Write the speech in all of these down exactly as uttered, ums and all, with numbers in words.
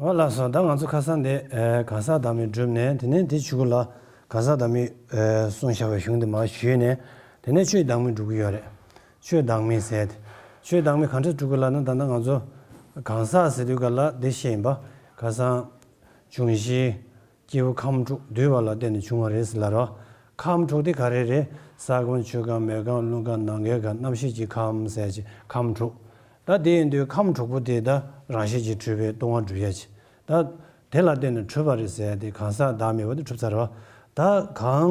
འོ་ལགས་སོ། ད་ང་ཚོ་ཁ་སང་དེ་ཨེ་གང་ཟག་བདག་མེད་བསྒྲུབས་ནས། དེ་ནས་དེ་གཞུག་ལ་གང་ཟག་བདག་མེད་ཨེ་གསུངས་བཞག་པའི་གཞུང་དེ་མར་ཞུས་ནས། དེ་ནས་ཆོས་བདག་མེད་འགྲུབ་ཀྱི་ཡོད་རེད། ཆོས་བདག་མེད་ཟེར་ཏེ། ཆོས་བདག་མེད་གང་འདྲ་འགྲུབ་ཀྱི་ལབ་ན། ད་ལྟ་ང་ཚོ་གང་ཟག་ཟེར་དུས་ག་ལ་དེ་བཤད་ཡིན་པ། ཁ་སང་འབྱུང་བཞིའི་སྐྱེས་བུ་ཁམས་དྲུག་འདུས་པ་ལ་བརྟེན་ནས་བྱུང་བ་རེད་ཟེར་ལབ་རོ། ཁམས་དྲུག་དེ་ག་རེ་རེད། ས་ཁམས། ཆུ་ཁམས། མེ་ཁམས། རླུང་ཁམས། ནམ་མཁའི་ཁམས། རྣམ་ཤེས་ཀྱི་ཁམས་ཟེར་ཅིག་ཁམས་དྲུག་ད་དེ་ཡིན་དུས་ཁམས་དྲུག་པོ་དེ་ད་རང་བཞིན་གྱིས་གྲུབ་པའི་སྟོང་པ་འགྲུབ་ཡ་ཅིག་ད་དེ་ལ་བརྟེན་ནས་གྲུབ་པ་རེད་ཟེར་ཏེ། གང་ཟག་བདག་མེད་པ་དེ་གྲུབ་ཚར་བ། ད་གང་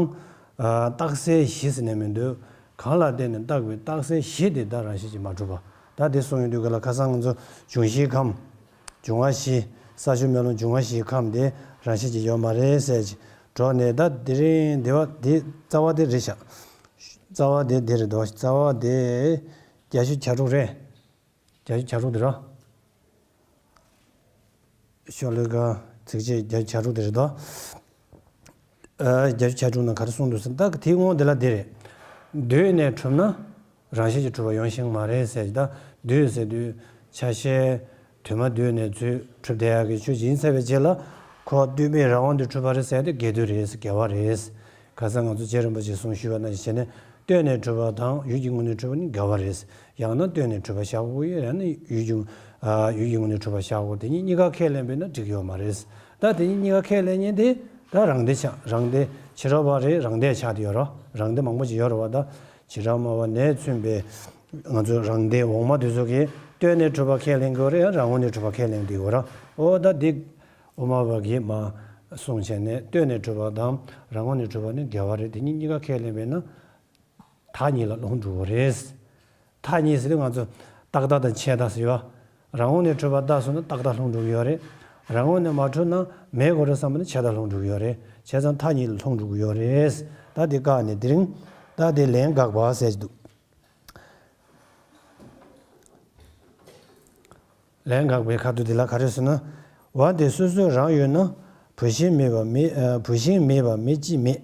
ཨ་རྟགས་གསལ་བཞི་ཟེར་ནས་མི་འདུག་གང་ལ་བརྟེན་ནས་བཏགས་པའི་རྟགས་གསལ་བཞི་དེ་ད་རང་བཞིན་གྱིས་མ་གྲུབ་པ། ད་དེ་གསུངས་ཡོང་དུས་ག་ལ། ཁ་སང་ང་ཚོ་འབྱུང་བཞིའི་ཁམས། འབྱུང་བ་བཞི། ས་ཆུ་མེ་རླུང་འབྱུང་བ་བཞིའི་ཁམས་དེ་རང་བཞིན་གྱིས་ཡོད་མ་རེད་ཟེར་གྱི་འགྲོ་ནས། ད་དེ་རིང་དེ་བ་དེ་རྩ་བ་དེ་རེད་ཤག་རྩ་བ་དེ་དེ་རེད་དོ། རྩ་བ་དེ་བརྒྱད་ཅུ་གྱ་དྲུག་རེད། བརྒྱད་ཅུ་གྱ་དྲུག་དེ་ར། ཤོ་ལོ་ཀ་ཚིགས་བཅད་བརྒྱད་ཅུ་གྱ་དྲུག་དེ་རེད་དོ། ཨ་བརྒྱད་ཅུ་གྱ་དྲུག་ནང་ག་རེ་གསུངས་འདུག་ཟེར་ན། ད་དེའི་དབང་དེ་ལ་འདི་རེད། འདུས་ནས་གྲུབ་ན་རང་བཞིན་གྱིས་གྲུབ་པ་ཡོང་ཤེས་མ་རེད་ཟེར་གྱི། ད་འདུས་ཟེར་དུས་ཆ་ཤས་དུ་མ་འདུས་ནས་ཚུར་གྲུབ་བསྡད་ཡག་གི་ཆོས་ཅིག་ཡིན་ཚར་བའི་རྗེས་ལ། ཁོ་ལྟོས་མེད་རང་དབང་དུ་གྲུབ་པ་རེད་ཟེར་ཏེ་འགལ་འདུ་རེད། འགལ་བ་རེད། ཁ་སང་ང་ཚོ་རྗེ་རིན་པོ་ཆེས་གསུངས་ཞུས་པ་ནང་བཞིན་བྱས་ནས། ལྟོས་ནས་གྲུབ་པ་དང་ཡུལ་གྱི་ངོས་ནས་གྲུབ་པ་ནི་འགལ་བ་རེད། ཡང་ན་ལྟོས་ནས་གྲུབ་པ་བཞག་དགོས་ཡོད། ཡང་ན་ཡུལ་གྱི་ཨ་ཡུལ་གྱི་ངོས་ནས་གྲུབ་པ་བཞག་དགོས། དེ་གཉིས་གཉིས་ཀ་ཁས་ལེན་པས་ན་འགྲིག་ཡོད་མ་རེད། ད་དེ་གཉིས་གཉིས་ཀ་ཁས་ལེན་མཁན་དེ་ད་རང་སྡེ་ཆགས། རང་སྡེ་ཕྱི་རོལ་པ་རེད། རང་སྡེ་ཆགས་དེ་ཡོད་རོ། རང་སྡེ་མང་པོ་ཅིག་ཡོད་རོ་བ། ད་བྱེ་བྲག་སྨྲ་བ་ནས་མཚོན་པའི་ང་ཚོ་རང་སྡེ་འོག་མ་དེ་ཚོ་གིས་ལྟོས་ནས་གྲུབ་པ་ཁས་ལེན་གྱི་ཡོད་རེད། ཡང་རང་ངོས་ནས་གྲུབ་པ་ཁས་ལེན་གྱི་ཡོད་རོ། འོ་ད་འདི་དབུ་མ་པ་གིས་མ་གསུངས་བྱས་ནས་ལྟོས་ནས་གྲུབ་པ་དང་རང་ངོས་ནས་གྲུབ་པ་ནི་འགལ་བ་རེད། དེ་གཉིས་གཉིས་ཀ་ཁས་ལེན་པས་ན། མཐའ་གཉིས་ལ་ལྷུང་འགྲོ་གི་རེད། མཐའ་གཉིས་ཟེར་དུས་ང་ཚོ་རྟག་མཐའ་དང་ཆད་མཐའ་ཟེར་བ། རང་ངོས་ནས་གྲུབ་པ་བཏགས་སོང་ན་རྟག་མཐའ་ལྷུང་འགྲོ་གི་ཡོད་རེད། རང་ངོས་ནས་མ་གྲུབ་ན་མེད་དགོས་རེད་བསམ་པ་ན་ཆད་མཐའ་ལྷུང་འགྲོ་གི་ཡོད་རེད། བྱས་ཙང་མཐའ་གཉིས་ལ་ལྷུང་འགྲོ་གི་ཡོད་རེད། ད་དེ་བཀག་ནས་དེ་རིང་ད་དེ་ལན་དགག་པ་ཟེར་གྱི་འདུག་ལན་དགག་པའི་ཁ་ཐུག་འདི་ལ་ག་རེ་ཟེར་ན། འོན་ཏེ་སོ་སོར་རང་ཡོད་ན། བུད་ཤིང་མེད་པ་མེ། ཨ་བུད་ཤིང་མེད་པ་མེ་ཅིས་མེད།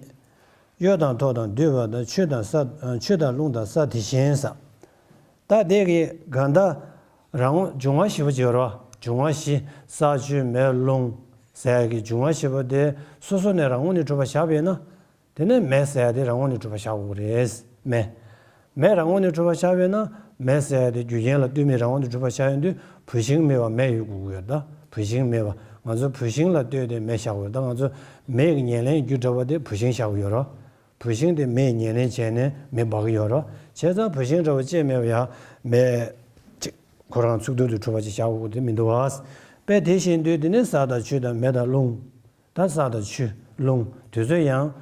གཡོ་དང་ཐོག་དང་འདུས་པ་དང་། ཆུ་དང་ས། ཨ་ཆུ་དང་རླུང་དང་ས་དེ་བཞིན་ཟེར། ད་དེ་གི་གང་ལྟར་རང་འབྱུང་བ་བཞི་པོ་ཅིག་ཡོད་རེད་བ། འབྱུང་བ་བཞི། ས། ཆུ། མེ། རླུང་ཟེར་ཡག་གི་འབྱུང་བ་བཞི་པོ་དེ་སོ་སོ་ནས་རང་ངོས་ནས་གྲུབ་པ་བཞག་པས་ན། དེ་ནས་མེ་ཟེར་ཡ་དེ་རང་ངོས་ནས་གྲུབ་པ་བཞག་དགོས་རེད། མེ། མེ་རང་ངོས་ནས་གྲུབ་པ་བཞག་པས་ན། མེ་ཟེར་ཡ་དེ་རྒྱུ་རྐྱེན་ལ་ལྟོས་མེད་རང་ངོས་ནས་གྲུབ་པ་བཞག་ཡོང་དུས་བུད་ཤིང་མེད་པ་མེ་ཡོད་དགོས་ཀྱི་ཡོད། ད་བུད་ཤིང་མེད་པ། ང་ཚོ་བུད་ཤིང་ལ་ལྟོས་ཏེ་མེ་བཞག་དགོས་ཡོད། ད་ང་ཚོ་མེ་ཡི་ཉེར་ལེན་རྒྱུ་འདྲ་བ་དེ་བུད་ཤིང་བཞག་དགོས་ཡོད་རོ། བུད་ཤིང་དེ་མེ་ཡི་ཉེར་ལེན་བྱས་ནས་མེ་འབར་གྱི་ཡོད་རོ། བྱས་ཙང་བུད་ཤིང་འདྲ་བ་ཅིས་མེད་པ་ཡ་མེ་ཅིག་ཁོ་རང་ཚུགས་ཐུབ་ཏུ་གྲུབ་པ་ཅིག་བཞག་དགོས་དེ་མི་འདུག་བ། དཔེ་དེ་བཞིན་དུ་དེ་ནི་ས་དང་ཆུ་དང་མེ་དང་རླུང་། ད་ས་དང་ཆུ། རླུང་དེ་ཚོ་ཡང་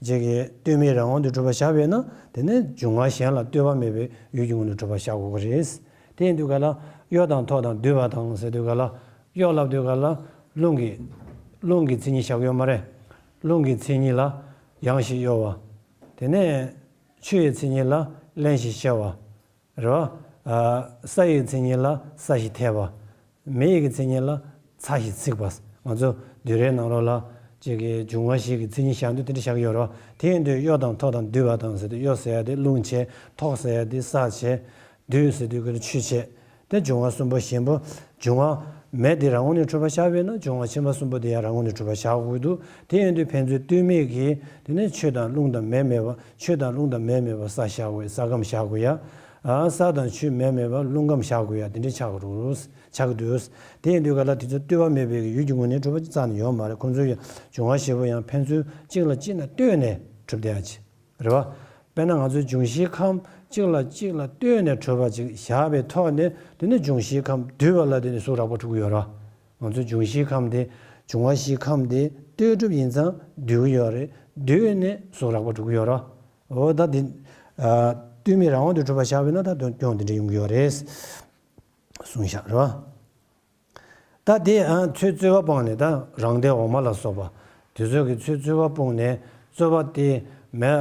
ཅིག་གི་ལྟོས་མེད་རང་དབང་དུ་གྲུབ་པ་བཞག་པས་ན། དེ་ནི་འབྱུང་བ་གཞན་ལ་ལྟོས་པ་མེད་པའི་ཡུལ་གྱི་ངོས་ནས་གྲུབ་པ་བཞག་དགོས་ཀྱི་རེད། དེ་ཡིན་དུས་ག་ལ་གཡོ་དང་ཐོག་དང་འདུས་པ་དང་ཟེར་དུས་ག་ལ། གཡོ་ལབ་དུས་ག་ལ་རླུང་གི། རླུང་གི་མཚན་ཉིད་བཞག་ཡོད་མ་རེད། རླུང་གི་མཚན་ཉིད་ལ་ཡང་ཞིག་གཡོ་བ། དེ་ནས་ཆུ་ཡི་མཚན་ཉིད་ལ་རླན་ཞིག་གཤེར་བ། རེད་བ། ས་ཡི་མཚན་ཉིད་ལ་ས་ཞིག་ཐེབས་པ། མེ་ཡི་གི་མཚན་ཉིད་ལ་ཚྭ་ཞིག་ཚིག་པ། ང་ཚོ་བསྡུས་གྲྭའི་ནང་ལོགས་ལ་ཅིག་གི་འབྱུང་བ་བཞི་གི་མཚན་ཉིད་བཞག་དུས་དེ་འདྲ་བཞག་གི་ཡོད་རེད་བ། དེ་ཡིན་དུས་གཡོ་དང་ཐོག་དང་འདུས་པ་དང་ཟེར་དུས་གཡོ་ཟེར་ཡ་དེ་རླུང་བྱས། ཐོག་ཟེར་ཡ་དེ་ས་བྱས། འདུས་ཟེར་དུས་ཀྱི་ཆུ་བྱས། དེ་འབྱུང་བ་གསུམ་པོ་གཞན་པོ། འབྱུང་བ་མེ་དེ་རང་ངོས་ནས་གྲུབ་པ་བཞག་པས་ན་འབྱུང་བ་ཁྱིམ་པ་གསུམ་པོ་དེ་ཡང་རང་ངོས་ནས་གྲུབ་པ་བཞག་དགོས་འདུག་དེ་ཡིན་དུས་ཕན་ཚུན་ལྟོས་མེད་ཀྱིས་དེ་ནས་ཆུ་དང་རླུང་དང་མེ་མེད་པ། ཆུ་དང་རླུང་དང་མེ་མེད་པ་ས་བཞག་དགོས། ས་ཁམས་བཞག་དགོས་ཡ། ཨ་ས་དང་ཆུ་མེ་མེད་པ་རླུང་ཁམས་བཞག་དགོས་ཡ། དེ་འདྲ་ཆགས་ཀྱི་འདུག་ཆགས་ཀྱི་འདུག་དེ་ཡིན་དུས་ག་ལ་དེ་ཚོ་ལྟོས་པ་མེད་པའི་ཡུལ་གྱི་ངོས་ནས་གྲུབ་པ་ཅིག་རྩ་ནས་ཡོད་མ་རེད། ཁོང་ཚོའི་འབྱུང་བ་བཞི་པོ་ཡང་ཕན་ཚུན་གཅིག་ལ་གཅིག་ན་ལྟོས་ནས་གྲུབ་བསྡད་ཡ་ཅིག་རེད་བ། དཔེར་ན་ང་ཚོའི་འབྱུང་བཞིའི་ཁམས་གཅིག་ལ་གཅིག་ལ་ལྟོས་ནས་གྲུབ་པ་ཅིག་བཞག་པའི་ཐོག་ནས་དེ་ནི་འབྱུང་བཞིའི་ཁམས་འདུས་པ་ལ་དེ་ནི་གཟུགས་རགས་པ་གྲུབ་ཀྱི་ཡོད་རེད། ང་ཚོའི་འབྱུང་བཞིའི་ཁམས་དེ་འབྱུང་བ་བཞིའི་ཁམས་དེ་ལྟོས་གྲུབ་ཡིན་ཙང་འདུས་ཀྱི་ཡོད་རེད། འདུས་ནས་གཟུགས་རགས་པ་གྲུབ་ཀྱི་ཡོད་རེད། འོ་ད་དེ་ལྟོས་མེད་རང་དབང་དུ་གྲུབ་པ་བཞག་པས་ན་ད་དོན་སྐྱོང་དེ་འདྲ་ཡོང་གི་ཡོད་རེད། གསུངས་བཞག་རེད་བ། ད་དེ་ཨ་ཚུར་རྩོད་པ་སྤངས་ནས། ད་རང་སྡེ་འོག་མ་ལ་སོགས་པ་དེ་ཚོ་གི་ཚུར་རྩོད་པ་སྤངས་ནས། རྩོད་པ་དེ་མེ།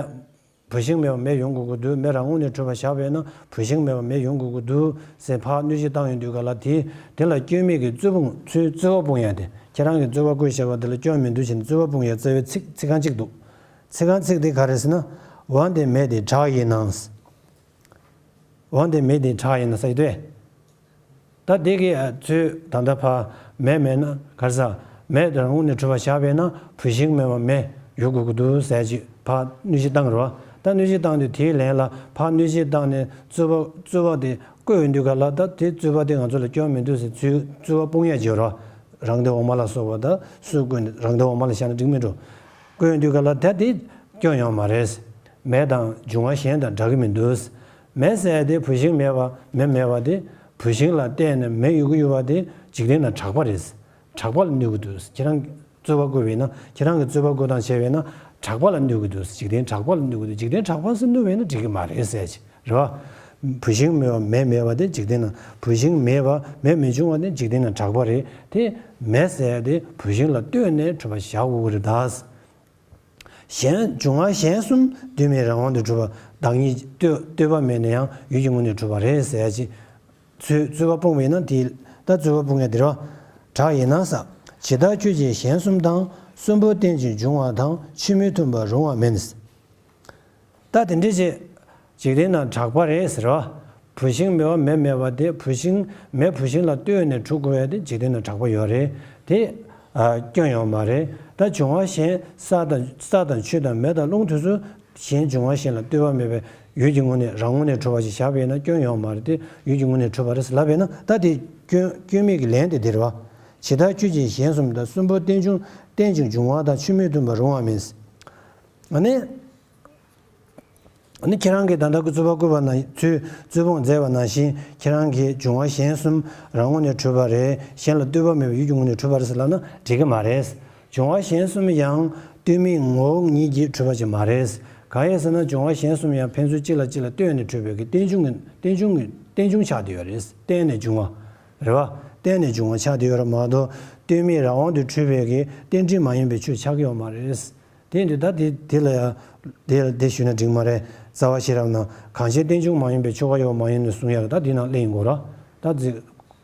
བུད་ཤིང་མེད་པ་མེ་ཡོང་དགོས་ཀྱི་འདུག་མེ་རང་ངོས་ནས་གྲུབ་པ་བཞག་པས་ན་བུད་ཤིང་མེད་པ་མེ་ཡོང་དགོས་ཀྱི་འདུག་ཟེར་ཕར་གནོད་བྱེད་བཏང་ཡོང་དུས་ག་ལ། དེ་དེ་ལ་སྐྱོན་མེད་ཀྱི་རྩོད་སྤོང་། ཚུར་རྩོད་པ་སྤོང་ཡ་དེ། ཁྱེད་རང་གིས་རྩོད་པ་བཀོད་བཞག་པ་དེ་ལ་སྐྱོན་མི་འདུག་བྱས་ནས་རྩོད་པ་སྤོང་ཡ་རྩ་བའི་ཚིག་ཚིག་རྐང་གཅིག་འདུག་ཚིག་རྐང་གཅིག་དེ་ག་རེ་ཟེར་ན། འོན་ཏེ་མེ་དེ་བྲག་ཡིན་ནམ། འོན་ཏེ་མེ་དེ་བྲག་ཡིན་ན་ཟེར་གྱི་འདུག་ད་དེ་གི་ཨ་ཚུར་ད་ལྟ་ཕར་ མེ་མེད་ན་ག་རེ་ཟ། མེ་རང་ངོས་ནས་གྲུབ་པ་བཞག་པས་ན་བུད་ཤིང་མེད་པ་མེ་ཡོད་དགོས་ཀྱི་འདུག་ཟེར་ཅིག་ཕར་གནོད་གཞི་བཏང་རོགས། ད་གནོད་གཞི་བཏང་དུས་དེའི་ལན་ལ་ཕར་གནོད་གཞི་བཏང་ནས་རྩོད་པ་རྩོད་པ་དེ་བཀོད་ཡོང་དུས་ག་ལ་ད་དེ་རྩོད་པ་དེ་ང་ཚོ་ལ་སྐྱོན་མི་འདུག་ཟེར་ཚུལ་རྩོད་པ་སྤོང་ཡ་བྱེད་རོགས། རང་སྡེ་འོག་མ་ལ་སོགས་པ་ད་སུས་བཀོད་ནས་རང་སྡེ་འོག་མ་ལ་བཞག་ན་འགྲིག་མི་འགྲོ། བཀོད་ཡོང་དུས་ག་ལ་ད་དེ་སྐྱོན་ཡོད་མ་རེད། མེ་དང་འབྱུང་བ་གཞན་དང་འདྲ་གི་མི་འདུག་མེ་ཟེར་ཡ་དེ་བུད་ཤིང་མེད་པ་མེ་མེད་པ་དེ་བུད་ཤིང་ལ་བརྟེན་ནས་མེ་ཡོད་ཀྱི་ཡོད་པ་དེ་འཇིག་རྟེན་ན་གྲགས་པ་རེད། གྲགས་པ་ལ་གནོད་ཀྱི་འདུག་ཁྱེད་རང་རྩོད་པ་བཀོད་པས་ན་ཁྱེད་རང་གི་རྩོད་པ་བཀོད་སྟངས་བྱས་པས་ན་གྲགས་པ་ལ་གནོད་ཀྱི་འདུག་འཇིག་རྟེན་གྲགས་པ་ལ་གནོད་ཀྱི་འདུག་འཇིག་རྟེན་གྲགས་པ་སུ་གནོད་པས་ན་འགྲིག་གི་མ་རེད་ཟེར་གྱི་རེད་བ། བུད་ཤིང་མེད་པ་མེ་མེད་པ་དེ་འཇིག་རྟེན་ན་བུད་ཤིང་མེད་པ་མེ་མི་འབྱུང་བ་དེ་འཇིག་རྟེན་ན་གྲགས་པ་རེད་དེ། མེ་ཟེར་ཡ་དེ་བུད་ཤིང་ལ་ལྟོས་ནས་གྲུབ་པ་བཞག་དགོས་ཀྱི་རེད་ད། གཞན་འབྱུང་བ་གཞན་གསུམ་གདོད་མའི་རང་དབང་དུ་གྲུབ་པ་བདག་ཉིད་ལྟོས་ལྟོས་པ་མེད་ན་ཡང་ཡུལ་གྱི་ངོས་ནས་གྲུབ་པ་རེད་ཟེར་ཡ་ཅིག་ཚུལ་རྩོད་པ་སྤོང་བས་ན་དེ་ལ་ད་རྩོད་པ་སྤོང་ཡ་དེ་རེད་བ། གྲགས་ཡིན་ན་ས། ཇི་ལྟར་ཆོས་ཅན་གཞན་གསུམ་དང་། གསུམ་པོ་རྟེན་ཅིང་འབྱུང་བ་དང་། ཕྱིར་མི་མཐུན་པར་རུང་བ་མིན། ད་དེ་འདྲས་ཅིག་འཇིག་རྟེན་ན་གྲགས་པ་རེད་ཟེར་བ། བུད་ཤིང་མེད་པ་མེ་མེད་པ་དེ་བུད་ཤིང་མེ་བུད་ཤིང་ལ་ལྟོས་ནས་གྲུབ་དགོས་ཡ་དེ་འཇིག་རྟེན་ན་གྲགས་པ་ཡོད་རེད་དེ། ཨ་སྐྱོན་ཡོད་མ་རེད། ད་འབྱུང་བ་གཞན་ས་དང་ས་དང་ཆུ་དང་མེ་དང་རླུང་དེ་ཚོ་གཞན་འབྱུང་བ་གཞན་ལ་ལྟོས་པ་མེད་པའི་ཡུལ་གྱི་ངོས་ནས་རང་ངོས་ནས་གྲུབ་པ་ཞིག་བཞག་པས་ན་སྐྱོན་ཡོད་མ་རེད་དེ་ཡུལ་གྱི་ངོས་ནས་གྲུབ་པ་རེད་ཟེར་ལབ་པས་ན་ད་དེ་སྐྱོན་སྐྱོན་མེད་ཀྱི་ལན་དེ་དེ་རེད་བ། ཇི་ལྟར་ཆོས་ཅན་གཞན་གསུམ་དང་གསུམ་པོ་རྟེན་འབྱུང་རྟེན་ཅིང་འབྱུང་བ་དང་ཕྱིར་མི་མཐུན་པར་རུང་བ་མིན། ཨ་ནི། ཨ་ནི་ཁྱེད་རང་གིས་ད་ལྟ་གི་རྩོད་པ་བཀོད་པ་ན་ཚུལ་རྩོད་སྤོང་མཛད་པ་ནང་བཞིན་ཁྱེད་རང་གིས་འབྱུང་བ་གཞན་གསུམ་རང་ངོས་ནས་གྲུབ་པ་རེད་གཞན་ལ་ལྟོས་པ་མེད་པའི་ཡུལ་གྱི་ངོས་ནས་གྲུབ་པ་རེད་ཟེར་ལབ་ན་འགྲིག་གི་མ་རེད། འབྱུང་བ་གཞན་གསུམ་ཡང་ལྟོས་མེད་ངོ་བོ་ཉིད་ཀྱིས་གྲུབ་པ་ཅིག་མ་རེད། གང་ཡིན་ཟེར་ན་འབྱུང་བ་གཞན་གསུམ་ཡང་ཕན་ཚུན་གཅིག་ལ་གཅིག་ལ་ལྟོས་ནས་གྲུབ་པའི་གི་རྟེན་འབྱུང་གི་རྟེན་འབྱུང་གི་རྟེན་འབྱུང་ཆགས་བསྡད་ཡོད་རེད་བརྟེན་ནས་འབྱུང་བ་རེད་བ། བརྟེན་ནས་འབྱུང་བ་ཆགས་བསྡད་ཡོད་རེད་མ་གཏོགས་ལྟོས་མེད་རང་དབང་དུ་གྲུབ་པའི་གི་རྟེན་འབྲེལ་མ་ཡིན་པའི་ཆོས་ཆགས་ཀྱི་ཡོད་མ་རེད། དེ་ཡིན་དུས་ད་དེ་དེ་ལ་ཡང་དེ་ལ་དེ་ཞུས་ན་འགྲིག་མ་རེད། རྩ་བ་ཤེས་རབ་ནང་གང་ཕྱིར་རྟེན་འབྱུང་མ་ཡིན་པའི་ཆོས་འགའ་ཡོད་མ་ཡིན་ནས་གསུང་ཡག་ད་དེ་ནང་གླེང་དགོས་ར། ད་དེ་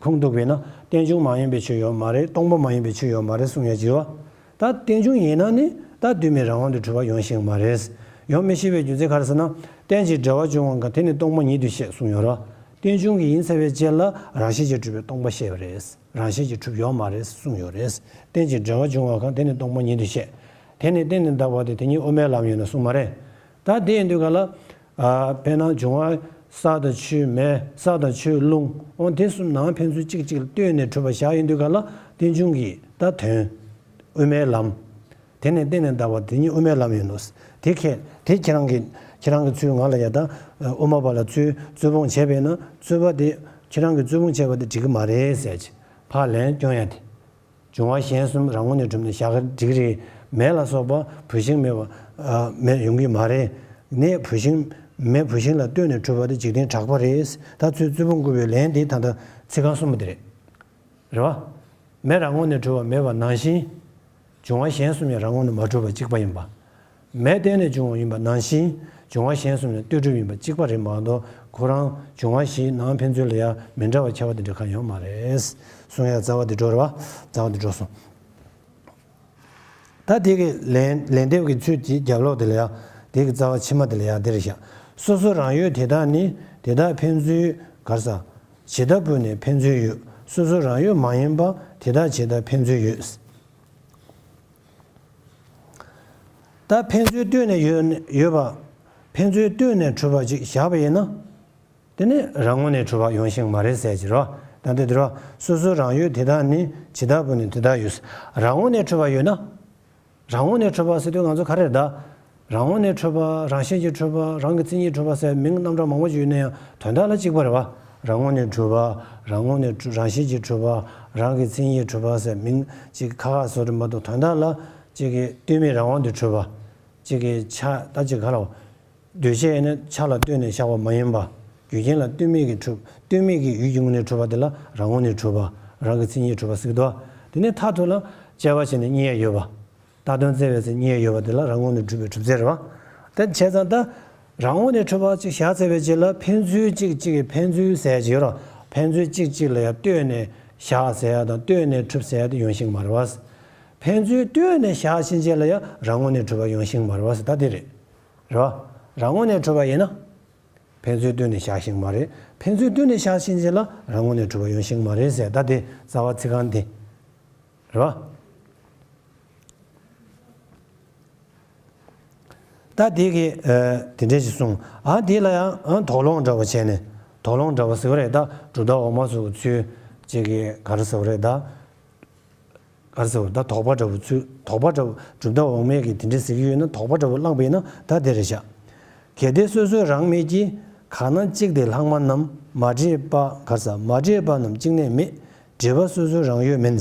ཁུངས་གཏུགས་པས་ན་རྟེན་འབྱུང་མ་ཡིན་པའི་ཆོས་ཡོད་མ་རེད་སྟོང་པ་མ་ཡིན་པའི་ཆོས་ཡོད་མ་རེད་གསུང་ཡག་ཅིག་རེད་བ། ད་རྟེན་འབྱུང་ཡིན་ན་ནི་ད་གདོད་མའི་རང་དབང་དུ་གྲུབ་པ་ཡོང་ཤེས་མ་རེད། ཡོང་མི་ཤེས་པའི་རྒྱུ་མཚན་ག་རེ་ཟེར་ན་རྟེན་ཅིང་འབྲེལ་བར་འབྱུང་བ་གང་དེ་ནི་སྟོང་པ་ཉིད་དུ་བཤད་གསུངས་ཡོད་ར། རྟེན་འབྱུང་གི་ཡིན་ཚར་བའི་རྗེས་ལ་རང་བཞིན་གྱིས་གྲུབ་པའི་སྟོང་པ་བཤད་པ་རེད། རང་བཞིན་གྱིས་གྲུབ་ཡོད་མ་རེད་གསུངས་ཡོད་རེད། རྟེན་ཅིང་འབྲེལ་བར་འབྱུང་བ་གང་དེ་ནི་སྟོང་པ་ཉིད་དུ་བཤད། དེ་ནི་རྟེན་ནི་འདག་པ་སྟེ་དེ་ཉིད་དབུ་མའི་ལམ་ཡིན་ནོ་གསུངས་མ་རེད། ད་དེ་ཡིན་དུས་ག་ལ། ཨ་དཔེར་ན་འབྱུང་བ་ས་དང་ཆུ་མེ་ས་དང་ཆུ་རླུང་འོ་དེ་གསུམ་ནང་ཕན་ཚུན་གཅིག་གཅིག་ལ་ལྟོས་ནས་གྲུབ་པ་བཞག་ཡིན་དུས་ག་ལ་རྟེན་འབྱུང་གི་ད་དོན། དབུ་མའི་ལམ། དེ་ནི་རྟེན་ནི་འདག་པ་དེ་ཉིད་དབུ་མའི་ལམ་ཡིན་ནོ། དེ་ཁས་དེ་ཁྱེད་རང་གི་ཁྱེད་རང་གི་ཚུལ་ང་ལ་ཡ་ད་དབུ་མ་པ་ལ་ཚུལ་རྩོད་སྤོང་བྱས་པས་ན་རྩོད་པ་དེ་ཁྱེད་རང་གི་རྩོད་སྤོང་བྱས་པ་དེ་འགྲིག་གི་མ་རེད་ཟེར་གྱི་ཕར་ལན་སྐྱོན་ཡ་དེ། འབྱུང་བ་གཞན་གསུམ་རང་ངོས་ནས་གྲུབ་ནས་བཞག་གི་འགྲིག་རེད། མེ་ལ་སོགས་པ་བུད་ཤིང་མེད་པ་ཨ་མེ་ཡོང་གི་མ་རེད། ནས་བུད་ཤིང་མེ་བུད་ཤིང་ལ་ལྟོས་ནས་གྲུབ་པ་དེ་འཇིག་རྟེན་གྲགས་པ་རེད། ད་ཚུལ་རྩོད་སྤོང་བཀོད་པའི་ལན་དེ་ད་ལྟ་ཚིག་རྐང་གསུམ་པོ་དེ་རེད། རེད་བ། མེ་རང་ངོས་ནས་གྲུབ་པ་མེད་པ་ནང་བཞིན། འབྱུང་བ་གཞན་གསུམ་ཡང་རང་ངོས་ནས་མ་གྲུབ་པ་གཅིག་པ་ཡིན་པ། མེ་བརྟེན་ནས་བྱུང་བ་ཡིན་པ་ནང་བཞིན་འབྱུང་བ་གཞན་གསུམ་ཡང་ལྟོས་གྲུབ་ཡིན་པ་གཅིག་པ་རེད་མ་གཏོགས་ཁོ་རང་འབྱུང་བ་བཞི་ནང་ཕན་ཚུན་ལ་ཡང་མི་འདྲ་བ་ཁྱད་པར་དེ་འདྲ་གང་ཡོད་མ་རེད། གསུང་ཡ་རྩ་བ་དེ་འགྲོ་རེད་བ། རྩ་བ་དེ་འགྲོ་སོང་། ད་དེ་གི་ལན་ལན་འདེབས་ཀྱི་ཚུལ་དེ་རྒྱབ་ལོག་དེ་ལ་ཡང་དེ་གི་རྩ་བ་ཕྱི་མ་དེ་ལ་ཡང་དེ་རེད་བཞག་སོ་སོ་རང་ཡུལ་དེ་དག་ནི་དེ་དག་ཕན་ཚུན་གར་ས། ཇི་ལྟ་བུ་ནི་ཕན་ཚུན་ཡོད། སོ་སོ་རང་ཡུལ་མ་ཡིན་པ་དེ་དག་ཇི་ལྟར་ཕན་ཚུན་ཡོད། ད་ཕན་ཚུན་ལྟོས་ནས་ཡོད་ཡོད་པ། ཕན་ཚུན་ལྟོས་ནས་གྲུབ་པ་ཅིག་བཞག་པ་ཡིན་ན། དེ་ནི་རང་ངོས་ནས་གྲུབ་པ་ཡོང་ཤེས་མ་རེད་ཟེར་གྱི་རོ། ད་འདི་འདི་རོ། སོ་སོ་རང་ཡུལ་དེ་དག་ནི་ཇི་ལྟ་བུ་ནི་དེ་དག་ཡོད། རང་ངོས་ནས་གྲུབ་པ་ཡོད་ན། རང་ངོས་ནས་གྲུབ་པ་ཟེར་དུས་ང་ཚོ་ག་རེ་རེད་ད། རང་ངོས་ནས་གྲུབ་པ་རང་བཞིན་གྱིས་གྲུབ་པ་རང་གི་མཚན་ཉིད་གྲུབ་པ་ཟེར་མིང་རྣམ་གྲངས་མང་པོ་ཞིག་ཡོད་ན་ཡང་དོན་དག་ལ་གཅིག་པ་རེད་བ། རང་ངོས་ནས་གྲུབ་པ་རང་ངོས་ནས་གྲུབ་རང་བཞིན་གྱིས་གྲུབ་པ་རང་གི་མཚན་ཉིད་གྲུབ་པ་ཟེར་མིང་གཅིག་ཁ་ཁ་བཟོ་རེད་མ་གཏོགས་དོན་དག་ལ་གཅིག་གི་ལྟོས་མེད་རང་དབང་དུ་གྲུབ་པ་གཅིག་གི་ཆ་ད་གཅིག་ག་ལ་འདུས་བྱས་ནི་ཆ་ལ་ལྟོས་ནས་བཞག་པ་མ་ཡིན་པ། རྒྱུ་རྐྱེན་ལ་ལྟོས་མེད་ཀྱིས་གྲུབ་ལྟོས་མེད་ཀྱི་ཡུལ་གྱི་ངོས་ནས་གྲུབ་པ་དེ་ལ་རང་ངོས་ནས་གྲུབ་པ་རང་གི་མཚན་ཉིད་གྲུབ་པ་ཟེར་གྱི་འདུག་དེ་ནས་མཐར་ཐུག་ལ་དཔྱད་པ་བྱས་ནས་རྙེད་ཡ་ཡོད་པ། ལྟ་དོན་བཙལ་བའི་ཚེ་རྙེད་ཡོད་པ་དེ་ལ་རང་ངོས་ནས་གྲུབ་པའི་གྲུབ་ཚད་རེད་བ། དེ་བྱས་ཙང་ད། རང་ངོས་ནས་གྲུབ་པ་ཅིག་བཞག་ཚར་བའི་རྗེས་ལ་ཕན་ཚུན་གཅིག་གཅིག་གིས་ཕན་ཚུན་ཟེར་གྱི་ཡོད་ར། ཕན་ཚུན་གཅིག་གཅིག་ལ་ཡང་ལྟོས་ནས་བཞག་ཟེར་ཡ་དང་ལྟོས་ནས་གྲུབ་ཟེར་ཡ་དེ་ཡོང་ཤེས་མ་རེད་བ། ཕན་ཚུན་ལྟོས་ནས་བཞག་ཕྱིན་རྗེས་ལ་ཡང་རང་ངོས་ནས་གྲུབ་པ་ཡོང་ཤེས་མ་རེད་བ་ཟེར་ད་དེ་རེད། རེད་བ། རང་ངོས་ནས་གྲུབ་པ་ཡིན་ན། ཕན་ཚུན་ལྟོས་ནས་བཞག་ཤེས་མ་རེད། ཕན་ཚུན་ལྟོས་ནས་བཞག་ཕྱིན་རྗེས་ལ་རང་ངོས་ནས་གྲུབ་པ་ཡོང་ཤེས་མ་རེད་ཟེར་ད་དེ་རྩ་བ་ཚིག་རྐང་དེ། རེད་བ། ད་དེ་གི་ཨ་དེ་འདྲས་ཞིག་གསུངས། ཨ་དེ་ལ་ཡང་ཨ་དོགས་སློང་འདྲ་བོ་བྱས་ནས། དོགས་སློང་འདྲ་བོ་ཟེར་བ་རེད། ད་གྲུབ་མཐའ་འོག་མ་སོགས་ཀྱི་ཚུལ་གཅིག་གི་ག་རེ་ཟེར་བ་རེད་ད། ག་རེ་ཟེར་བ་ད་དོགས་པ་འདྲ་བོ་ཚུལ་དོགས་པ་འདྲ་བོ་གྲུབ་མཐའ་འོག་མའི་གི་དེ་འདྲས་ཟེར་གྱི་ཡོད་ན། དོགས་པ་འདྲ་བོ་བླངས་པ་ཡིན་ན་ད་དེ་རེད་བཞག། གལ་ཏེ་སོ་སོའི་རང་མེད་ཀྱི། གང་ན་གཅིག་དེ་ལྷག་མ་རྣམས། མ་འདྲེས་པ་ག་རེ་ཟེར། མ་འདྲེས་པ་རྣམས་གཅིག་ནས་མེད། འདྲེས་པ་སོ་སོའི་རང་ཡོད་མིན།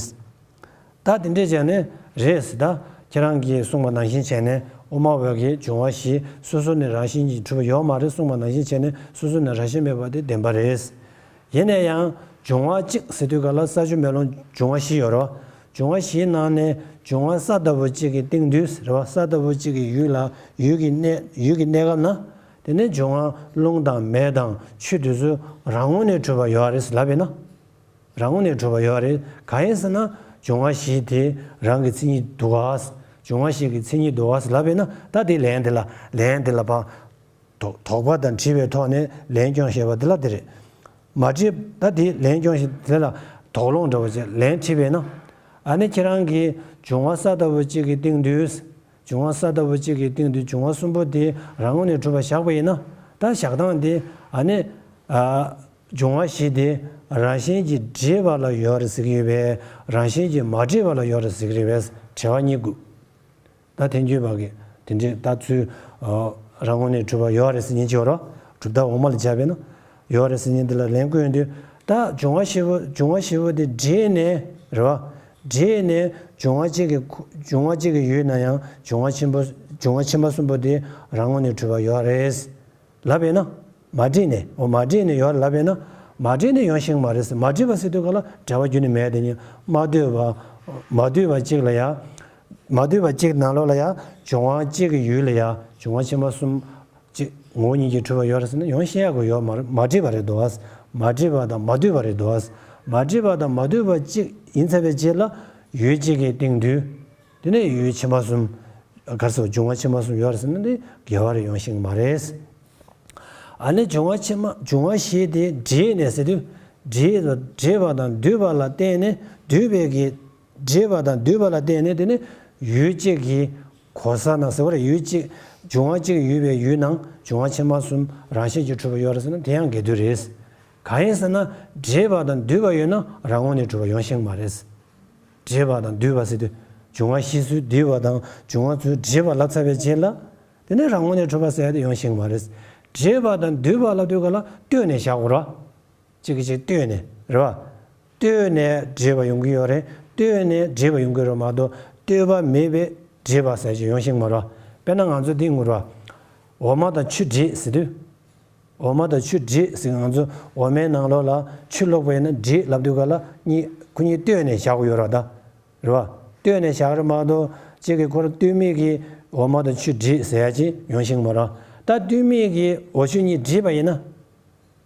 ད་དེ་འདྲས་བྱས་ནས་རེད་ཟེར། ད་ཁྱེད་རང་གིས་གསུངས་པ་ནང་བཞིན་བྱས་ནས་དབུ་མ་བོད་ཀྱི་འབྱུང་བ་བཞི་སོ་སོ་ནས་རང་བཞིན་གྱིས་གྲུབ་པ་ཡོད་མ་རེད་གསུངས་པ་ནང་བཞིན་བྱས་ནས། སོ་སོ་ནས་རང་བཞིན་མེད་པ་དེ་བདེན་པ་རེད། ཡིན་ན་ཡང་འབྱུང་བ་གཅིག་ཟེར་དུས་ག་ལ་ས་ཆུ་མེ་རླུང་འབྱུང་བ་བཞི་ཡོད་རེད་བ། འབྱུང་བ་བཞིའི་ནང་ནས་འབྱུང་བ་ས་ལྟ་བུ་གཅིག་གི་སྟེང་དུ་རེད་བ། ས་ལྟ་བུ་གཅིག་གི་ཡུལ་ལ་ཡུལ་གྱི་གནས་ཡུལ་གྱི་གནས་སྐབས་ན། དེ་ནས་འབྱུང་བ་རླུང་དང་མེ་དང་ཆུ་དེ་ཚོ་རང་ངོས་ནས་གྲུབ་པ་ཡོད་རེད་ལབ་པས་ན། རང་ངོས་ནས་གྲུབ་པ་ཡོད་རེད། གང་ཡིན་ཟེར་ན་འབྱུང་བ་བཞི་དེ་རང་གི་མཚན་ཉིད་འདུག་ག་འབྱུང་བ་བཞི་གི་མཚན་ཉིད་འདུག་ག་ལབ་པས་ན། ད་དེ་ལན་དེ་ལ་ལན་དེ་ལ་ཕར་དོགས་དོགས་པ་དང་དྲི་བའི་ཐོག་ནས་ལན་སྐྱོན་བཤད་པ་དེ་ལ་དེ་རེད། མ་དྲི་ད་དེ་ལན་སྐྱོན་བཤད་དེ་ལ་དོགས་སློང་འདྲ་བོ་བྱས་ལན་དྲིས་པས་ན། ཨ་ནི་ཁྱེད་རང་གིས་འབྱུང་བ་ས་ལྟ་བུ་གཅིག་གི་སྟེང་དུ། འབྱུང་བ་ས་ལྟ་བུ་གཅིག་གི་སྟེང་དུ་འབྱུང་བ་གསུམ་པོ་དེ་རང་ངོས་ནས་གྲུབ་པ་བཞག་པ་ཡིན་ན། ད་བཞག་སྟངས་དེ་ཨ་ནི་ཨ་འབྱུང་བ་བཞི་དེ་རང་བཞིན་གྱིས་འདྲེས་པ་ལ་ཡོད་རེད་ཟེར་གྱི་ཡོད་པས། རང་བཞིན་གྱིས་མ་འདྲེས་པ་ལ་ཡོད་རེད་ཟེར་གྱི་རེད་པས། དྲི་བ་གཉིས་དགོས། ད་ཐལ་འགྱུར་བ་གི་དེ་འདྲས་ད་ཚུལ་རང་ངོས་ནས་གྲུབ་པ་ཡོད་རེད་ཟེར་མཁན་ཅིག་ཡོད་རེད། གྲུབ་མཐའ་འོག་མ་ལ་སྦྱར་བས་ན་ཡོད་རེད་ཟེར་མཁན་འདི་ལ་ལན་བསྐུར་ཡོང་དུས། ད་འབྱུང་བ་བཞི་པོ་འབྱུང་བ་བཞི་པོ་དེ་འདྲེས་ནས་རེད་བ། འདྲེས་ནས་འབྱུང་བ་གཅིག་གི་འབྱུང་བ་གཅིག་གི་ཡུལ་ན་ཡང་འབྱུང་བ་ཆེན་པོ་འབྱུང་བ་ཆེན་པོ་གསུམ་པོ་དེ་རང་ངོས་ནས་གྲུབ་པ་ཡོད་རེད། ལབ་པས་ན། མ་འདྲེས་ནས་འོ་མ་འདྲེས་ནས་ཡོད་ལབ་པས་ན། མ་འདྲེས་ནས་ཡོང་ཤེས་མ་རེད་ཟེར། མ་འདྲེས་པ་ཟེར་དུས་ག་ལ་འབྲེལ་བ་རྒྱུ་ནི་མེད་དེ་ནི་མ་ལྟོས་པ། མ་ལྟོས་པ་གཅིག་ལ་ཡ། མ་ལྟོས་པ་གཅིག་ནང་ལོགས་ལ་ཡ། འབྱུང་བ་གཅིག་གི་ཡུལ་ལ་ཡ་འབྱུང་བ་ཆེན་པོ་གསུམ་གཅིག་ངོ་བོ་ཉིད་ཀྱིས་གྲུབ་པ་ཡོད་རེད་ཟེར་ན་ཡོང་ཤེས་ཡག་གི་ཡོད་མ་རེད། མ་འདྲེས་པ་རེད་འདུག་བ། མ་འདྲེས་པ་དང་མ་ལྟོས་པ་རེད་འདུག་བ། མ་འདྲེས་པ་དང་མ་ལྟོས་པ་གཅིག་ཡིན་ཚར་བའི་རྗེས་ལ་ཡུལ་གཅིག་གི་སྟེང་དུ། དེ་ནས་ཡུལ་ཆེན་པོ་གསུམ། ག་རེ་ཟེར་འབྱུང་བ་ཆེན་པོ་གསུམ་ཡོད་རེད་ཟེར་ན་འདི་འགལ་བ་རེ་ཡོང་ཤེས་ཀྱི་མ་རེད། ཨ་ནི་འབྱུང་བ་ཆེན་པོ་འབྱུང་བ་བཞི་དེ་འདྲེས་ནས་ཟེར་དུས། འདྲེས་འདྲེས་པ་དང་འདུས་པ་ལ་བརྟེན་ནས་འདུས་པའི་གི་འདྲེས་པ་དང་འདུས་པ་ལ་བརྟེན་ནས་དེ་ནི་ཡུལ་གཅིག་གི་གོ་ས་ན་ཟེར་བ་རེད། ཡུལ་གཅིག་འབྱུང་བ་གཅིག་ཡོད་པའི་ཡུལ་ནང་འབྱུང་བ་ཆེན་པོ་གསུམ་རང་བཞིན་གྱིས་གྲུབ་པ་ཡོད་རེད་ཟེར་ན་དེ་ཡང་འགལ་འདུ་རེད། གང་ཡིན་ཟེར་ན་འདྲེས་པ་དང་འདུས་པ་ཡོད་ན་རང་ངོས་ནས་གྲུབ་པ་ཡོང་ཤེས་ཀྱི་མ་རེད། འདྲེས་པ་དང་འདུས་པ་ཟེར་དུས། འབྱུང་བ་བཞི་ཚུར་འདུས་པ་དང་འབྱུང་བ་ཚུར་འདྲེས་པ་ལབ་ཚར་བའི་རྗེས་ལ། དེ་ནས་རང་ངོས་ནས་གྲུབ་པ་ཟེར་ཡ་དེ་ཡོང་ཤེས་ཀྱི་མ་རེད། འདྲེས་པ་དང་འདུས་པ་ལབ་དུས་ག་ལ་ལྟོས་ནས་བཞག་དགོས་རེད། གཅིག་གིས་གཅིག་ལྟོས་ནས་རེད་བ། ལྟོས་ནས་འདྲེས་པ་ཡོང་གི་ཡོད་རེད། ལྟོས་ནས་འདྲེས་པ་ཡོང་གི་རེད་མ་གཏོགས་ལྟོས་པ་མེད་པའི་འདྲེས་པ་ཟེར་ཞིག་ཡོང་ཤེས་ཀྱི་མ་རེད་བ། དཔེར་ན་ང་ཚོ་འདི་ངུ་རེད་བ། འོ་མ་དང་ཆུ་འདྲེས་ཟེར་དུས། འོ་མ་དང་ཆུ་འདྲེས་ཟེར། ང་ཚོ་འོ་མའི་ནང་ལོགས་ལ་ཆུ་བླུགས་པ་ཡིན་ན་འདྲེས་ལབ་དུས་ག་ལ་གཉིས་ཁོ་གཉིས་ལྟོས་ནས་བཞག་གི་ཡོད་རེད་ད། རེད་བ། ལྟོས་ནས་བཞག་རེད་མ་གཏོགས་གཅིག་གིས་ཁོ་རང་ལྟོས་མེད་ཀྱིས་འོ་མ་དང་ཆུ་འདྲེས་ཟེར་ཡ་ཅིག་ཡོང་ཤེས་ཀྱི་མ་རེད། ད་ལྟོས་མེད་ཀྱིས་འོ་ཆུ་གཉིས་འདྲེས་པ་ཡིན་ན།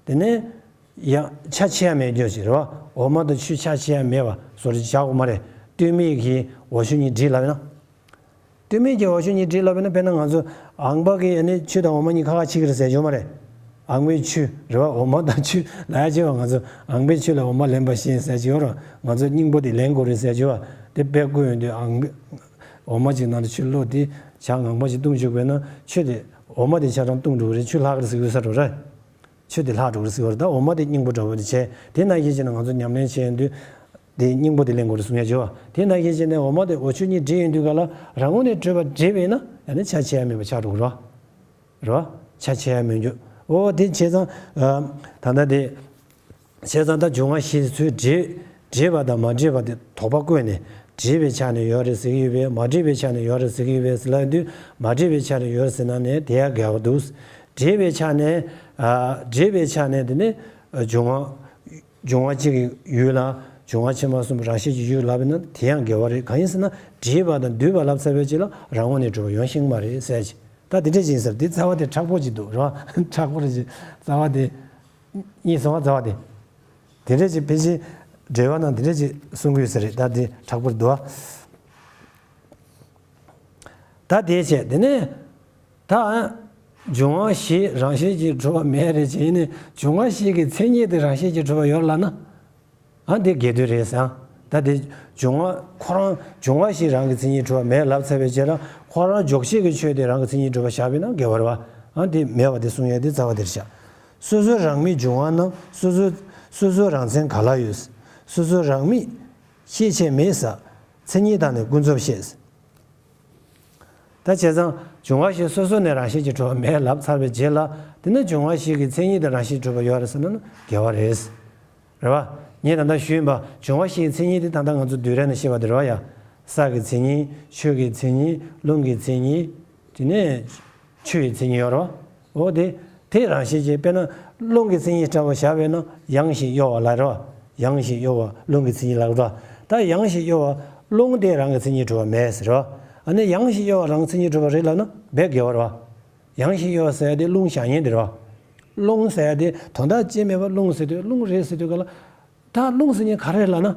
དེ་ནས་ཡང་ཆ་ཆེ་ཡ་མེད་རྒྱུ་ཞིག་རེད་བ། འོ་མ་དང་ཆུ་ཆ་ཆེ་ཡ་མེད་པ་བཟོ་འདྲ་བཞག་དགོས་མ་རེད། ལྟོས་མེད་ཀྱིས་འོ་ཆུ་གཉིས་འདྲེས་ལབ་ཡིན་ན། ལྟོས་མེད་ཀྱི་འོ་ཆུ་གཉིས་འདྲེས་ལབ་པས་ན། དཔེར་ན་ང་ཚོ་ཨང་པ་གིས་ཨ་ནི་ཆུ་དང་འོ་མ་གཉིས་ཁ་ཁ་ཕྱེ་གི་རེད་ཟེར་རྒྱུ་མ་རེད། ཨང་པའི་ཆུ་རེད་བ། འོ་མ་དང་ཆུ་ལབ་ཡ་ཅིག་ཡོད་བ། ང་ཚོ་ཨང་པའི་ཆུ་ལ་འོ་མ་ལེན་པ་བཞིན་ཟེར་གྱི་ཡོད་རེད། ང་ཚོ་སྙིང་པོ་དེ་ལེན་དགོས་རེད་ཟེར་གྱི་ཡོད་བ། དེ་དཔེ་བཀོད་ཡོང་དུས་ཨང་པའི་འོ་མ་ཅིག་ནང་ལ་ཆུ་བླུགས་ཏེ་ཇ་ངང་པ་ཞིག་བཏུང་བཅུག་པས་ན་ཆུ་དེ་འོ་མ་དེ་ཆ་ཚང་བཏུང་འགྲོ་གི་རེད། ཆུ་ལྷག་གི་རེད་ཟེར་གྱི་ཡོད་ས་རེད་བ། ཆུ་དེ་ལྷག་འགྲོ་གི་རེད་ཟེར་བ་རེད། ད་འོ་མ་དེ་སྙིང་པོ་འདྲ་བོ་དེ་བྱས། དེ་ནང་བཞིན་བྱས་ན་ང་ཚོ་ཉམས་ལེན་བྱས་ཡོང་དུས་དེ་སྙིང་པོ་དེ་ལེན་དགོས་རེད་གསུང་ཡ་བྱས་བ། དེ་ནང་བཞིན་བྱས་ནས་འོ་མ་དེ་འོ་ཆུ་གཉིས་འདྲེས་ཡོང་དུས་ག་ལ་རང་ངོས་ནས་གྲུབ་པ་འདྲེས་པས་ན་ཡང་ན་ཆ་ཆེ་ཡ་མེད་པ་ཆགས་འགྲོ་གི་རེད་བ། རེད་བ། ཆ་ཆེ་ཡ་མེད་རྒྱུ། འོ་དེ་བྱས་ཙང་ཨ་ད་ལྟ་དེ། བྱས་ཙང་ད་འབྱུང་བ་བཞི་ཚུར་འདྲེས་འདྲེས་པ་དང་མ་འདྲེས་པ་དེ་དོགས་པ་བཀོད་ནས་འདྲེས་པའི་ཆ་ནས་ཡོད་རེད་ཟེར་གྱི་ཡོད་པས། མ་འདྲེས་པའི་ཆ་ནས་ཡོད་རེད་ཟེར་གྱི་ཡོད་པས་ཟེར་ལབ་དུས། མ་འདྲེས་པའི་ཆ་ནས་ཡོད་རེད་ཟེར་ན་ནས་དེ་ཡང་འགལ་བ་འདུག། འདྲེས་པའི་ཆ་ནས་ཨ་འདྲེས་པའི་ཆ་ནས་དེ་ནི་འབྱུང་བ་འབྱུང་བ་གཅིག་གི་ཡུལ་ལ་འབྱུང་བ་ཆེན་པོ་གསུམ་རང་བཞིན་གྱིས་ཡོད་ལབ་ན་དེ་ཡང་འགལ་བ་རེད། གང་ཡིན་ཟེར་ན་འདྲེས་པ་དང་འདུས་པ་ལབ་ཚར་བའི་རྗེས་ལ་རང་ངོས་ནས་གྲུབ་པ་ཡོང་ཤེས་ཀྱི་མ་རེད་ཟེར་གྱི། ད་དེ་འདྲ་ཅིག་ཡིན་ཟེར། དེ་རྩ་བ་དེ་མཁྲེགས་པོ་ཅིག་འདུག་རེད་བ། མཁྲེགས་པོ་རེད་ཅིག་རྩ་བ་དེ། གཉིས་སོང་བ་རྩ་བ་དེ། དེ་འདྲ་ཅིག་ཕལ་ཆེར་འགྲེལ་པ་ནང་དེ་འདྲ་ཅིག་གསུང་གི་ཡོད་ས་རེད། ད་དེ་མཁྲེགས་པོ་རེད་འདུག་བ། ད་དེ་བྱས་དེ་ནས་ད་འབྱུང་བ་བཞི་རང་བཞིན་གྱིས་གྲུབ་པ་མེད་རེད་ཅེས་ཡིན་ནའི་འབྱུང་བ་བཞི་གི་མཚན་ཉིད་དེ་རང་བཞིན་གྱིས་གྲུབ་པ་ཡོད་ལབ་ན། ཨ་འདི་འགལ་འདུ་རེད་ཟེར། ད་དེ་འབྱུང་བ་ཁོ་རང་འབྱུང་བ་བཞི་རང་གི་མཚན་ཉིད་གྲུབ་པ་མེད་ལབ་ཚར་བའི་རྗེས་ལ་ཁོ་རང་འཇོག་བྱེད་ཀྱི་ཆོས་དེ་རང་གི་མཚན་ཉིད་གྲུབ་པ་བཞག་པས་ན་འགལ་བ་རེད་བ། ཨ་དེ་མེད་པ་དེ་གསུང་ཡ་དེ་རྩ་བ་དེར་བཞག་སོ་སོའི་རང་མིང་འབྱུང་བ་རྣམས་སོ་སོའི་སོ་སོའི་རང་མཚན་ག་ལ་ཡོད། སོ་སོའི་རང་མིང་ཤེས་བྱེད་མེད་ས། མཚན་ཉིད་དང་ནི་ཀུན་རྫོབ་ཤེས། ད་བྱས་ཙང་འབྱུང་བ་བཞི་སོ་སོ་ནས་རང་བཞིན་གྱིས་གྲུབ་པ་མེད་ལབ་ཚར་བའི་རྗེས་ལ་དེ་ནི་འབྱུང་བ་བཞི་གི་མཚན་ཉིད་དེ་རང་བཞིན་གྲུབ་པ་ཡོད་རེད་ཟེར་ན་ནི་འགལ་བ་རེད། རེད་བ། ངས་ད་ལྟ་ཞུས་ཡིན་པ་འབྱུང་བ་བཞི་ཡི་མཚན་ཉིད་དེ་ད་ལྟ་ང་ཚོ་བསྡུས་གྲྭ་ནས་བཤད་པ་དེ་རེད་བ་ཡ། ས་གི་མཚན་ཉིད། ཆུ་གི་མཚན་ཉིད། རླུང་གི་མཚན་ཉིད། དེ་ནས་ཆུ་ཡི་མཚན་ཉིད་ཡོད་རེད་བ། འོ་དེ་དེ་རང་བཞིན་གྱིས་དཔེར་ན་རླུང་གི་མཚན་ཉིད་འདྲ་བོ་བཞག་པས་ན་ཡང་ཞིང་གཡོ་བ་ལ་རེད་བ། ཡང་ཞིང་གཡོ་བ་རླུང་གི་མཚན་ཉིད་ལ་རེད་བ། ད་ཡང་ཞིང་གཡོ་བ་རླུང་དེ་རང་གི་མཚན་ཉིད་གྲུབ་པ་མེད་ཟེར་བ། ཨ་ནི་ཡང་ཞིང་གཡོ་བ་རང་གི་མཚན་ཉིད་གྲུབ་པ་རེད་ལབ་ན་དཔེ་འགལ་བ་རེད་བ། ཡང་ཞིང་གཡོ་བ་ཟེར་ཡ་དེ་རླུང་བཞག་མཁན་དེ་རེད་བ། རླུང་ཟེར་ཡ་དེ་དོན་དག་ཅི་མེད་པ་རླུང་ཟེར་དུས་རླུང་རེད་ཟེར་དུས་ག་ལ། ད་རླུང་ཟེར་མཁན་ག་རེ་རེད་ལབ་ན།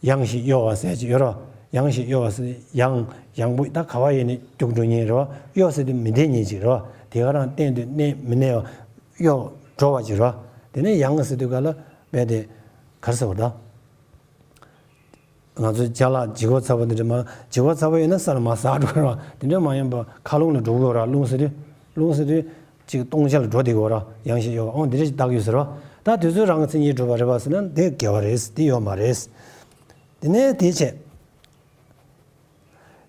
ཡང་ཞིང་གཡོ་བ་ཟེར་གྱི་ཡོད་རེད་བ། ཡང་ཞིང་གཡོ་བ་ཟེར་ཡང་ཡང་པོ་ད་ག་བ་ཡིན་ནའི་རྒྱུག་འགྲོ་མཁན་རེད་བ། གཡོ་ཟེར་དུས་མི་བདེ་མཁན་ཅིག་རེད་བ། དེ་ག་རང་གཏན་དུ་གནས་མི་གནས་བ། གཡོ་འགྲོ་བ་ཅིག་རེད་བ། དེ་ནས་ཡང་ཟེར་དུས་ག་ལ་རྦད་དེ་ག་རེ་ཟེར་བ་ད། ང་ཚོ་ཅ་ལག་ལྗིད་ཁོག་ཚ་པོ་འདི་འདྲ་མ་ལྗིད་ཁོག་ཚ་པོ་ཡིན་ན་ས་ལ་མར་ཟག་འགྲོ་རེད་བ། དེ་འདྲ་མ་ཡིན་པ་མཁའ་རླུང་ལ་འགྲོ་གི་ཡོད་རེད་བ། རླུང་ཟེར་དུས་རླུང་ཟེར་དུས་ཅིག་སྟོང་ཆ་ལ་འགྲོ་བསྡད་ཀྱི་ཡོད་རེད་བ། ཡང་ཞིང་གཡོ་བ་འོང་འདི་འདྲ་ཞིག་བཏགས་ཡོད་ཟེར་བ། ད་དེ་ཚོ་རང་གི་མཚན་ཉིད་གྲུབ་པ་རེད་བ་ཟེར་ན་འདི་འགལ་བ་རེད། འདི་ཡོད་མ་རེད། དེ་ནས་དེ་བྱས།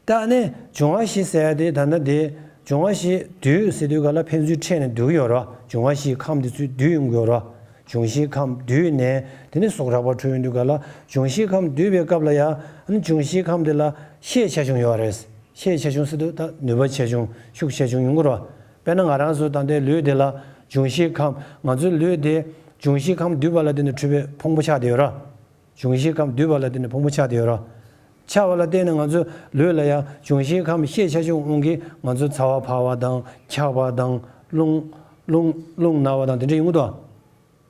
ད་ནི་འབྱུང་བ་བཞི་ཟེར་ཡ་དེ་ད་ལྟ་དེ་འབྱུང་བ་བཞི་འདུས་ཟེར་དུས་ག་ལ་ཕན་ཚུན་ཕྲད་ནས་འདུས་ཀྱི་ཡོད་རེད་བ། འབྱུང་བ་བཞིའི་ཁམས་དེ་ཚུར་འདུས་ཡོང་གི་ཡོད་རེད་བ། འབྱུང་བཞིའི་ཁམས་འདུས་ནས་དེ་ནི་གཟུགས་རགས་པ་འཕྲོད་ཡོང་དུས་ག་ལ་འབྱུང་བཞིའི་ཁམས་འདུས་པའི་སྐབས་ལ་ཡང་ཨ་ནི་འབྱུང་བཞིའི་ཁམས་དེ་ལ་ཤས་ཆེ་ཆུང་ཡོད་རེད། ཤས་ཆེ་ཆུང་ཟེར་དུས་ད་ནུས་པ་ཆེ་ཆུང་ཤུགས་ཆེ་ཆུང་ཡོང་གི་རེད་བ། དཔེར་ན་ང་རང་ཚོ་ད་ལྟའི་ལུས་དེ་ལ་འབྱུང་བཞིའི་ཁམས་ང་ཚོའི་ལུས་དེ་འབྱུང་བཞིའི་ཁམས་འདུས་པ་ལ་བརྟེན་ནས་འཕྲོད་པའི་ཕུང་པོ་ཆགས་བསྡད་ཡོད་རེད། འབྱུང་བཞིའི་ཁམས་འདུས་པ་ལ་བརྟེན་ནས་ཕུང་པོ་ཆགས་བསྡད་ཡོད་རེད། ཆགས་པ་ལ་བརྟེན་ནས་ང་ཚོའི་ལུས་ལ་ཡང་འབྱུང་བཞིའི་ཁམས་ཤས་ཆེ་ཆུང་དབང་གིས་ང་ཚོ་ཚ་བ་འཕར་བ་དང་འཁྱག་པ་དང་རླུང་རླུང་རླུང་ན་བ་དང་དེ་འདྲ་ཡོང་གི་འདུག་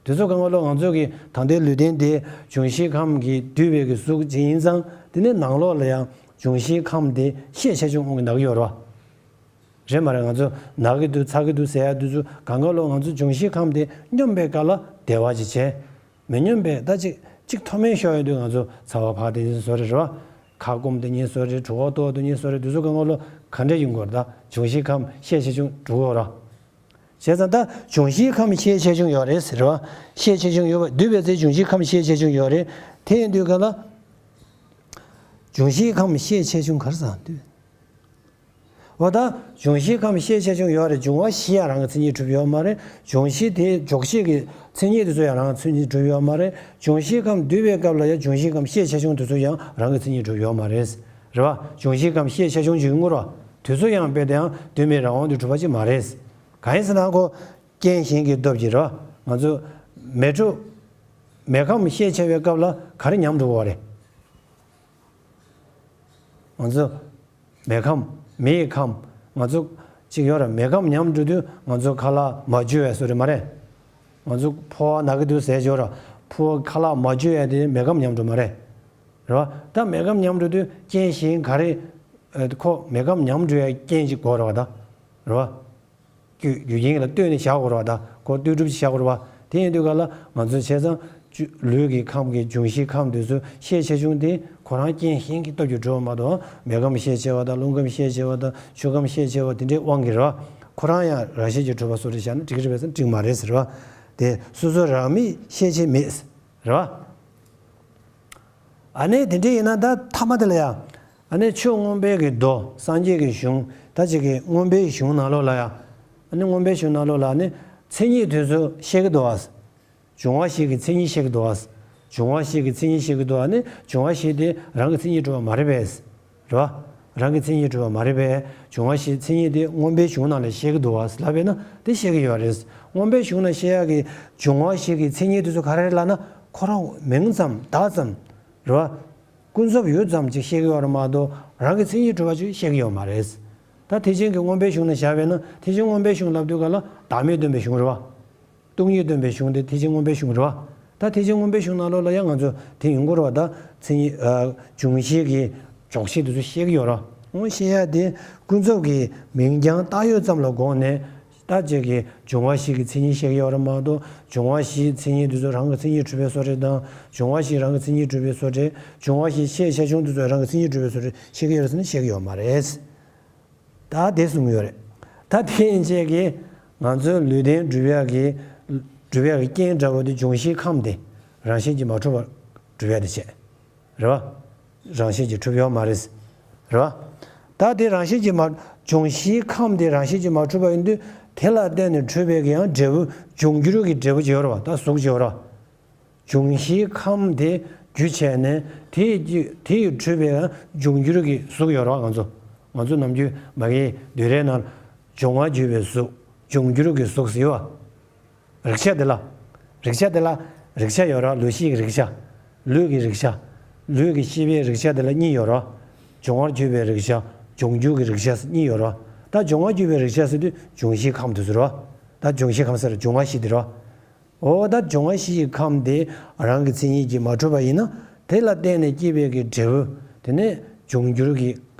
དེ་ཚོ་གང་ག་ལོ་ང་ཚོ་གི་ད་ལྟའི་ལུས་རྟེན་དེ་འབྱུང་བཞིའི་ཁམས་ཀྱིས་བསྡུས་པའི་གི་གཟུགས་ཅིག་ཡིན་ཙང་དེ་ནི་ནང་ལོགས་ལ་ཡང་འབྱུང་བཞིའི་ཁམས་དེ་ཤས་ཆེ་ཆུང་དབང་གིས་ན་གི་ཡོད་རེད་བ། རེད་མ་རེད། ང་ཚོ་ན་གི་འདུག་ཚ་གི་འདུག་ཟེར་ཡ་དེ་ཚོ་གང་ག་ལོ་ང་ཚོ་འབྱུང་བཞིའི་ཁམས་དེ་སྙོམས་པའི་སྐབས་ལ་བདེ་བ་ཅིག་བྱས། མི་སྙོམས་པས་ད་ཅིག་ཅིག་མཐོ་དམན་ཤོར་ཡོང་དུས་ང་ཚོ་ཚ་བ་འཕར་དེ་ཉིན་བཟོ་རེད་རེད་བ། ཁ་སྐོམ་དེ་ཉིན་བཟོ་རེད། གྲོད་ཁོག་ལྟོགས་དེ་ཉིན་བཟོ་རེད། དེ་ཚོ་གང་ག་ལོ་ག་འདྲ་ཡིན་དགོས་རེད། ད་འབྱུང་བཞིའི་ཁམས་ཤས་ཆེ་ཆུང་འགྲོ་གི་ཡོད་རེད། བྱས་ཙང་ད་འབྱུང་བཞིའི་ཁམས་ཤས་ཆེ་ཆུང་ཡོད་རེད་ཟེར་བ། ཤས་ཆེ་ཆུང་ཡོད་པ་འདུས་པའི་ཚེ་འབྱུང་བཞིའི་ཁམས་ཤས་ཆེ་ཆུང་ཡོད་རེད། དེ་ཡིན་དུས་ག་ལ་འབྱུང་བཞིའི་ཁམས་ཤས་ཆེ་ཆུང་ག་རེ་ཟེར་འདུས། འོ་ད་འབྱུང་བཞིའི་ཁམས་ཤས་ཆེ་ཆུང་ཡོད་རེད། འབྱུང་བ་བཞི་ཡང་རང་གི་མཚན་ཉིད་གྲུབ་ཡོད་མ་རེད། འབྱུང་བཞི་དེ་འཇོག་བྱེད་ཀྱི་མཚན་ཉིད་དེ་ཚོ་ཡང་རང་གི་མཚན་ཉིད་གྲུབ་ཡོད་མ་རེད། འབྱུང་བཞིའི་ཁམས་འདུས་པའི་སྐབས་ལ་ཡང་འབྱུང་བཞིའི་ཁམས་ཤས་ཆེ་ཆུང་དེ་ཚོ་ཡང་རང་གི་མཚན་ཉིད་གྲུབ་ཡོད་མ་རེད། རེད་བ། འབྱུང་བཞིའི་ཁམས་ཤས་ཆེ་ཆུང་ཅིག་ཡོང་གི་རེད་བ། དེ་ཚོ་ཡང་རྦད་དེ་ཡང་འདུས་མེད་རང་དབང་དུ་གྲུབ་པ་ཅིག་མ་རེད། གང་ཡིན་ཟེར་ན་ཁོ་རྐྱེན་གཞན་གྱི་སྟོབས་ཀྱིས་རེད་བ། ང་ཚོ་མེ་དྲོད་མེ་ཁམས་ཤས་ཆེ་བའི་སྐབས་ལ་ག་རེ་ཉམས་འགྲོ་གི་རེད། ང་ཚོ་མེ་ཁམས་མེ་ཡི་ཁམས་ང་ཚོ་གཅིག་ཡོད་ར། མེ་ཁམས་ཉམས་འགྲོ་དུས་ང་ཚོ་ཁ་ལག་མ་འཇུ་བའི་བཟོ་རེད་མ་རེད། ང་ཚོ་ཕོ་བ་ན་གི་འདུག་ཟེར་ཡོད་ར། ཕོ་བ་ཁ་ལག་མ་འཇུ་ཡ་དེ་མེ་ཁམས་ཉམས་འགྲོ་མ་རེད། རེད་བ། ད་མེ་ཁམས་ཉམས་འགྲོ་དུས་རྐྱེན་གཞན་ག་རེ། ཨ། ཁོ་མེ་ཁམས་ཉམས་འགྲོ་ཡ་རྐྱེན་ཅིག་དགོས་རེད་བ་ད། རེད་བ། རྒྱུ་རྒྱུ་རྐྱེན་ལ་ལྟོས་ནས་བཞག་དགོས་རེད་བ་ད། ཁོ་ལྟོས་གྲུབ་ཅིག་བཞག་དགོས་རེད་བ། དེ་ཡིན་དུས་ག་ལ་ང་ཚོས་བྱས་ཙང་། ལུས་ཀྱི་ཁམས་ཀྱི་འབྱུང་བཞིའི་ཁམས་དེ་ཚོ་ཤས་ཆེ་ཆུང་དེ་ཁོ་རང་རྐྱེན་གཞན་གྱི་སྟོབས་ཀྱིས་གྲུབ་པ་མ་གཏོགས། མེ་ཁམས་ཤས་ཆེ་བ་དང་རླུང་ཁམས་ཤས་ཆེ་བ་དང་ཆུ་ཁམས་ཤས་ཆེ་བ་དེ་འདྲའི་དབང་གིས་རེད་བ། ཁོ་རང་ཡང་རང་བཞིན་གྱིས་གྲུབ་པ་བཟོ་འདྲ་བཞག་ན་འགྲིག་གི་རེད་པས་ཟེར་ན་འགྲིག་མ་རེད་ཟེར་བ། དེ་སོ་སོ་རང་མིང་ཤས་ཆེ་མེད་རེད་བ། ཨ་ནི་དེ་འདྲ་ཡིན་ན་ད་ཐ་མ་དེ་ལ་ཡང་། ཨ་ནི་ཆོས་མངོན་པའི་གི་མདོ་སངས་རྒྱས་ཀྱི་གཞུང་ད་ཅིག་གི་མངོན་པའི་གཞུང་ནང་ལོགས་ལ་ཡང་། ཨ་ནི་མངོན་པའི་གཞུང་ནང་ལོགས་ལ་ཨ་ནི་མཚན་ཉིད་དེ་ཚོ་བཤད་ཀྱི་འདུག་བ། འབྱུང་བ་བཞི་གི་མཚན་ཉིད་བཤད་ཀྱི་འདུག་བ། འབྱུང་བ་བཞི་གི་མཚན་ཉིད་བཤད་ཀྱི་འདུག་ཨ་ནི་འབྱུང་བ་བཞི་དེ་རང་གི་མཚན་ཉིད་གྲུབ་པ་མ་རེད་པས། རེད་བ། རང་གི་མཚན་ཉིད་གྲུབ་པ་མ་རེད་པས། འབྱུང་བ་བཞིའི་མཚན་ཉིད་དེ་མངོན་པའི་གཞུང་ནང་ལ་བཤད་ཀྱི་འདུག་བ་ལབ་པས་ན་དེ་བཤད་ཀྱི་ཡོད་རེད། མངོན་པའི་གཞུང་ན་བཤད་ཡག་གི་འབྱུང་བ་བཞི་གི་མཚན་ཉིད་དེ་ཚོ་ག་རེ་རེད་ལབ་ན་ཁོ་རང་མིང་ཙམ་བརྡ་ཙམ་རེད་བ། ཀུན་རྫོབ་ཡུལ་ཙམ་ཅིག་བཤད་ཀྱི་ཡོད་རེད་མ་གཏོགས་རང་གི་མཚན་ཉིད་གྲུབ་པ་ཅིག་བཤད་ཀྱི་ཡོད་མ་རེད། ད་ཐེག་ཆེན་གྱི་མངོན་པའི་གཞུང་ནས་བཞག་པས་ན་ཐེག་ཆེན་མངོན་པའི་གཞུང་ལབ་དུས་ག་ལ་བདག་མེད་སྟོན་པའི་གཞུང་རེད་བ། སྟོང་ཉིད་སྟོན་པའི་གཞུང་དེ་ཐེག་ཆེན་མངོན་པའི་གཞུང་རེད་བ། ད་ཐེག་ཆེན་མངོན་པའི་གཞུང་ནང་ལོགས་ལ་ཡང་ང་ཚོ་དེ་ཡོང་གི་རེད་བ། ད་མཚན་ཉིད་ཨ་འབྱུང་བཞི་གི་འཇོག་བྱེད་དེ་ཚོ་བཤད་ཀྱི་ཡོད་རེད། འོ་བཤད་ཡ་དེ་ཀུན་རྫོབ་ཀྱི་མིང་རྐྱང་བཏགས་ཡོད་ཙམ་ལ་དགོངས་ནས་ ད་ཅིག་གིས་འབྱུང་བ་བཞི་གི་མཚན་ཉིད་བཤད་ཀྱི་ཡོད་རེད་མ་གཏོགས། འབྱུང་བ་བཞིའི་མཚན་ཉིད་དེ་ཚོ་རང་གི་མཚན་ཉིད་གྲུབ་པའི་བཟོ་འདྲ་དང་། འབྱུང་བ་བཞི་རང་གི་མཚན་ཉིད་གྲུབ་པའི་བཟོ་འདྲ། འབྱུང་བ་བཞི་ཤེས་བྱ་ཆུང་དེ་ཚོ་རང་གི་མཚན་ཉིད་གྲུབ་པའི་བཟོ་འདྲ་བཤད་ཀྱི་ཡོད་རེད་ཟེར་ན་བཤད་ཀྱི་ཡོད་མ་རེད། ད་དེ་གསུང་གི་ཡོད་རེད། ད་དེ་ཡན་ཆད་ཀྱིས་ང་ཚོའི་ལུས་རྟེན་གྲུབ་ཡག་གི་གྲུབ་ཡག་གི་རྐྱེན་འདྲ་བོ་དེ་འབྱུང་བཞིའི་ཁམས་དེ་རང་བཞིན་གྱིས་མ་གྲུབ་པར་གྲུབ་ཡག་དེ་བྱས། རེད་བ། རང་བཞིན་གྱིས་གྲུབ་ཡོད་མ་རེད། རེད་བ། ད་དེ་རང་བཞིན་གྱིས་མ། འབྱུང་བཞིའི་ཁམས་དེ་རང་བཞིན་གྱིས་མ་གྲུབ་པ་ཡིན་དུས། དེ་ལ་བརྟེན་ནས་གྲུབ་པའི་གི་ཡང་འབྲས་བུ། འབྱུང་འགྱུར་གྱི་འབྲས་བུ་ཅིག་ཡོད་རེད་བ། ད་གཟུགས་ཅིག་ཡོད་རེད་བ། འབྱུང་བཞིའི་ཁམས་དེ་རྒྱུ་བྱས་ནས་དེ་ཡི་དེ་ཡི་གྲུབ་པའི་ཡང་འབྱུང་འགྱུར་གྱི་གཟུགས་ཡོད་རེད་བ། ང་ཚོ་ང་ཚོ་ནམ་རྒྱུན་མ་གི་དུས་རེ་ནང་འབྱུང་བ་བརྒྱུད་པའི་གཟུགས། འབྱུང་འགྱུར་གྱི་གཟུགས་ཟེར་བ། རེག་བྱ་དེ་ལ། རེག་བྱ་དེ་ལ་རེག་བྱ་ཡོད་ར། ལུས་ཤེས་ཀྱི་རེག་བྱ། ལུས་ཀྱི་རེག་བྱ། ལུས་ཀྱི་ཤེས་པའི་རེག་བྱ་དེ་ལ་གཉིས་ཡོད་ར། འབྱུང་བར་གྱུར་པའི་རེག་བྱ། འབྱུང་འགྱུར་གྱི་རེག་བྱ་ཟེར་གཉིས་ཡོད་ར། ད་འབྱུང་བར་གྱུར་པའི་རེག་བྱ་ཟེར་དུས་འབྱུང་བཞིའི་ཁམས་དེ་ཚོ་ར། ད་འབྱུང་བཞིའི་ཁམས་ཟེར་འབྱུང་བ་བཞི་དེ་ར། འོ་ད་འབྱུང་བ་བཞི་ཡི་ཁམས་དེ་རང་གི་མཚན་ཉིད་ཀྱིས་མ་གྲུབ་པ་ཡིན་ན། དེ་ལ་བརྟེན་ནས་སྐྱེས་པའི་གི་འབྲས་བུ། དེ་ནས་འབྱུང་འགྱུར་གྱི་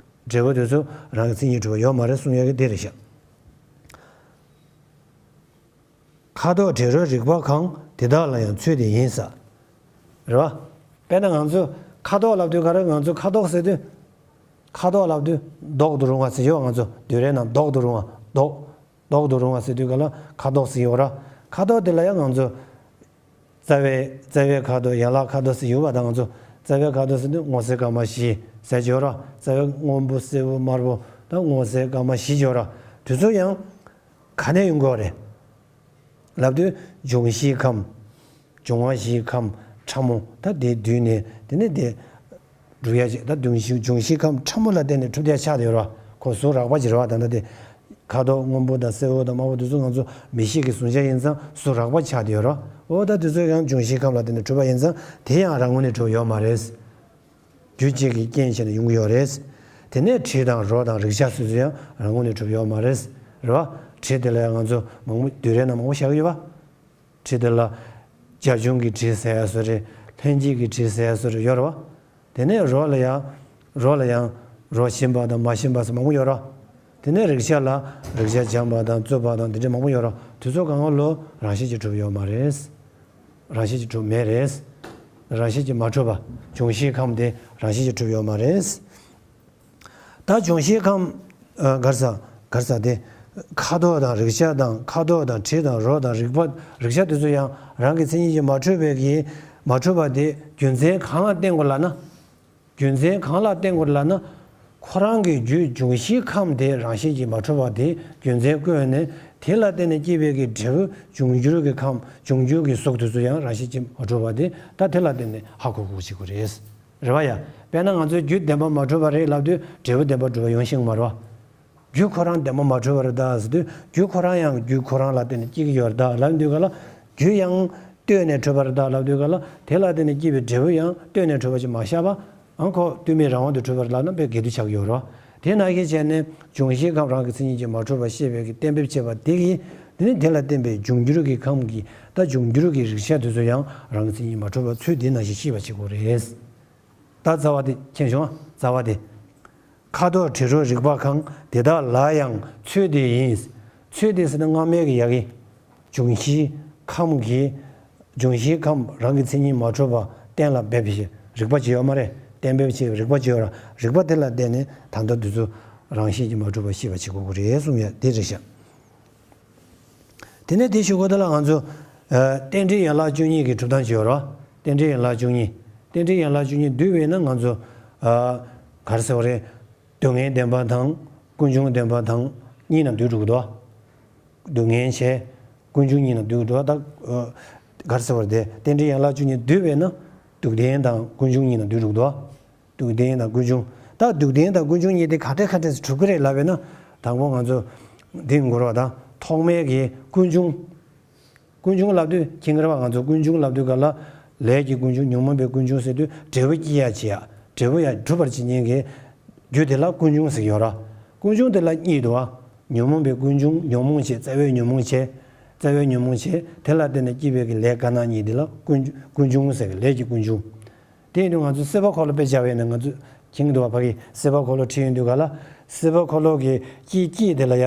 འབྲས་བུ་དེ་ཚོ་རང་གི་མཚན་ཉིད་གྲུབ་པ་ཡོད་མ་རེད་གསུང་ཡ་གི་དེ་རེད་ཤག་ཁ་དོག་དྲི་རོ་རེག་པ་གང་། དེ་དག་ལ་ཡང་ཚུལ་དེ་ཡིན་ས། རེད་བ། དཔེར་ན་ང་ཚོ་ཁ་དོག་ལབ་དུས་ག་རེ། ང་ཚོ་ཁ་དོག་ཟེར་དུས། ཁ་དོག་ལབ་དུས་མདོག་ཏུ་རུང་བ་ཟེར་ཡོད། ང་ཚོ་དུས་རེ་ནང་མདོག་ཏུ་རུང་བ། མདོག་མདོག་ཏུ་རུང་བ་ཟེར་དུས་ག་ལ་ཁ་དོག་ཟེར་ཡོད་ར། ཁ་དོག་དེ་ལ་ཡང་ང་ཚོ་རྩ་བའི་རྩ་བའི་ཁ་དོག་ཡན་ལག་ཁ་དོག་ཟེར་ཡོད་པ་དང་། ང་ཚོ་རྩ་བའི་ཁ་དོག་ཟེར་དུས་སྔོ་སེར་སྐར་མ་བཞི་ཟེར་གྱི་ཡོད་ར། རྩ་བའི་སྔོན་པོ་སེར་པོ་དམར་པོ་དང་སྔོ་སེར་སྐར་མ་བཞི་ཡོད་ར། དེ་ཚོ་ཡང་ག་ནས་ཡོང་གི་ཡོད་རེད་ལབ་དུས། འབྱུང་བཞིའི་ཁམས། འབྱུང་བ་བཞིའི་ཁམས་ཕྲ་མོ་ད་དེ་བསྡུས་ནས་དེ་ནས་དེ་གྲུབ་ཡ་ཅིག་ད་འབྱུང་བཞི་འབྱུང་བཞིའི་ཁམས་ཕྲ་མོ་ལ་བརྟེན་ནས་གྲུབ་བསྡད་ཆགས་བསྡད་ཡོད་ར། ཁོ་གཟུགས་རགས་པ་ཅིག་རེད་བ། ད་ལྟ་དེ་ཁ་དོག་སྔོན་པོ་དང་སེར་པོ་དང་དམར་པོ་དེ་ཚོ་ང་ཚོ་མིག་ཤེས་ཀྱིས་གཟུང་བྱ་ཡིན་ཙང་གཟུགས་རགས་པ་ཆགས་བསྡད་ཡོད་ར། འོ་ད་དེ་ཚོ་ཡང་འབྱུང་བཞིའི་ཁམས་ལ་བརྟེན་ནས་གྲུབ་པ་ཡིན་ཙང་དེ་ཡང་རང་ངོས་ནས་གྲུབ་ཡོད་མ་རེད། རྒྱུ་གཅིག་གི་རྐྱེན་བྱས་ནས་ཡོང་གི་ཡོད་རེད། དེ་ནས་དྲི་དང་རོ་དང་རེག་བྱ་སོ་སོ་ཡང་རང་ངོས་ནས་གྲུབ་ཡོད་མ་རེད། རེད་བ། དྲི་དེ་ལ་ཡང་ང་ཚོ་མང་པོ་དུས་རེ་ནང་མང་པོ་བཞག་གི་ཡོད་པ། དྲི་དེ་ལ་རྒྱ་གྱོང་གི་དྲི་ཟེར་ཡ་སོ་རེད། ལྷན་སྐྱེས་ཀྱི་དྲི་ཟེར་ཡ་སོ་རེད་ཡོད་རེད་བ། དེ་ནས་རོ་ལ་ཡང་། རོ་ལ་ཡང་། རོ་ཞིམ་པ་དང་མ་ཞིམ་པ་སོགས་མང་པོ་ཡོད་རེད་བ། དེ་ནས་རེག་བྱ་ལ་རེག་བྱ་འཇམ་པ་དང་རྩུབ་པ་དང་དེ་འདྲ་མང་པོ་ཡོད་རེད་བ། དེ་ཚོ་གང་ག་ལོ་རང་བཞིན་གྱིས་གྲུབ་ཡོད་མ་རེད། རང་བཞིན་གྱིས་གྲུབ་མེད་རེད། རང་བཞིན་གྱིས་མ་གྲུབ་པ། འབྱུང་བཞིའི་ཁམས་དེ་རང་བཞིན་གྱིས་གྲུབ་ཡོད་མ་རེད། ད་འབྱུང་བཞིའི་ཁམས། ཨ། ག་རེ་ཟ། ག་རེ་ཟ་དེ། ཁ་དོག་དང་རེག་བྱ་དང་། ཁ་དོག་དང་དྲི་དང་རོ་དང་རེག་པ། རེག་བྱ་དེ་ཚོ་ཡང་རང་གི་མཚན་ཉིད་ཀྱིས་མ་གྲུབ་པའི་གི། མ་གྲུབ་པ་དེ་རྒྱུ་མཚན་གང་ལ་བརྟེན་དགོས་ལབ་ན། རྒྱུ་མཚན་གང་ལ་བརྟེན་དགོས་ལབ་ན། ཁོ་རང་གི་རྒྱུ་འབྱུང་བཞིའི་ཁམས་དེ་རང་བཞིན་གྱིས་མ་གྲུབ་པ་དེ་རྒྱུ་མཚན་བཀོད་ནས། དེ་ལ་བརྟེན་ནས་སྐྱེས་པའི་གི་འབྲས་བུ་འབྱུང་འགྱུར་གྱི་ཁམས། འབྱུང་འགྱུར་གྱི་གཟུགས་དེ་ཚོ་ཡང་རང་བཞིན་གྱིས་མ་གྲུབ་པ་དེ་ད་དེ་ལ་བརྟེན་ནས་ཧ་གོ་དགོས་ཀྱི་རེད། རེད་བ་ཡ། དཔེར་ན་ང་ཚོའི་རྒྱུ་བདེན་པ་མ་གྲུབ་པ་རེད་ལབ་དུས་འབྲས་བུ་བདེན་པ་གྲུབ་པ་ཡོང་ཤེས་ཀྱི་མ་རེད་བ། རྒྱུ་ཁོ་རང་བདེན་པ་མ་གྲུབ་པ་རེད་ད་ཟེར་དུས། རྒྱུ་ཁོ་རང་ཡང་རྒྱུ་ཁོ་རང་ལ་བརྟེན་ནས་སྐྱེ་གི་ཡོད་རེད་ད་ལབ་དུས་ག་ལ། རྒྱུ་ཡང་ལྟོས་ནས་གྲུབ་པ་རེད་ད་ལབ་དུས་ག་ལ། དེ་ལ་བརྟེན་ནས་སྐྱེས་པའི་འབྲས་བུ་ཡང་ལྟོས་ནས་གྲུབ་པ་ཅིག་མ་བཞག་པ། ཨང་ཁོ་ལྟོས་མེད་རང་དབང་དུ་གྲུབ་པ་རེད་ལབ་ན་དཔེ་འགལ་འདུ་ཆགས་ཀྱི་ཡོད་རེད་བ། དེ་ནང་བཞིན་བྱས་ནས་འབྱུང་བཞིའི་ཁམས་རང་གི་མཚན་ཉིད་ཀྱིས་མ་གྲུབ་པ་ཤེས་པའི་གི་གཏན་འབེབས་བྱས་པ་དེ་གིས། དེ་ནི་དེ་ལ་བརྟེན་པའི་འབྱུང་འགྱུར་གྱི་ཁམས་ཀྱི་ད་འབྱུང་འགྱུར་གྱི་རེག་བྱ་དེ་ཚོ་ཡང་རང་གི་མཚན་ཉིད་མ་གྲུབ་པ་ཚུལ་འདི་ནང་བཞིན་ཤེས་པ་བྱེད་དགོས་རེད། ད་རྩ་བ་དེ་མཁྱེན་བྱུང་ཨ། རྩ་བ་དེ། ཁ་དོག་དྲི་རོ་རེག་པ་གང་། དེ་དག་ལ་ཡང་ཚུལ་དེ་ཡིན། ཚུལ་དེ་ཟེར་ན་སྔ་མའི་གི་ཡ་གི། འབྱུང་བཞིའི་ཁམས་ཀྱི། འབྱུང་བཞིའི་ཁམས་རང་གི་མཚན་ཉིད་མ་གྲུབ་པ་གཏན་ལ་འབེབས་ཤིང་རིག་པ་བྱེད་ཡོད་མ་རེད། གཏན་འབེབས་བྱེད་རིག་པ་བྱེད་ཡོད་ར། རིག་པ་དེ་ལ་བརྟེན་ནས་ད་ལྟ་འདི་ཚོ་རང་བཞིན་གྱིས་མ་གྲུབ་པ་ཤེས་པ་བྱེད་དགོས་ཀྱི་རེད་གསུངས་ཡ་དེ་རེད་ཤག་དེ་ནས་དེ་ཞུ་གོ་ད་ལ་ང་ཚོ། ཨ། རྟེན་འབྲེལ་ཡན་ལག་བཅུ་གཉིས་ཀྱི་གྲུབ་སྟངས་ཅིག་ཡོད་རེད་བ། རྟེན་འབྲེལ་ཡན་ལག་བཅུ་གཉིས། རྟེན་འབྲེལ་ཡན་ལག་བཅུ་གཉིས་བསྡུས་པས་ན་ང་ཚོ། ཨ། ག་རེ་ཟེར་བ་རེད། སྡུག་བསྔལ་བདེན་པ་དང་ཀུན་འབྱུང་བདེན་པ་དང་གཉིས་ནང་འདུས་འགྲོ་གི་འདུག་བ། སྡུག་བསྔལ་བྱས། ཀུན་འབྱུང་གཉིས་ནང་འདུས་འགྲོ་བ་ད། ཨ། ག་རེ་ཟེར་བ་རེད་དེ། རྟེན་འབྲེལ་ཡན་ལག་བཅུ་གཉིས་བསྡུས་པས་ན། སྡུག་བདེན་དང་ཀུན་འབྱུང་གཉིས་ནང་འདུས་འགྲོ་གི་འདུག་བ། སྡུག་བདེན་དང་ཀུན་འབྱུང་། ད་སྡུག་བདེན་དང་ཀུན་འབྱུང་གཉིས་དེ་ག་འདྲས་ག་འདྲས་སུ་གྲུབ་ཀྱི་རེད་ལབ་པས་ན། དང་པོ་ང་ཚོ་འདི་འགོར་བ་དང་ཐོག་མའི་གི་ཀུན་འབྱུང་། ཀུན་འབྱུང་ལབ་དུས་མཁྱེན་གྱི་རེད་བ། ང་ཚོ་ཀུན་འབྱུང་ལབ་དུས་ག་ལ། ལས་ཀྱི་ཀུན་འབྱུང་ཉོན་མོངས་པའི་ཀུན་འབྱུང་ཟེར་དུས་འབྲས་བུ་སྐྱེ་ཡ་བྱེད་ཡ། འབྲས་བུ་ཡ་སྒྲུབ་པར་བྱེད་མཁན་གྱི་རྒྱུ་དེ་ལ་ཀུན་འབྱུང་ཟེར་གྱི་ཡོད་ར། ཀུན་འབྱུང་དེ་ལ་གཉིས་འདུག་བ། ཉོན་མོངས་པའི་ཀུན་འབྱུང་ཉོན་མོངས་བྱེད། རྩ་བའི་ཉོན་མོངས་བྱེད། རྩ་བའི་ཉོན་མོངས་བྱེད་དེ་ལ་བརྟེན་ནས་སྐྱེས་པའི་གི་ལས་དཀར་ནག་གཉིས་དེ་ལ་ཀུན་ཀུན་འབྱུང་ཟེར་གི། ལས་ཀྱི་ཀུན་འབྱུང་། དེ་ཡིན་དུས་ང་ཚོ་སྲིད་པ་འཁོར་ལོ་དཔེ་བྱ་བས་ན་ང་ཚོ་མཁྱེན་གྱི་འདུག་བ། ཕ་གི་སྲིད་པ་འཁོར་ལོ་ཁྲིད་ཡོང་དུས་ག་ལ། སྲིད་པ་འཁོར་ལོ་གི་དཀྱིལ་དཀྱིལ་དེ་ལ་ཡ་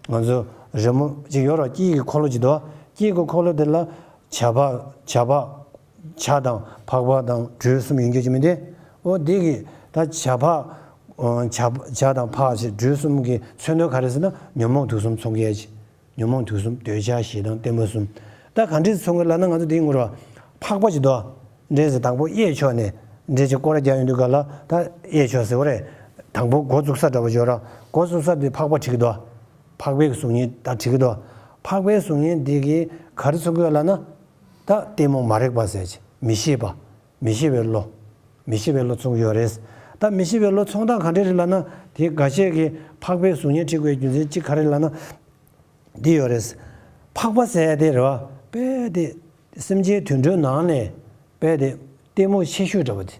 ང་ཚོ་ རི་མོ་ཅིག་ཡོད་ར། སྐྱིད་ཀྱི་འཁོར་ལོ་ཅིག་འདུག་སྐྱིད་ཀྱི་འཁོར་ལོ་དེ་ལ་བྱ་ཕག་བྱ་ཕག་བྱ་དང་ཕག་པ་དང་སྦྲུལ་གསུམ་ཡོད་རྒྱུ་ཅིག་མི་འདུག་འོ་འདི་གི་ད་བྱ་ཕག་བྱ་བྱ་དང་ཕག་ཅིག་སྦྲུལ་གསུམ་གྱི་མཚོན་དོན་ག་རེ་ཟེར་ན། ཉོན་མོངས་དུག་གསུམ་ཚོང་མཁན་ཅིག་ཉོན་མོངས་དུག་གསུམ། འདོད་ཆགས་ཞེ་སྡང་གཏི་མུག་གསུམ། ད་ག་འདྲས་ཚོང་གི་ལབ་ན། ང་ཚོ་འདིའི་ངོ་ར་ཕག་པ་ཅིག་འདུག་འདྲས་ཟེར། དང་པོ་གཡས་ཕྱོགས་ནས་འདྲས་ཅིག་སྐོར་ར་རྒྱག་ཡོང་དུས་ག་ལ། ད་གཡས་ཕྱོགས་ཟེར་བ་རེད། དང་པོ་འགོ་བཙུགས་ས་འདྲ་པོ་ཅིག་ཡོད་ར། འགོ་བཙུགས་ས་དེ་ཕག་པ་བྲིས་ཀྱི་འདུག་ཕག་པའི་གཟུགས་བརྙན་ད་བྲིས་ཀྱི་འདུག་ཕག་པའི་གཟུགས་བརྙན་འདི་གིས་ག་རེ་ཚོང་གི་ཡོད་ལབ་ན། ད་གཏི་མུག་མ་རིག་པ་ཟེར་ཅིག་མི་ཤེས་པ། མི་ཤེས་པའི་བློ། མི་ཤེས་པའི་བློ་ཚོང་གི་ཡོད་རེད། ད་མི་ཤེས་པའི་བློ་ཚོང་སྟངས་ག་འདྲས་རེད་ལབ་ན། དེ་འགའ་ཤས་ཀྱིས་ཕག་པའི་གཟུགས་བརྙན་བྲིས་དགོས་རྒྱུ་མཚན་གཅིག་ག་རེ་ལབ་ན། འདི་ཡོད་རེད། ཕག་པ་ཟེར་ཡ་དེ་རེད་བ། དཔེ་དེ་སེམས་ཅན་དུད་འགྲོའི་ནང་ནས་དཔེ་དེ་གཏི་མུག་ཆེ་ཤོས་འདྲ་པོ་དེ།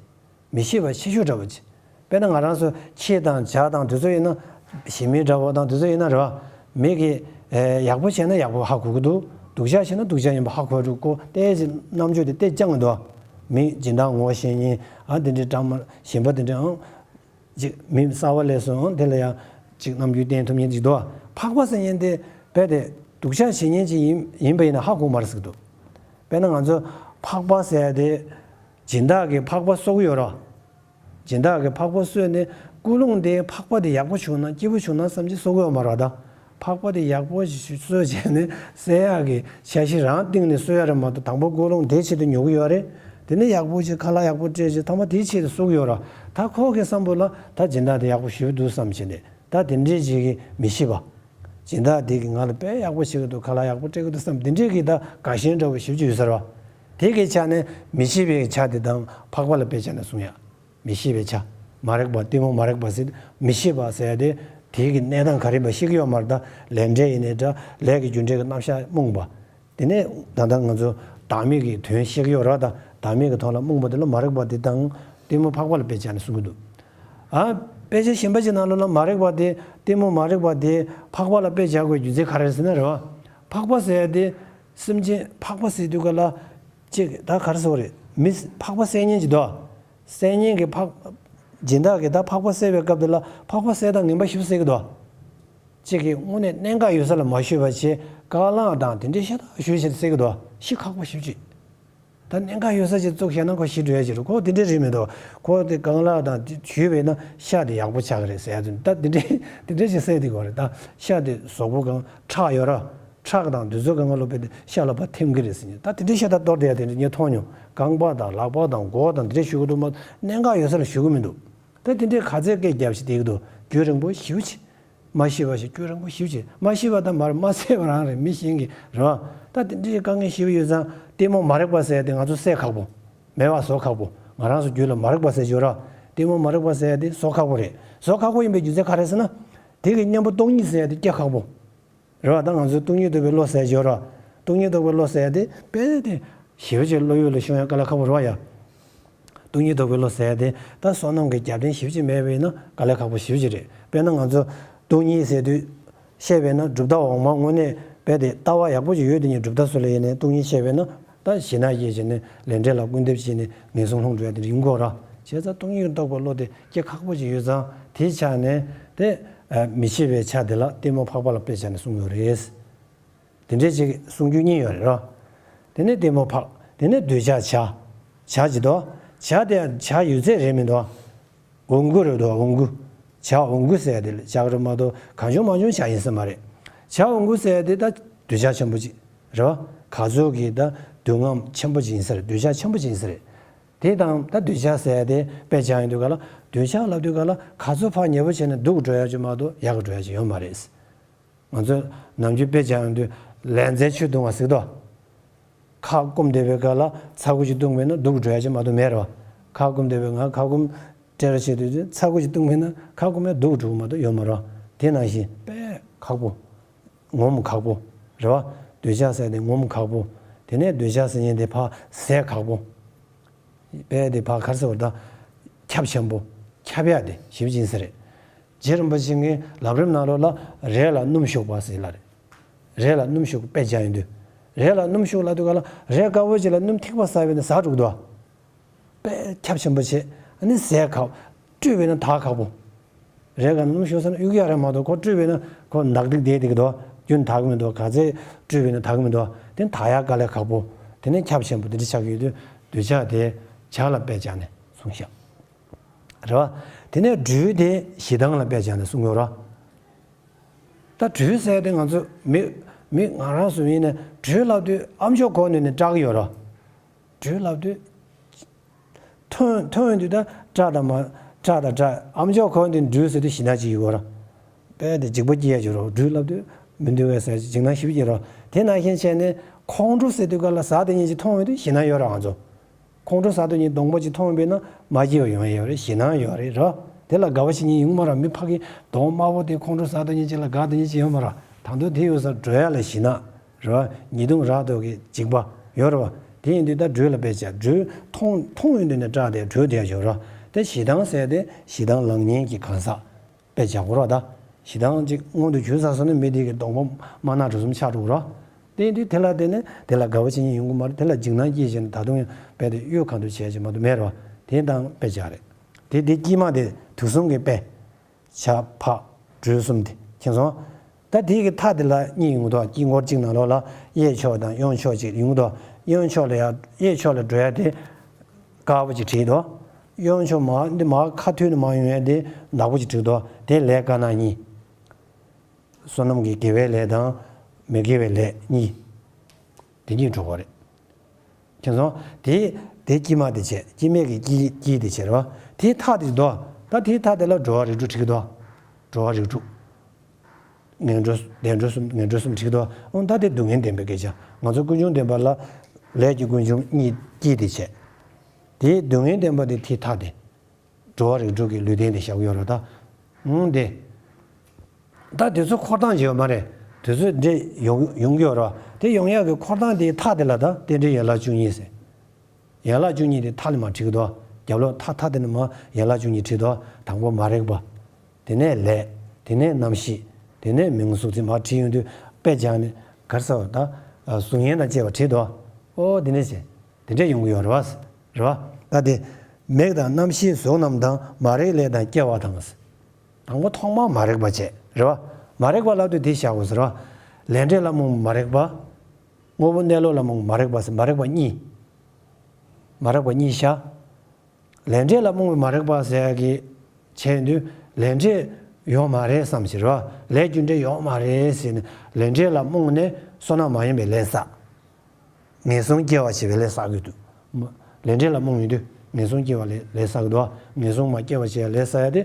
མི་ཤེས་པ་ཆེ་ཤོས་འདྲ་པོ་ཅིག་དཔེར་ན་ང་རང་ཚོ་ཁྱི་དང་བྱ་དང་དེ་ཚོ་ཡིན་ན། ཞི་མི་འདྲ་པོ་དང་དེ་ཚོ་ཡིན་ན་རེད་བ། མི་གིས་ཨེ་ཡག་པོ་བྱས་ན་ཡག་པོ་ཧ་གོ་གི་འདུག་སྡུག་ཅག་བྱས་ན་སྡུག་ཅག་ཡིན་པ་ཧ་གོ་འགྲོ་གི་འདུག་དེ་ཅིག་རྣམ་དཔྱོད་དེ་ཏོག་ཙམ་སྦྱང་གི་འདུག་མི་སྦྱིན་བདག་ངོ་ཤེས་མཁན་ཨ་དེ་འདྲའི་སྦྲང་མ་གཞན་པ་དེ་འདྲའང་ཅིག་མི་གསར་པ་སླེབས་སོང་དེ་ལ་ཡང་ཅིག་རྣམ་འགྱུར་བསྟན་ཐུབ་མཁན་ཅིག་འདུག་ཕག་པ་ཟེར་མཁན་དེ་རྦད་དེ་སྡུག་ཅག་བྱེད་མཁན་ཅིག་ཡིན་ཡིན་པ་ཡིན་ན་ཧ་གོ་མ་རེད་ཟེར་གི་འདུག་དཔེར་ན་ང་ཚོ་ཕག་པ་ཟེར་ཡ་དེ་སྦྱིན་བདག་གིས་ཕག་པ་གསོ་གི་ཡོད་ར། སྦྱིན་བདག་གིས་ཕག་པ་གསོས་ནས་ཀུན་སློང་དེ་ཕག་པ་དེ་ཡག་པོ་བྱུང་ན་སྐྱིད་པོ་བྱུང་ན་བསམ་གྱི་གསོ་གི་ཡོད་མ་རེད་ད། ཕག་པ་དེ་ཡག་པོ་ཞིག་གསོས་བྱས་ནས་བསད་ཡག་གི་འཆར་གཞི་རང་བཏིང་ནས་གསོ་ཡ་རེད་མ་གཏོགས། དང་པོ་ཀུན་སློང་དེའི་ཆེད་དུ་ཉོ་གི་ཡོད་རེད། དེ་ནས་ཡག་པོ་ཞིག་ཁ་ལག་ཡག་པོ་སྤྲད་བྱས་ཐ་མ་དེའི་ཆེད་དུ་གསོ་གི་ཡོད་ར། ད་ཁོ་གི་བསམ་བློ་ལ་ད་སྦྱིན་བདག་དེ་ཡག་པོ་ཞེ་པོ་འདུག་བསམ་བྱས་ནས། ད་དེ་འདྲའི་ཅིག་གིས་མི་ཤེས་པ། སྦྱིན་བདག་དེ་གིས་ང་ལ་དཔེ་ཡག་པོ་བྱེད་ཀྱི་འདུག་ཁ་ལག་ཡག་པོ་སྤྲད་ཀྱི་འདུག་བསམ། དེ་འདྲའི་གི་ད་དགའ་ཞེན་འདྲ་བོ་ཞེ་པོ་ཅིག་ཡོད་ས་རེད་བ། དེ་གི་ཆ་ནས་མི་ཤེས་པའི་ཆ་དེ་དང་ཕག་པ་ལ་དཔེ་བྱས་ནས་གསུངས་ཡ། མི་ཤེས་པའི་ཆ། མ་རིག་པ། གཏི་མུག་མ་རིག་པ་ཟེར། མི་ཤེས་པ་ཟེར་ཡ་དེ་དེ་གི་གནས་སྟངས་ག་རེ་ཡིན་པ་ཤེས་ཀྱི་ཡོད་མ་རེད་ད། ལས་འབྲས་ཡིན་ནའི་འདྲ། ལས་ཀྱི་རྒྱུ་འབྲས་ཀྱི་རྣམ་གཞག་རྨོངས་པ། དེ་ནས་ད་ལྟ་ང་ཚོ་བདག་མེད་ཀྱི་དོན་ཤེས་ཀྱི་ཡོད་རེད་ད། བདག་མེད་ཀྱི་དོན་ལ་རྨོངས་པ་དེ་ལ་མ་རིག་པ་དེ་དང་གཏི་མུག་ཕག་པ་ལ་དཔེ་བྱས་ནས་གསུང་གི་འདུག་ཨ། དཔེ་ཆ་གཞན་པ་ཅིག་ནང་ལོགས་ལ་མ་རིག་པ་དེ། གཏི་མུག་མ་རིག་པ་དེ་ཕག་པ་ལ་དཔེ་བྱ་དགོས་རྒྱུ་མཚན་ག་རེ་རེད་ཟེར་ན་རེད་བ། ཕག་པ་ཟེར་ཡ་དེ་སེམས་ཅན་ཕག་པ་ཟེར་དུས་ག་ལ་ཅིག་ད་ག་རེ་ཟེར་དགོས་རེད། མི་ཕག་པ་བསད་མཁན་ཅིག་འདུག་བསད་མཁན་གྱི་ཕག་སྦྱིན་བདག་གིས་ད་ཕག་པ་བསད་པའི་སྐབས་དེ་ལ་ཕག་པ་བསད་སྟངས་ངན་པ་ཞེ་པོ་བསད་ཀྱི་འདུག་གཅིག་གིས་དངོས་གནས་གནད་འགག་ཡོད་ས་ལ་མ་ཞུས་པ་བྱས། རྐང་ལག་དང་དེ་འདྲའི་ཤ་སྟག་ཞུས་བྱས་བསད་ཀྱི་འདུག་ཤི་ཁག་པོ་ཞེ་པོ་ཅིག་ད་གནད་འགག་ཡོད་ས་ཅིག་བཙུགས་བཞག་ན་ཁོ་ཤི་འགྲོ་ཡ་ཅིག་རེད། ཁོ་དེ་འདྲའི་རིགས་མི་འདུག་ཁོ་དེ་རྐང་ལག་དང་དེ་ཞུས་པས་ན་ཤ་དེ་ཡག་པོ་ཆགས་ཀྱི་རེད་ཟེར་ཡ་དེ། ད་དེ་འདྲའི་དེ་འདྲའི་ཅིག་བསད་དེ་གོ་རེད། ད་ཤ་དེ་གཟུགས་པོ་གང་ཁྲག་ཡོད་ར། ཁྲག་དང་དེ་ཚོ་གང་ག་ལོག་པའི་དེ་ཤ་ལ་ཕར་ཐིམ་གྱི་རེད་ཟེར་ནས། ད་དེ་འདྲའི་ཤ་སྟག་གཏོར་བསྡད་ཡ་དེ་འདྲ་ངས་མཐོང་མྱོང་། རྐང་པ་དང་ལག་པ་དང་མགོ་དང་དེ་འདྲ་ཞུ་གི་འདུག་མ། གནད་འགག་ཡོད་ས་ལ་ཞུ་གི་མི་འདུག་ད་དེ་འདྲའི་ག་ཚད་སྐད་རྒྱབ་བྱས་བསྡད་ཀྱི་འདུག་རྒྱུན་རིང་པོ་ཞེ་པོ་ཅིག་མ་ཤི་བ་ཞིག་རྒྱུན་རིང་པོ་ཞེ་པོ་ཅིག་མ་ཤི་བ་དང་མ་རེད། མ་བསད་པ་རང་རེད། མི་གཞན་གྱིས་རེད་བ། ད་དེ་འདྲའི་དཀའ་ངལ་ཞེ་པོ་ཡོད་ཙང་གཏི་མུག་མ་རིག་པ་ཟེར་ཡ་དེ་ང་ཚོ་བསད་ཁག་པོ། མེད་པ་བཟོ་ཁག་པོ། ང་རང་ཚོ་རྒྱུད་ལ་མ་རིག་པ་ཟེར་གྱི་ཡོད་ར། གཏི་མུག་མ་རིག་པ་ཟེར་ཡ་དེ་བཟོ་ཁག་པོ་རེད། བཟོ་ཁག་པོ་ཡིན་པའི་རྒྱུ་མཚན་ག་རེ་ཟེར་ན། དེ་གི་གཉེན་པོ་སྟོང་ཉིད་ཟེར་ཡ་དེ་སྐྱེ་ཁག་པོ། རེད་བ། ད་ང་ཚོས་སྟོང་ཉིད་རྟོགས་པའི་བློ་ཟེར་གྱི་ཡོད་ར། སྟོང་ཉིད་རྟོགས་པའི་བློ་ཟེར་ཡ་དེ་དཔེ་དེ་ཞེ་པོ་ཅིག་བློ་ཡུལ་ལ་ཤོང་ཡ་དཀའ་ལས་ཁག་པོ་རེད་བ་ཡ། སྟོང་ཉིད་རྟོགས་པའི་བློ་ཟེར་ཡ་དེ་ད་བསོད་ནམས་ཀྱི་རྒྱབ་རྟེན་ཞེ་པོ་ཅིག་མེད་པ་ཡིན་ན་དཀའ་ལས་ཁག་པོ་ཞེ་པོ་ཅིག་རེད། དཔེར་ན་ང་ཚོ་སྟོང་ཉིད་ཟེར་དུས་བཤད་པས་ན་གྲུབ་མཐའ་འོག་མ་དངོས་གནས་དཔེ་དེ་ལྟ་བ་ཡག་པོ་ཅིག་ཡོད་དེ་ཉིད་གྲུབ་མཐའ་སུ་ལ་ཡིན་ནའི་སྟོང་ཉིད་བཤད་པས་ན་ད་ཞི་གནས་ཀྱི་བྱས་ནས་ལས་འབྲས་ལ་སྐུར་འདེབས་བྱས་ནས་ངན་སོང་ལྷུང་འགྲོ་ཡ་དེ་ཡིན་དགོས་ར། བྱས་ཙང་སྟོང་ཉིད་རྟོགས་པའི་བློ་དེ་སྐྱེ་ཁག་པོ་ཅིག་ཡོད་ཙང་དེའི་ཆ་ནས་དེ་མི་ཤེས་པའི་ཆ་དེ་ལ་གཏི་མུག་ཕག་པ་ལ་དཔེ་བྱས་ནས་གསུངས་ཡོད་རེད། དེ་འདྲའི་ཅིག་གསུང་རྒྱུ་གཉིས་ཡོད་རེད་ར། དེ་ནས་གཏི་མུག་ཕག་དེ་ནས་འདོད་ཆགས་བྱ། བྱ་ཅིག་འདུག་བྱ་དེ་བྱ་ཡོད་ཚད་རེད་མི་འདུག་འོང་སྐུ་རེད་འདུག་འོང་སྐུ། བྱ་འོང་སྐུ་ཟེར་ཡ་དེ་ལ་བྱ་རེད་མ་གཏོགས་གང་བྱུང་མང་བྱུང་བྱ་ཡིན་ས་མ་རེད། བྱ་འོང་སྐུ་ཟེར་ཡ་དེ་ད་འདོད་ཆགས་ཆེན་པོ་ཅིག་རེད་བ། ག་ཚོད་ཀྱི་ད་སྡུག་བསྔལ་ཆེན་པོ་ཅིག་ཡིན་ས་རེད། འདོད་ཆགས་ཆེན་པོ་ཅིག་ཡིན་ས་རེད། དེ་དང་ད་འདོད་ཆགས་ཟེར་ཡ་དེ་དཔེ་བྱ་ཡོང་དུས་ག་ལ་འདོད་ཆགས་ལབ་དུས་ག་ལ་ག་ཚོད་ཕར་ཉེ་པོ་བྱས་ནས་སྡུག་འགྲོ་ཡ་ཅིག་མ་གཏོགས་ཡག་གི་འགྲོ་ཡ་ཅིག་ཡོད་མ་རེད། ང་ཚོ་ནམ་རྒྱུན་དཔེ་བྱ་ཡོང་དུས་ལན་ཚྭའི་ཆུ་བཏུང་བ་ཟེར་དོ། ཁ་སྐོམ་བསྡད་པའི་སྐབས་ལ་ཚྭ་ཁུ་ཅིག་བཏུང་བས་ན་སྡུག་འགྲོ་ཡ་ཅིག་མ་གཏོགས་མེད་རེད་བ། ཁ་སྐོམ་བསྡད་པའི་ང་ཁ་སྐོམ་སྤྲད་ར་བྱེད་དུས་ཚྭ་ཁུ་ཅིག་བཏུང་བས་ན་ཁ་སྐོམ་ཡ་སྡུག་འགྲོ་གི་མ་གཏོགས་ཡོད་མ་རེད་བ། དེ་ནང་བཞིན་དཔེ་ཁག་པོ། ངོམ་ཁག་པོ། རེད་བ། འདོད་ཆགས་ཟེར་དེ་ངོམ་ཁག་པོ། དེ་ནས་འདོད་ཆགས་ཟེར་མཁན་དེ་ཕར་ཟད་ཁག་པོ། དཔེ་དེ་ཕར་ག་རེ་ཟེར་བ་ད། ཁྱབ་ཆེན་པོ། ཁྱབ་ཡ་དེ་ཞེ་པོ་ཅིག་ཡིན་ས་རེད། རྗེ་རིན་པོ་ཆེ་གི་ལམ་རིམ་ནང་ལོགས་ལ་རས་ལ་སྣུམ་བྱུག་པ་ཟེར་ལ་རེད། རས་ལ་སྣུམ་བྱུག་དཔེ་བྱ་ཡོང་དུས། རས་ལ་སྣུམ་བྱུག་ལབ་དུས་ག་ལ་རས་དཀར་པོ་ཅིག་ལ་སྣུམ་ཐིགས་པ་བསགས་པས་ན་ཟག་འགྲོ་གི་འདུག་བ། དཔེ་ཁྱབ་ཆེན་པོ་བྱས། ཨ་ནི་ཟད་ཁག་བཀྲུས་པས་ན་དག་ཁག་པོ། རས་གང་སྣུམ་བྱུག་ཟེར་ན་གཡུག་ཡ་རེད་མ་གཏོགས་ཁོ་བཀྲུས་པས་ན་ཁོ་ནག་ཏིག་བསྡད་བསྡད་ཀྱི་འདུག་རྒྱུན་དག་གི་མི་འདུག་ག་ཚད་སྤྲུལ་བས་ན་དག་གི་མི་འདུག་དེ་དག་ཡག་དཀའ་ལས་ཁག་པོ། དེ་ནས་ཁྱབ་ཆེན་པོ་དེ་འདྲ་ཆགས་ཀྱི་ཡོད་དུས་གདུལ་བྱ་དེ་བྱ་ལ་དཔེ་བྱས་ནས་གསུངས་ཤག་རེད་བ། དེ་ནས་སྦྲུལ་དེ་ཞེ་སྡང་ལ་དཔེ་བྱས་ནས་གསུངས་ཡོད་རེད། ད་སྦྲུལ་ཟེར་དེ་ང་ཚོ་མི་མི་ང་རང་སུ་ཡིན་ནས་སྦྲུལ་ལབ་དུས་ཨ་མཆོག་གོ་ནས་ནས་སྐྲག་གི་ཡོད་རེད། སྦྲུལ་ལབ་དུས། ཐོན་ཐོན་དུས་ད་སྐྲག་དང་མ་སྐྲག་དང་སྐྲག་ཨ་མཆོག་གོ་དུས་སྦྲུལ་ཟེར་དུས་ཞེ་སྡང་ཅིག་ཡོད་རེད། དཔེ་དེ་འཇིགས་པ་སྐྱེ་ཡ་ཅིག་རེད། སྦྲུལ་ལབ་དུས་མི་འདུག་གས་ཟེར་འཇིགས་སྣང་ཞེ་པོ་སྐྱེ་རེད། དེ་ནང་བཞིན་བྱས་ནས་ཁོང་ཁྲོ་ཟེར་དུས་ག་ལ་ཟ་དེ་ཉིད་ཅིག་མཐོང་ཡོང་དུས་ཞེ་སྡང་ཡོད་རེད་ང་ཚོ། ཁོང་ཁྲོ་ཟ་དུས་ཉིད་གདོང་པ་ཅིག་མཐོང་པས་ན་མ་སྐྱིད་པ་ཡོང་ཡ་ཡོད་རེད། ཞེ་སྡང་ཡོད་རེད་རོ། དེ་ལ་དགའ་བ་ཞིག་ཉིད་ཡོང་མ་རེད། མི་ཕ་གི་གདོང་དམར་པོ་དེ་ཁོང་ཁྲོ་ཟ་དུས་ཉིད་ཅིག་ལ་དགའ་དུས་ཉིད་ཅིག་ཡོང་མ་རེད། ད་དུང་དེ་ཡོད་ས་འགྲོ་ཡ་ལ་ཞེ་སྡང་རེད་བ། ཉེས་རྡུང་རག་ཐོག་གི་འཇིགས་པ་ཡོད་རེད་བ། དེ་ཡིན་དུས་ད་སྦྲུལ་ལ་དཔེ་བྱས་སྦྲུལ་མཐོང་མཐོང་ཡོང་དུས་ནས་སྐྲག་དེ་སྦྲུལ་དེ་ཡ་ཡོད་རེད་བ། དེ་ཞེ་སྡང་ཟེར་དེ་ཞེ་སྡང་ལངས་ཉེན་གྱི་གང་ཟག་དཔེ་བྱ་དགོས་ར། ད་ཞེ་སྡང་ཅིག་མངོན་དུ་གྱུར་ཚར་སོང་ན་མི་དེ་གི་གདོང་པ་དམར་ནག་གྲུ་གསུམ་ཆགས་འགྲོ་གི་ར། དེ་ཡིན་དུས་དེ་ལ་བརྟེན་ནས་དེ་ལ་དགའ་བ་ཅི་ཡིན་ཡོང་གི་མ་རེད། དེ་ལ་འཇིགས་སྣང་སྐྱེས་བྱས་ནས་ད་དུང་ཡང་རྦད་དེ་གཡོལ་གང་ཐུབ་བྱས་བྱས་མ་གཏོགས་མེད་ར། དེ་དང་དཔེ་བྱ་རེད། དེ་དེ་དཀྱིལ་མ་དེ་དུག་གསུམ་གྱི་དཔེ། བྱ་ཕག་སྦྲུལ་གསུམ་དེ་མཁྱེན་སོང་། ད་དེ་གི་མཐའ་དེ་ལ་གཉིས་ཡོང་གི་འདུག་དཀྱིལ་འཁོར་གཅིག་ནང་ལོགས་ལ་གཡས་ཕྱོགས་དང་གཡོན་ཕྱོགས་གཅིག་ཡོང་གི་འདུག་གཡོན་ཕྱོགས་ལ་ཡ་གཡས་ཕྱོགས་ལ་འགྲོ་ཡ་དེ། དཀར་པོ་ཅིག་བྲིས་འདུག་གཡོན་ཕྱོགས་མར་འདི་མར་ཁ་ཐུག་ནས་མར་ཡོང་ཡ་དེ་ནག་པོ་ཅིག་བྲིས་འདུག་དེ་ལས་དཀར་ནག་གཉིས། བསོད་ནམས་ཀྱི་དགེ་བའི་ལས་དང་མི་དགེ་བའི་ལས་གཉིས། དེ་གཉིས་འགྲོ་བ་རེད། མཁྱེན་སོང་། དེ་དེ་དཀྱིལ་མ་དེ་བྱས་དཀྱིལ་མའི་གི་དཀྱིལ་དཀྱིལ་དེ་བྱས་རེད་བ། དེའི་མཐའ་དེ་འདུག་ད་དེའི་མཐའ་དེ་ལ་འགྲོ་བ་རིགས་དྲུག་བྲིས་འདུག་འགྲོ་བ་རིགས་དྲུག་ངན་འགྲོ། བདེ་འགྲོ་གསུམ། ངན་འགྲོ་གསུམ་བྲིས་འདུག་འོ་ད་དེ་སྡུག་བསྔལ་བདེན་པའི་སྐད་ཆ། ང་ཚོ་ཀུན་འབྱུང་བདེན་པ་ལ་ལས་ཀྱི་ཀུན་འབྱུང་གཉིས་དཀྱིལ་དེ་བྱས། དེའི་སྡུག་བསྔལ་བདེན་པ་དེ་དེའི་མཐའ་དེ། འགྲོ་བ་རིགས་དྲུག་གི་ལུས་རྟེན་དེ་བཞག་ཡོད་རེད་ད། འོང་དེ། ད་དེ་ཚོ་འཁོར་སྟངས་ཅིག་ཡོད་མ་རེད། དེ་ཚོ་འདྲེ་ཡོང་ཡོང་གི་ཡོད་རེད། དེ་ཡོང་ཡག་གི་འཁོར་སྟངས་དེའི་མཐའ་དེ་ལ་ད་རྟེན་འབྲེལ་ཡན་ལག་བཅུ་གཉིས་ཟེར། ཡན་ལག་བཅུ་གཉིས་དེ་མཐའ་ལ་མར་བྲིས་ཀྱི་འདུག་རྒྱབ་ལོགས་མཐའ་མཐའ་དེ་ནས་མར་ཡན་ལག་བཅུ་གཉིས་བྲིས་འདུག་དང་པོ་མ་རིག་པ། དེ་ནས་ལས། དེ་ནས་རྣམ་ཤེས། དེ་ནས་མིང་གཟུགས་ཅན་མར་བྲིས་ཡོང་དུས་དཔེ་སྦྱར་ནས་ག་རེ་ཟེར་བ་ད། གཟུགས་བརྙན་དང་བཅས་པ་བྲིས་འདུག་འོ་དེ་ནས་བྱས། དེ་འདྲ་ཡོང་གི་ཡོད་རེད་བ། རེད་བ། ད་དེ། མིག་དང་རྣམ་ཤེས་གཟུགས་རྣམས་དང་མ་རིག་ལས་དང་སྐྱེ་བ་དང་། དང་པོ་ཐོག་མར་མ་རིག་པ་བྱས་རེད་བ། མ་རིག་པ་ལབ་དུས་དེ་བཞག་དགོས་ཟེར་བ། ལས་འབྲས་ལ་རྨོངས་པའི་མ་རིག་པ། དངོས་པོ་གནས་ལུགས་ལ་རྨོངས་པའི་མ་རིག་པ་ཟེར་མ་རིག་པ་གཉིས། མ་རིག་པ་གཉིས་བཞག་ལས་འབྲས་ལ་རྨོངས་པའི་མ་རིག་པ་ཟེར་ཡ་གི་བྱས་དུས་ལས་འབྲས་ཡོད་མ་རེད་བསམ་ཞིག་རེད་བ། ལས་རྒྱུ་འབྲས་ཡོད་མ་རེད་ཟེར་ནས་ལས་འབྲས་ལ་རྨོངས་ནས་བསོད་ནམས་མ་ཡིན་པའི་ལས་བསགས། ངན་སོང་སྐྱེ་བ་བྱེད་པའི་ལས་བསགས་ཀྱི་འདུག་ལས་འབྲས་ལ་རྨོངས་ཡོང་དུས་ངན་སོང་སྐྱེ་བ་ལས་ལས་བསགས་ཀྱི་འདུག་ངན་སོང་མ་སྐྱེ་བ་བྱེད་ཡ་ལས་བསགས་ཡ་དེ།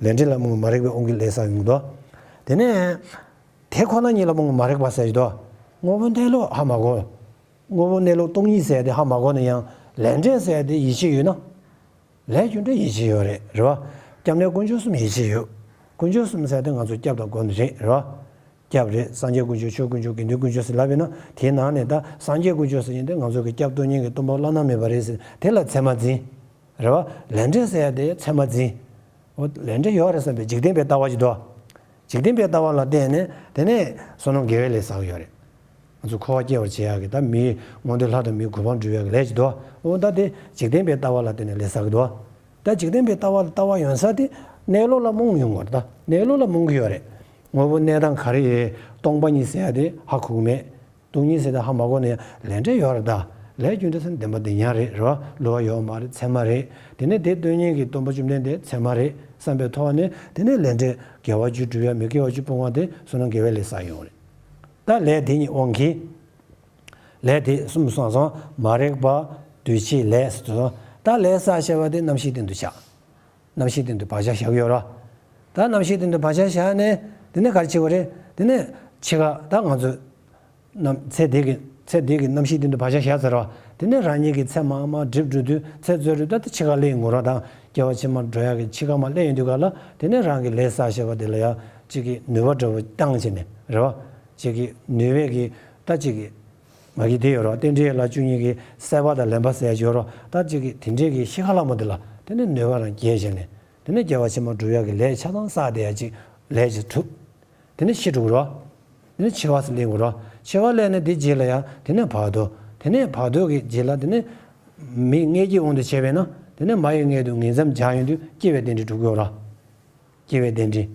ལས་འབྲས་ལ་རྨོངས་པའི་མ་རིག་པའི་དབང་གིས་ལས་བསགས་ཡོང་གི་འདུག་དེ་ནས། དེ་ཁོ་ན་ཉིད་ལ་རྨོངས་པའི་མ་རིག་པ་ཟེར་གྱི་འདུག་དངོས་པོ་གནས་ལུགས་ཧ་མ་གོ་དངོས་པོ་གནས་ལུགས་སྟོང་ཉིད་ཟེར་ཡ་དེ་ཧ་མ་གོ་ན་ཡང་ལས་འབྲས་ཟེར་ཡ་དེ་ཡིད་ཆེས་ཡོད་ན། ལས་རྒྱུ་འབྲས་ཡིད་ཆེས་ཡོད་རེད། རེད་བ། སྐྱབས་གནས་དཀོན་མཆོག་གསུམ་ཡིད་ཆེས་ཡོད། དཀོན་མཆོག་གསུམ་ཟེར་དེ་ང་ཚོ་སྐྱབས་དང་མགོན་རེད། རེད་བ། སྐྱབས་རེད། སངས་རྒྱས་དཀོན་མཆོག་ཆོས་དཀོན་མཆོག་དགེ་འདུན་དཀོན་མཆོག་ཟེར་ལབ་ཡོད་ན་དེའི་ནང་ནས་ད་སངས་རྒྱས་དཀོན་མཆོག་ཟེར་མཁན་དེ་ང་ཚོ་གི་སྐྱབས་གཏོར་མཁན་གྱི་སྟོན་པ་བླ་ན་མེད་པ་རེད་ཟེར་དེ་ལ་ཚད་མ་འཛིན། རེད་བ། ལས་འབྲས་ཟེར་ཡ་དེ་ཚད་མ་འཛིན། འོ་ལས་འབྲས་ཡོད་རེད་བསམ་པའི་འཇིག་རྟེན་པའི་ལྟ་བ་ཅིག་འདུག་འཇིག་རྟེན་པའི་ལྟ་བ་ལ་བརྟེན་ནས་དེ་ནས་བསོད་ནམས་དགེ་བའི་ལས་བསགས་ཡོད་རེད། ང་ཚོ་འཁོར་བ་སྐྱེ་བར་བྱེད་ཡག་གི་ད་མིའི་མངོན་མཐོའི་ལྷ་དང་མིའི་གོ་འཕང་སྒྲུབ་ཡག་གི་ལས་ཅིག་འདུག་འོ་ད་དེ་འཇིག་རྟེན་པའི་ལྟ་བ་ལ་བརྟེན་ནས་ལས་བསགས་ཀྱི་འདུག་ད་འཇིག་རྟེན་པའི་ལྟ་བ་ལ་ལྟ་བ་ཡོང་ས་དེ་གནས་ལུགས་ལ་རྨོངས་ཡོང་བ་རེད། ད་གནས་ལུགས་ལ་རྨོངས་ཀྱི་ཡོད་རེད། དངོས་པོ་གནས་སྟངས་ག་རེ་ཡོད་སྟོང་པ་ཉིད་ཟེར་ཡ་དེ་ཧ་གོ་གི་མེད། སྟོང་ཉིད་ཟེར་དེ་ཧ་མ་གོ་ནས་ལས་འབྲས་ཡོད་རེད་ད། ལས་རྒྱུ་འབྲས་ཟེར་ན་བདེན་པ་བདེན་ཉག་རེད། རེད་བ། བསླུ་བ་ཡོད་མ་རེད། ཚད་མ་རེད། དེ་ནས་དེ་སྟོན་མཁན་གྱི་སྟོན་པ་བཅོམ་ལྡན་འདས་ཚད་མ་རེད་བསམ་པའི་ཐོག་ནས་དེ་ནས་ལས་འབྲས་དགེ་བ་བཅུ་སྒྲུབ་ཡ་མི་དགེ་བ་བཅུ་སྤོང་བ་དེ་བསོད་ནམས་དགེ་བའི་ལས་བསགས་ཡོང་རེད། ད་ལས་དེ་གཉིས་དབང་གིས། ལས་དེ་གསུམ་སོང་ཙང་མ་རིག་པ། འདུས་བྱས་ལས་ཟེར་དུས་ད་ལས་བསགས་བྱས་པ་དེ་རྣམ་ཤེས་སྟེང་དུ་བཞག་རྣམ་ཤེས་སྟེང་དུ་བག་ཆགས་བཞག་ཡོད་རེད། ད་རྣམ་ཤེས་སྟེང་དུ་བག་ཆགས་བཞག་ནས་དེ་ནས་ག་རེ་བྱེད་དགོས་རེད། དེ་ནས་འཆི་ཁ་ད་ང་ཚོ། རྣམ་ཚེ་འདི་གི་ཚེ་འདི་གི་རྣམ་ཤེས་སྟེང་དུ་བག་ཆགས་བཞག་ཚར་བ། དེ་ནས་རང་ཉིད་ཀྱི་ཚེ་མར་མར་འགྲིབ་འགྲོ་དུས་ཚེ་རྩོལ་དུས་ད་ལྟ་འཆི་ཁ་སླེབས་ཡོང་གི་རེད། ད་སྐྱེ་བ་ཕྱི་མར་འགྲོ་ཡག་གི་འཆི་ཁ་མར་སླེབས་ཡོང་དུས་ག་ལ་དེ་ནས་རང་གི་ལས་བསགས་བྱས་པ་དེ་ལ་ཡང་གཅིག་གི་ནུས་པ་འདྲ་བོ་བཏང་བྱས་ནས་རེད་བ། གཅིག་གི་ནུས་པའི་གི་ད་གཅིག་གི་མ་གི་དེ་ཡོད་རེད་བ། རྟེན་འབྲེལ་ཡན་ལག་བཅུ་གཉིས་ཀྱི་སྲེད་པ་དང་ལེན་པ་ཟེར་ཡག་ཡོད་རེད་བ། ད་གཅིག་གི་དེ་འདྲའི་གི་ཤི་ཁ་ལྷ་མོ་དེ་ལ་དེ་ནས་ནུས་པ་རང་རྒྱས་བྱས་ནས་དེ་ནས་སྐྱེ་བ་ཕྱི་མར་འགྲོ་ཡག་གི་ལས་ཆ་ཚང་བསགས་བསྡད་ཡག་གཅིག་ལས་གཅིག་གྲུབ། དེ་ནས་འཆི་འགྲོ་གི་རེད། དེ་ནས་འཆི་བ་ཟེར་སླེབས་ཡོང་གི་རེད། འཆི་བ་སླེབས་ནས་དེ་རྗེས་ལ་ཡང་དེ་ནས་བར་དོ། དེ་ནས་བར་དོ་གི་རྗེས་ལ་དེ་ནས་མིའི་མངལ་སྐྱེས་དབང་དུ་བྱས་པས་ན་དེ་ནས་མ་ཡི་མངལ་དུ་ངེས་མཚམས་སྦྱར་ཡོང་དུས་སྐྱེ་བའི་རྟེན་འབྲེལ་གྲུབ་ཀྱི་ཡོད་རེད། སྐྱེ་བའི་རྟེན་འབྲེལ།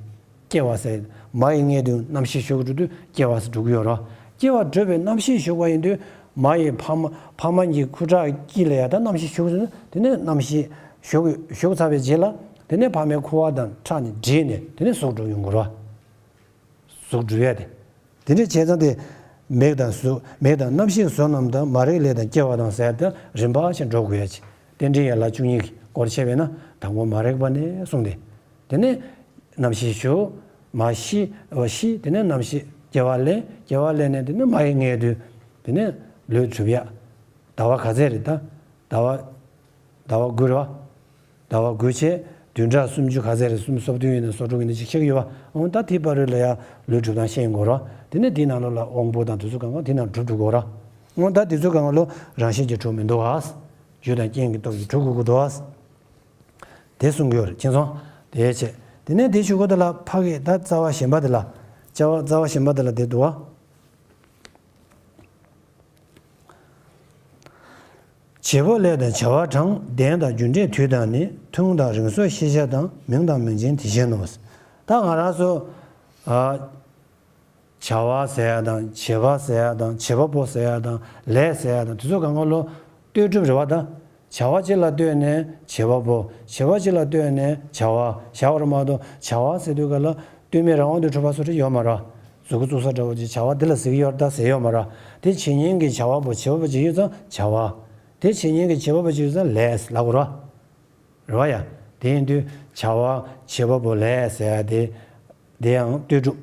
སྐྱེ་བ་ཟེར། མ་ཡི་མངལ་དུ་རྣམ་ཤེས་ཞུགས་འགྲོ་དུས་སྐྱེ་བ་ཟེར་འགྲོ་གི་ཡོད་རེད་བ། སྐྱེ་བ་འགྲོ་བའི་རྣམ་ཤེས་ཞུགས་པ་ཡིན་དུས་མ་ཡི་ཕ་མ་ཕ་མ་གི་ཁུ་ཁྲག་དཀྱིལ་ལ་ཡ་ད་རྣམ་ཤེས་ཞུགས་ཟེར་ན་དེ་ནས་རྣམ་ཤེས་ཞུགས་ཞུགས་ཚར་བའི་རྗེས་ལ་དེ་ནས་ཕ་མའི་ཁུ་བ་དང་ཁྲག་ནི་འདྲེས་ནས་དེ་ནས་གཟུགས་འགྲུབ་ཡོང་གི་རེད་བ། གཟུགས་འགྲུབ་ཡ་དེ། དེ་འདྲ་བྱས་ཙང་དེ། མིག་དང་གཟུགས་མིག་དང་རྣམ་ཤེས་གཟུགས་རྣམས་དང་མ་རིག་ལས་དང་སྐྱེ་བ་དང་ཟེར་ཏེ་རིམ་པ་བཞིན་འགྲོ་དགོས་ཡ་ཅིག་རྟེན་འབྲེལ་ཡན་ལག་བཅུ་གཉིས་ཀྱི་སྐོར་བཤད་པས་ན་དང་པོ་མ་རིག་པ་ནས་གསུངས་ཏེ། དེ་ནས། རྣམ་ཤེས་ཞུགས། མ་ཤི་བ་ཤི་དེ་ནས་རྣམ་ཤེས་སྐྱེ་བ་ལེན་སྐྱེ་བ་ལེན་ནས་དེ་ནས་མ་ཡི་མངལ་དུ། དེ་ནས་ལུས་འགྲུབ་ཡ། ཟླ་བ་ག་ཚད་རེད་ད། ཟླ་བ། ཟླ་བ་དགུ་རེད་བ། ཟླ་བ་དགུ་བྱས། བདུན་ཕྲག་སུམ་ཅུ་ག་ཚད་རེད་སུམ་སོ་བདུན་ཡིན་ན་སོ་དྲུག་ཡིན་ན་ཅིག་ཤེས་ཀྱི་ཡོད་བ། འོང་ད་དེའི་བར་རོལ་ལ་ཡ་ལུས་གྲུབ་སྟངས་ཤེས་ཡོང་གི་རེད་བ། དེ་ནས་དེའི་ནང་ལོགས་ལ་དབང་པོ་དང་དེ་ཚོ་གང་གང་དེ་ནང་གྲུབ་འགྲོ་གི་རེད་བ། འོང་ད་དེ་ཚོ་གང་གང་ལོ་རང་བཞིན་གྱིས་གྲུབ་མི་འདུག་བ། རྒྱུ་དང་རྐྱེན་གྱི་སྟོབས་ཀྱིས་གྲུབ་དགོས་ཀྱི་འདུག་བ། དེ་གསུང་གི་ཡོད་རེད་ཁྱེད་ཚོ། དེ་བྱས། དེ་ནས་དེ་ཞུ་གོ་དེ་ལ་ཕ་གི་ད་རྩ་བ་གཞན་པ་དེ་ལ། རྩ་བ་རྩ་བ་གཞན་པ་དེ་ལ་དེ་འདུག་བ། བྱེད་པོ་ལས་དང་བྱ་བ་གྲངས་ལྡན་དང་རྒྱུ་འབྲས་དུས་དང་ནི་ཐུང་དང་རིང་སོགས་ཤེས་བྱ་དང་མིང་དང་མིང་ཅན་དེ་བཞིན་ནོ། ད་ང་རང་ཚོ། ཨ། བྱ་བ་ཟེར་ཡ་དང་བྱེད་པ་ཟེར་ཡ་དང་བྱེད་པ་པོ་ཟེར་ཡ་དང་ལས་ཟེར་ཡ་དང་དེ་ཚོ་གང་ག་ལོ་ལྟོས་གྲུབ་རེད་བ་ད། བྱ་བ་གཅིག་ལ་ལྟོས་ནས་བྱེད་པ་པོ་བྱེད་པ་གཅིག་ལ་ལྟོས་ནས་བྱ་བ་བྱ་བ་རེད་མ་གཏོགས་བྱ་བ་ཟེར་དུས་ག་ལ་ལྟོས་མེད་རང་དབང་དུ་གྲུབ་པ་སོགས་ཡོད་མ་རེད། གཟུགས་པོ་བཙུགས་ས་འདྲ་བོ་ཅིག་བྱ་བ་འདི་ལ་ཟེར་གྱི་ཡོད་རེད་ད་ཟེར་ཡོད་མ་རེད། དེ་བྱེད་མཁན་གྱི་བྱ་བ་པོ་བྱེད་པ་པོ་ཅིག་ཡོད་ཙང་བྱ་བ། དེ་བྱེད་མཁན་གྱི་བྱེད་པ་པོ་ཅིག་ཡོད་ཙང་ལས་ལབ་དགོས་རེད། རེད་བ་ཡ། དེ་ཡིན་དུས་བྱ་བ་བྱེད་པ་པོ་ལས་ཟེར་ཡ་དེ། དེ་ཡང་ལྟོས་གྲུབ།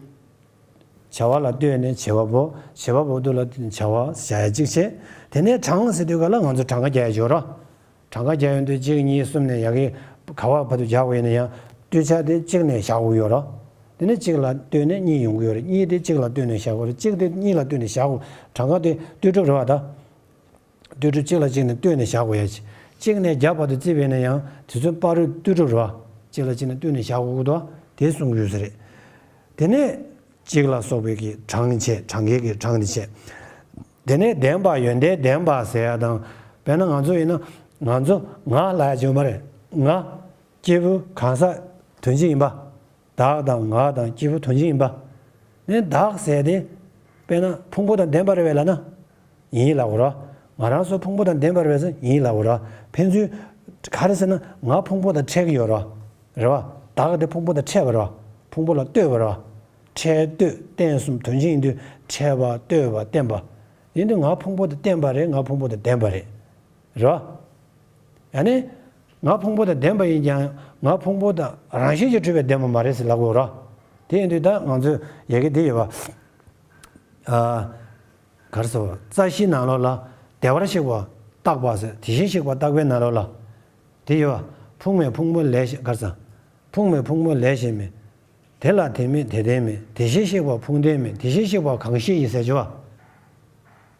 བྱ་བ་ལ་ལྟོས་ནས་བྱེད་པ་པོ། བྱེད་པ་པོ་དུ་ལ་བརྟེན་ནས་བྱ་བ་བྱ་ཡ་གཅིག་བྱས། དེ་ནས་གྲངས་ཟེར་དུས་ག་ལ་ང་ཚོ་གྲངས་ཀ་རྒྱག་ཡ་ཡོད་ར། གྲངས་ཀ་རྒྱག་ཡོང་དུས་གཅིག་གཉིས་གསུམ་ནས་ཡ་གི་ག་བ་བར་དུ་རྒྱག་དགོས་ཡིན་ན་ཡང་སྟོད་ཆ་དེ་གཅིག་ནས་བཞག་དགོས་ཡོད་ར། དེ་ནས་གཅིག་ལ་ལྟོས་ནས་གཉིས་ཡོང་གི་ཡོད་རེད། གཉིས་དེ་གཅིག་ལ་ལྟོས་ནས་བཞག་དགོས་རེད། གཅིག་དེ་གཉིས་ལ་ལྟོས་ནས་བཞག་དགོས། གྲངས་ཀ་དེ་ལྟོས་གྲུབ་རེད་བ་ད། ལྟོས་གྲུབ་གཅིག་ལ་གཅིག་ནས་ལྟོས་ནས་བཞག་དགོས་ཡ་ཅིག་གཅིག་ནས་བརྒྱ་བར་དུ་བརྩིས་པས་ན་ཡང་དེ་ཚོའི་བར་རོལ་ལྟོས་གྲུབ་རེད་བ། གཅིག་ལ་གཅིག་ནས་ལྟོས་ནས་བཞག་དགོས་ཀྱི་འདུག་བ། དེ་གསུང་གི་ཡོད་ས་རེད། དེ་ནས། གཅིག་ལ་སོགས་པའི་གི་གྲངས་བྱས་གྲངས་ཀའི་གི་གྲངས་དེ་བྱས། དེ་ནས་ལྡན་པ་ཡོན་ཏན་ལྡན་པ་ཟེར་ཡ་དང་། དཔེར་ན་ང་ཚོ་ཡིན་ན་ང་ཚོ་ང་ལ་ཡ་བྱེད་མ་རེད། ང་སྐྱེས་བུ་གང་ཟག་དོན་གཅིག་ཡིན་པ། བདག་དང་ང་དང་སྐྱེས་བུ་དོན་གཅིག་ཡིན་པ། ནས་བདག་ཟེར་ཏེ། དཔེར་ན་ཕུང་པོ་དང་ལྡན་པ་རེད་བས་ལབ་ན། ཡིན་ལབ་དགོས་ར། ང་རང་ཚོ་ཕུང་པོ་དང་ལྡན་པ་རེད་བས་ཟེར་ཡིན་ལབ་དགོས་ར། ཕན་ཚུན། ག་རེ་ཟེར་ན་ང་ཕུང་པོ་དང་ཕྲད་ཀྱི་ཡོད་ར། རེད་བ། བདག་དེ་ཕུང་པོ་དང་ཕྲད་པ་ར། ཕུང་པོ་ལ་ལྟོས་པ་ར། ཕྲད་ལྟོས་རྟེན་གསུམ་དོན་གཅིག་ཡིན་དུས་ཕྲད་པ་ལྟོས་པ་བརྟེན་པ། ཡིན་དུས་ང་ཕུང་པོ་དང་བརྟེན་པ་རེད། ང་ཕུང་པོ་དང་ལྡན་པ་རེད། རེད་བ། ཡང་ན། ང་ཕུང་པོ་དང་ལྡན་པ་ཡིན་ཀྱང་ང་ཕུང་པོ་དང་རང་བཞིན་གྱིས་གྲུབ་པའི་ལྡན་པ་མ་རེད་ཟེར་ལབ་དགོས་ར། དེ་ཡིན་དུས་ད་ང་ཚོས་ཡ་གི་དེ་ཡོད་པ། ཨ། ག་རེ་ཟེར་བ་རྩ་ཤེའི་ནང་ལོགས་ལ་བདེ་བར་གཤེགས་པ་བརྟག་པ་ཟེར་དེ་བཞིན་གཤེགས་པ་བརྟག་པའི་ནང་ལོགས་ལ། དེ་ཡོད་པ། ཕུང་མེད་ཕུང་པོ་ལས་གཞན་ག་རེ་ཟེར། ཕུང་མེད་ཕུང་པོ་ལས་གཞན་མེད། དེ་ལ་དེ་མེད་དེ་ལྡན་མེད་དེ་བཞིན་གཤེགས་པ་ཕུང་ལྡན་མེད་དེ་བཞིན་གཤེགས་པ་གང་ཞིག་ཡིན་ཟེར་གྱི་བ།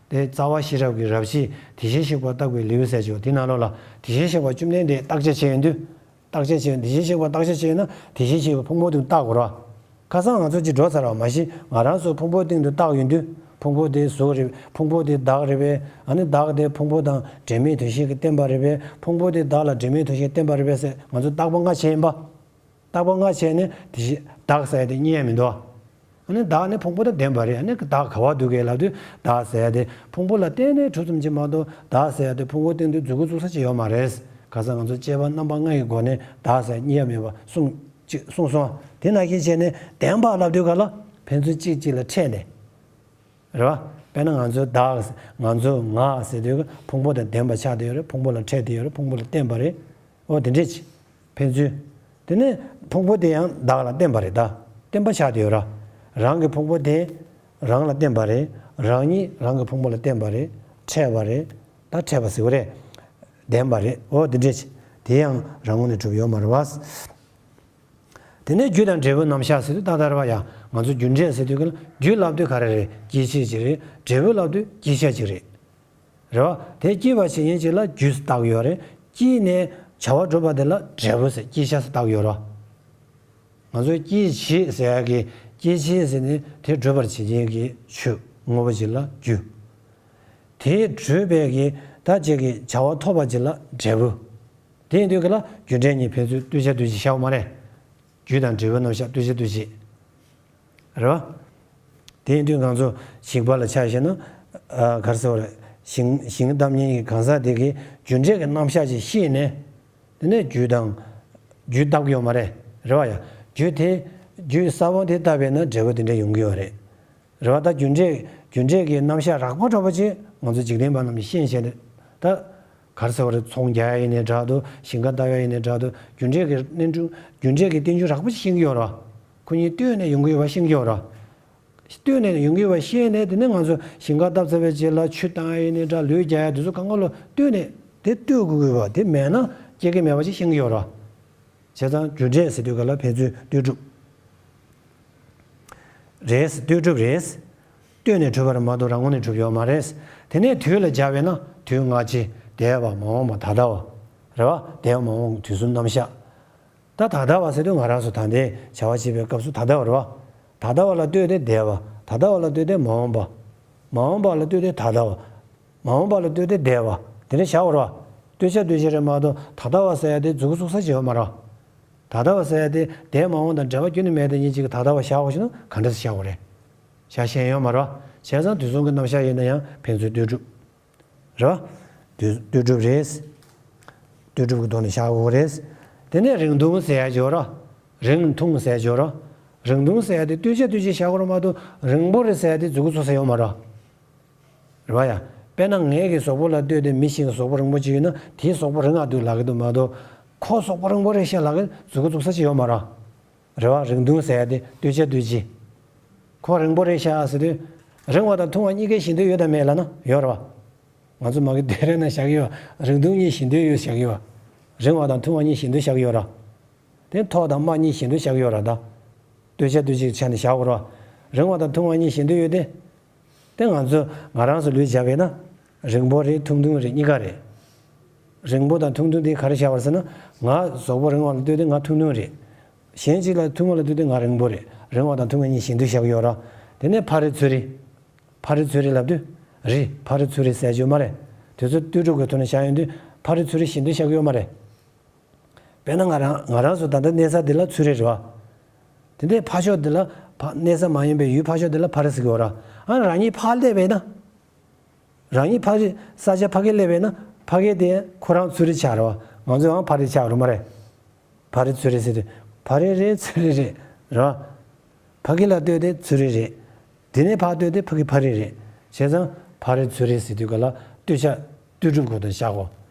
དེ་རྩ་བ་ཤེས་རབ་ཀྱི་རབ་བྱེད་དེ་བཞིན་གཤེགས་པ་བརྟག་པའི་ལེའུ་ཟེར་གྱི་བ་དེ་ནང་ལོགས་ལ་དེ་བཞིན་གཤེགས་པ་བཅོམ་ལྡན་འདས་བརྟག་དཔྱད་བྱས་ཡོང་དུས། བརྟག་དཔྱད་བྱས་དེ་བཞིན་གཤེགས་པ་བརྟག་དཔྱད་བྱས་ན་དེ་བཞིན་གཤེགས་པའི་ཕུང་པོ་དེ་བརྟག་དགོས་ར། ཁ་སང་ང་ཚོ་ཅིག་འགྲོ་ཚར་བ་མ་གཞི་ང་རང་ཚོ་ཕུང་པོའི་སྟེང་དུ་བརྟག་ཡོང་དུས་ཕུང་པོ་དེ་གཟུགས་རེད། ཕུང་པོ་དེ་བདག་རེད་པས། ཨ་ནི་བདག་དེ་ཕུང་པོ་དང་འབྲེལ་མེད་དོན་གཞན་གྱིས་བརྟེན་པ་རེད་པས། ཕུང་པོ་དེ་བདག་ལ་འབྲེལ་མེད་དོན་གཞན་བརྟེན་པ་རེད་པས་ཟེར་ང་ཚོ་བརྟག་པ་ལྔ་བྱས་ཡིན་པ། བརྟག་པ་ལྔ་བྱས་ནས་དེ་བཞིན་བདག་ཟེར་ཡ་དེ་རྙེད་ཡ་མི་འདུག་ཨ་ནི་བདག་ནི་ཕུང་པོ་དང་ལྡན་པ་རེད། ཨ་ནི་བདག་ག་བ་འདུག་གས་ལབ་དུས་བདག་ཟེར་ཡ་དེ་ཕུང་པོ་ལ་བརྟེན་ནས་གྲུབ་ཙམ་ཅིག་མ་གཏོགས་བདག་ཟེར་ཡ་དེ་ཕུང་པོའི་སྟེང་དུ་འཛུལ་འགོ་བཙུགས་ས་ཅིག་ཡོད་མ་རེད། ཁ་སང་ང་ཚོ་དཔྱད་པ་རྣམ་པ་ལྔ་ཡི་སྒོ་ནས་བདག་ཟེར་རྙེད་ཡ་མེད་པ་གསུངས་ཅིག་གསུངས་སོང་། དེ་ནང་བཞིན་བྱས་ནས་ལྡན་པ་ལབ་དུས་ག་ལ་ཕན་ཚུན་གཅིག་གཅིག་ལ་ཕྲད་ནས། རེད་བ། དཔེར་ན་ང་ཚོའི་བདག་ང་ཚོའི་ང་ཟེར་དུས་ཕུང་པོ་དང་ལྡན་པ་ཆགས་བསྡད་ཡོད་རེད། ཕུང་པོ་ལ་ཕྲད་བསྡད་ཡོད་རེད། ཕུང་པོ་ལ་བརྟེན་པ་རེད། ཨོ་དེ་འདྲས་ཅིག་ཕན་ཚུན། དེ་ནས་ཕུང་པོ་དེ་ཡང་བདག་ལ་བརྟེན་པ་རེད་ད། བརྟེན་པ་ཆགས་བསྡད་ཡོད་ར། རང་གི་ཕུང་པོ་དེ་རང་ལ་བརྟེན་པ་རེད། རང་ཉིད་རང་གི་ཕུང་པོ་ལ་བརྟེན་པ་རེད། ཕྲད་པ་རེད། ད་ཕྲད་པ་ཟེར་བ་རེད། ལྡན་པ་རེད། ཨོ་དེ་འདྲས་ཅིག་དེ་ཡང་རང་ངོས་ནས་གྲུབ་ཡོད་མ་རེད་བ། དེ་ནས་རྒྱུ་དང་འབྲས་བུ་རྣམ་གཞག་ཟེར་དུས་ད་ལྟ་རེད་བ་ཡ། ང་ཚོ་རྒྱུ་འབྲས་ཟེར་དུས་ག་ལ་རྒྱུ་ལབ་དུས་ག་རེ་རེད། སྐྱེད་བྱེད་ཅིག་རེད། འབྲས་བུ་ལབ་དུས་སྐྱེད་བྱ་ཅིག་རེད། རེད་བ། དེ་སྐྱེད་པ་བྱེད་མཁན་ཅིག་ལ་རྒྱུ་བཏགས་ཡོད་རེད། སྐྱེས་ནས་བྱ་བ་སྒྲུབ་པ་དེ་ལ་འབྲས་བུ་ཟེར་སྐྱེད་བྱ་ཟེར་བཏགས་ཡོད་རེད། ང་ཚོས་སྐྱེད་བྱེད་ཟེར་ཡ་གི་སྐྱེད་བྱེད་ཟེར་ནི་དེ་སྒྲུབ་པར་བྱེད་མཁན་གྱི་ཆོས་དངོས་པོ་ཅིག་ལ་རྒྱུ། དེ་སྒྲུབ་པའི་གི་ད་ཅིག་གི་བྱ་བ་ཐོབ་པ་ཅིག་ལ་འབྲས་བུ། དེ་ཡིན་དུས་ག་ལ་རྒྱུ་འབྲས་གཉིས་ཕན་ཚུན་ལྟོས་བྱ་ལྟོས་བྱེད་བྱའོ་མ་རེད། རྒྱུ་དང་འབྲས་བུ་རྣམ་གཞག་ལྟོས་བྱ་ལྟོས་བྱེད། རེད་བ། དེ་ཡིན་དུས་ང་ཚོ་ཞིང་པ་ལ་ཆ་བཞག་ན། ཨ། ག་རེ་ཟེར་བ་རེད། ཞིང་ཞིང་བཏབ་མཁན་གྱི་གང་ཟག་དེ་གིས་རྒྱུ་འབྲས་ཀྱི་རྣམ་གཞག་ཅིག་ཤེས་ནས། དེ་ནས་རྒྱུ་དང་། རྒྱུ་བཏབ་ཀྱི་ཡོད་མ་རེད། རེད་བ་ཡ། རྒྱུ་དེ། རྒྱུ་ས་བོན་དེ་བཏབ་པས་ན་འབྲས་བུ་དེ་འདྲ་ཡོང་གི་ཡོད་རེད། རེད་བ། ད་རྒྱུ་འབྲས་རྒྱུ་འབྲས་ཀྱི་རྣམ་གཞག་རགས་པ་འདྲ་པོ་ཅིག་ང་ཚོ་འཇིག་རྟེན་པ་རྣམས་ཀྱིས་ཤེས་བྱས་ནས། ད་ག་རེ་ཟེར་བ་རེད། ཚོང་རྒྱག་ཡ་ཡིན་ནའི་འདྲ་འདུག་ཞིང་ཁ་བཏབ་ཡ་ཡིན་ནའི་འདྲ་འདུག་རྒྱུ་འབྲས་ཀྱི་རྣམ་གྲངས་རྒྱུ་འབྲས་ཀྱི་རྟེན་འབྱུང་རགས་པ་ཅིག་ཤེས་ཀྱི་ཡོད་རེད་བ། ཁོ་གཉིས་ལྟོས་ནས་ཡོང་གི་ཡོད་པ་ཤེས་ཀྱི་ཡོད་རེད་བ། ལྟོས་ནས་ཡོང་གི་ཡོད་པ་ཤེས་ནས། དེ་ནས་ང་ཚོ་ཞིང་ཁ་བཏབ་ཚར་བའི་རྗེས་ལ་ཆུ་བཏང་ཡ་ཡིན་ནའི་འདྲ། ལུད་རྒྱག་ཡ་དེ་ཚོ་གང་ག་ལ་ལྟོས་ནས། དེ་ལྟོས་དགོས་ཀྱི་ཡོད་པ། དེ་མེད་ན་སྐྱེ་གི་མེད་པ་ཅིག་ཤེས་ཀྱི་ཡོད་རེད་བ། བྱས་ཙང་རྒྱུ་འབྲས་ཟེར་དུས་ག་ལ་ཕན་ཚུན་ལྟོས་གྲུབ་རེད། ལྟོས་གྲུབ་རེད། ལྟོས་ནས་གྲུབ་པ་རེད་མ་གཏོགས་རང་ངོས་ནས་གྲུབ་ཡོད་མ་རེད། དེ་ནས་དུས་ལ་སྦྱར་བས་ན། དུས་སྔ་ཕྱི། འདས་པ། མ་འོངས་པ། ད་ལྟ་བ། རེད་བ། འདས་པ། མ་འོངས་པ། དུས་གསུམ་རྣམ་གཞག་ད་ད་ལྟ་བ་ཟེར་དུས་ང་རང་ཚོ་ད་ལྟའི་བྱ་བ་བྱེད་པའི་སྐབས་སུ་ད་ལྟ་བ་རེད་བ། ད་ལྟ་བ་ལ་ལྟོས་ཏེ་འདས་པ། ད་ལྟ་བ་ལ་ལྟོས་ཏེ་མ་འོངས་པ། མ་འོངས་པ་ལ་ལྟོས་ཏེ་ད་ལྟ་བ། མ་འོངས་པ་ལ་ལྟོས་ཏེ་འདས་པ། དེ་འདྲ་བཞག་པ་རེད་བ། ལྟོས་བྱ་ལྟོས་བྱེད་རེད་མ་གཏོགས་ད་ལྟ་བ་ཟེར་ཡ་དེ་མཛུབ་གུ་བཙུགས་ས་ཅིག་ཡོད་མ་རེད་བ། ད་ལྟ་བ་ཟེར་ཡ་དེ་འདས་མ་འོངས་དང་འབྲེལ་བ་ཁྱོན་ནས་མེད་དེ། ཉིན་གཅིག་གི་ད་ལྟ་བ་བཞག་པ་ཞིག་ན་ག་འདྲ་སེ་བཞག་པ་རེད། བཞག་ཤེས་ཡོད་མ་རེད་བ། བྱས་ཙང་དུས་གསུམ་གྱི་རྣམ་གཞག་ཡིན་ན་ཡང་ཕན་ཚུན་ལྟོས་གྲུབ། རེད་བ། ལྟོས་ལྟོས་གྲུབ་རེད། ལྟོས་གྲུབ་ཀྱི་ཐོག་ནས་བཞག་དགོས་རེད། དེ་ནས་རིང་ཐུང་ཟེར་ཡ་ཅིག་ཡོད་རེད། རིང་ཐུང་ཟེར་ཡ་ཅིག་ཡོད་རེད། རིང་ཐུང་ཟེར་ཡ་དེ་ལྟོས་བྱ་ལྟོས་བྱེད་བཞག་དགོས་རེད་མ་གཏོགས་རིང་པོ་རེད་ཟེར་ཡ་དེ་མཛུབ་གུ་བཙུགས་ས་ཡོད་མ་རེད། རེད་བ་ཡ། དཔེར་ན་ངེད་ཀྱི་གཟུགས་པོ་ལ་ལྟོས་ཏེ་མི་ཞིག་གི་གཟུགས་པོ་རིང་པོ་ཅིག་ཡོད་ན་དེའི་གཟུགས་པོ་རིང་ང་འདུག་ལབ་ཀྱི་འདུག་མ་གཏོགས། ཁོ་གཟུགས་པོ་རིང་པོ་རེད་ཤག་ལབ་ཀྱི་མཛུབ་གུ་བཙུགས་ས་ཅིག་ཡོད་མ་རེད། རེད་བ། རིང་ཐུང་ཟེར་ཡ་དེ་ལྟོས་བྱ་ལྟོས་བྱེད། ཁོ་རིང་པོ་རེད་ཤག་ཟེར་དུས། རིང་བ་དང་ཐུང་བ་གཉིས་ཀའི་ཞེ་འདོད་ཡོད་དམ་མེད་ལབ་ན་ཡོད་རེད་བ། ང་ཚོ་མ་གི་སྡེ་ར་ན་བཞག་གི་ཡོད། རིང་ཐུང་གཉིས་ཞེ་འདོད་ཡོད་བཞག་གི་ཡོད། རིང་བ་དང་ཐུང་བ་གཉིས་ཞེ་འདོད་བཞག་གི་ཡོད་རེད། དེ་མཐོ་དང་དམའ་གཉིས་ཞེ་འདོད་བཞག་གི་ཡོད་རེད་ད། ལྟོས་བྱ་ལྟོས་བྱེད་ཀྱི་ཆ་ནས་བཞག་དགོས་རེད་བ། རིང་བ་དང་ཐུང་བ་གཉིས་ཞེ་འདོད་ཡོད་དེ། དེ་ང་ཚོ་ང་རང་ཚོ་ལུས་བྱ་བས་ན། རིང་པོ་རེད། ཐུང་ཐུང་རེད། གཉིས་ཀ་རེད། རིང་པོ་དང་ཐུང་ཐུང་དེ་ག་རེ་བཞག་པ་རེད་ཟེར་ན། ང་གཟུགས་པོ་རིང་བ་ལ་ལྟོས་ཏེ་ང་ཐུང་ཐུང་རེད། གཞན་གཅིག་ལ་ཐུང་བ་ལ་ལྟོས་ཏེ་ང་རིང་པོ་རེད། རིང་བ་དང་ཐུང་བ་གཉིས་ཞེ་འདོད་བཞག་གི་ཡོད་རེད། དེ་ནས་ཕ་རི་ཚུ་རི། ཕ་རི་ཚུ་རི་ལབ་དུས། རི། ཕ་རི་ཚུ་རི་ཟེར་རྒྱུ་མ་རེད། དེ་ཚོ་ལྟོས་གྲུབ་ཀྱི་ཐོག་ནས་བཞག་ཡོང་དུས་ཕ་རི་ཚུ་རི་ཞེ་འདོད་བཞག་གི་ཡོད་མ་རེད། དཔེར་ན་ང་རང་ང་རང་ཚོ་ད་ལྟ་གནས་ས་འདི་ལ་ཚུ་རི་རེད་བ། དེ་འདྲའི་ཕར་ཕྱོགས་འདི་ལ་ཕ་གནས་ས་མ་ཡིན་པའི་ཡུལ་ཕར་ཕྱོགས་འདི་ལ་ཕ་རི་ཟེར་གྱི་ཡོད་རེད། ཨ། རང་ཉིད་ཕར་སླེབས་པས་ན། རང་ཉིད་ཕ་རི། ས་ཆ་ཕ་གིར་སླེབས་པས་ན་ཕ་གི་དེ་ཁོ་རང་ཚུ་རི་ཆགས་རེད་བ། ང་ཚོའང་ཕ་རི་ཆགས་རེད་མ་རེད། ཕ་རི་ཚུ་རི་ཟེར་དུས་ཕ་རི་རེད། ཚུ་རི་རེད། རེད་བ། ཕ་གི་ལ་ལྟོས་ཏེ་ཚུ་རི་རེད། དེ་ནས་ཕར་ལྟོས་ཏེ་ཕ་གི་ཕ་རི་རེད། བྱས་ཙང་ཕ་རི་ཚུ་རི་ཟེར་དུས་ག་ལ་ལྟོས་བྱ་ལྟོས་གྲུབ་གོ་དོན་བཞག་གོ།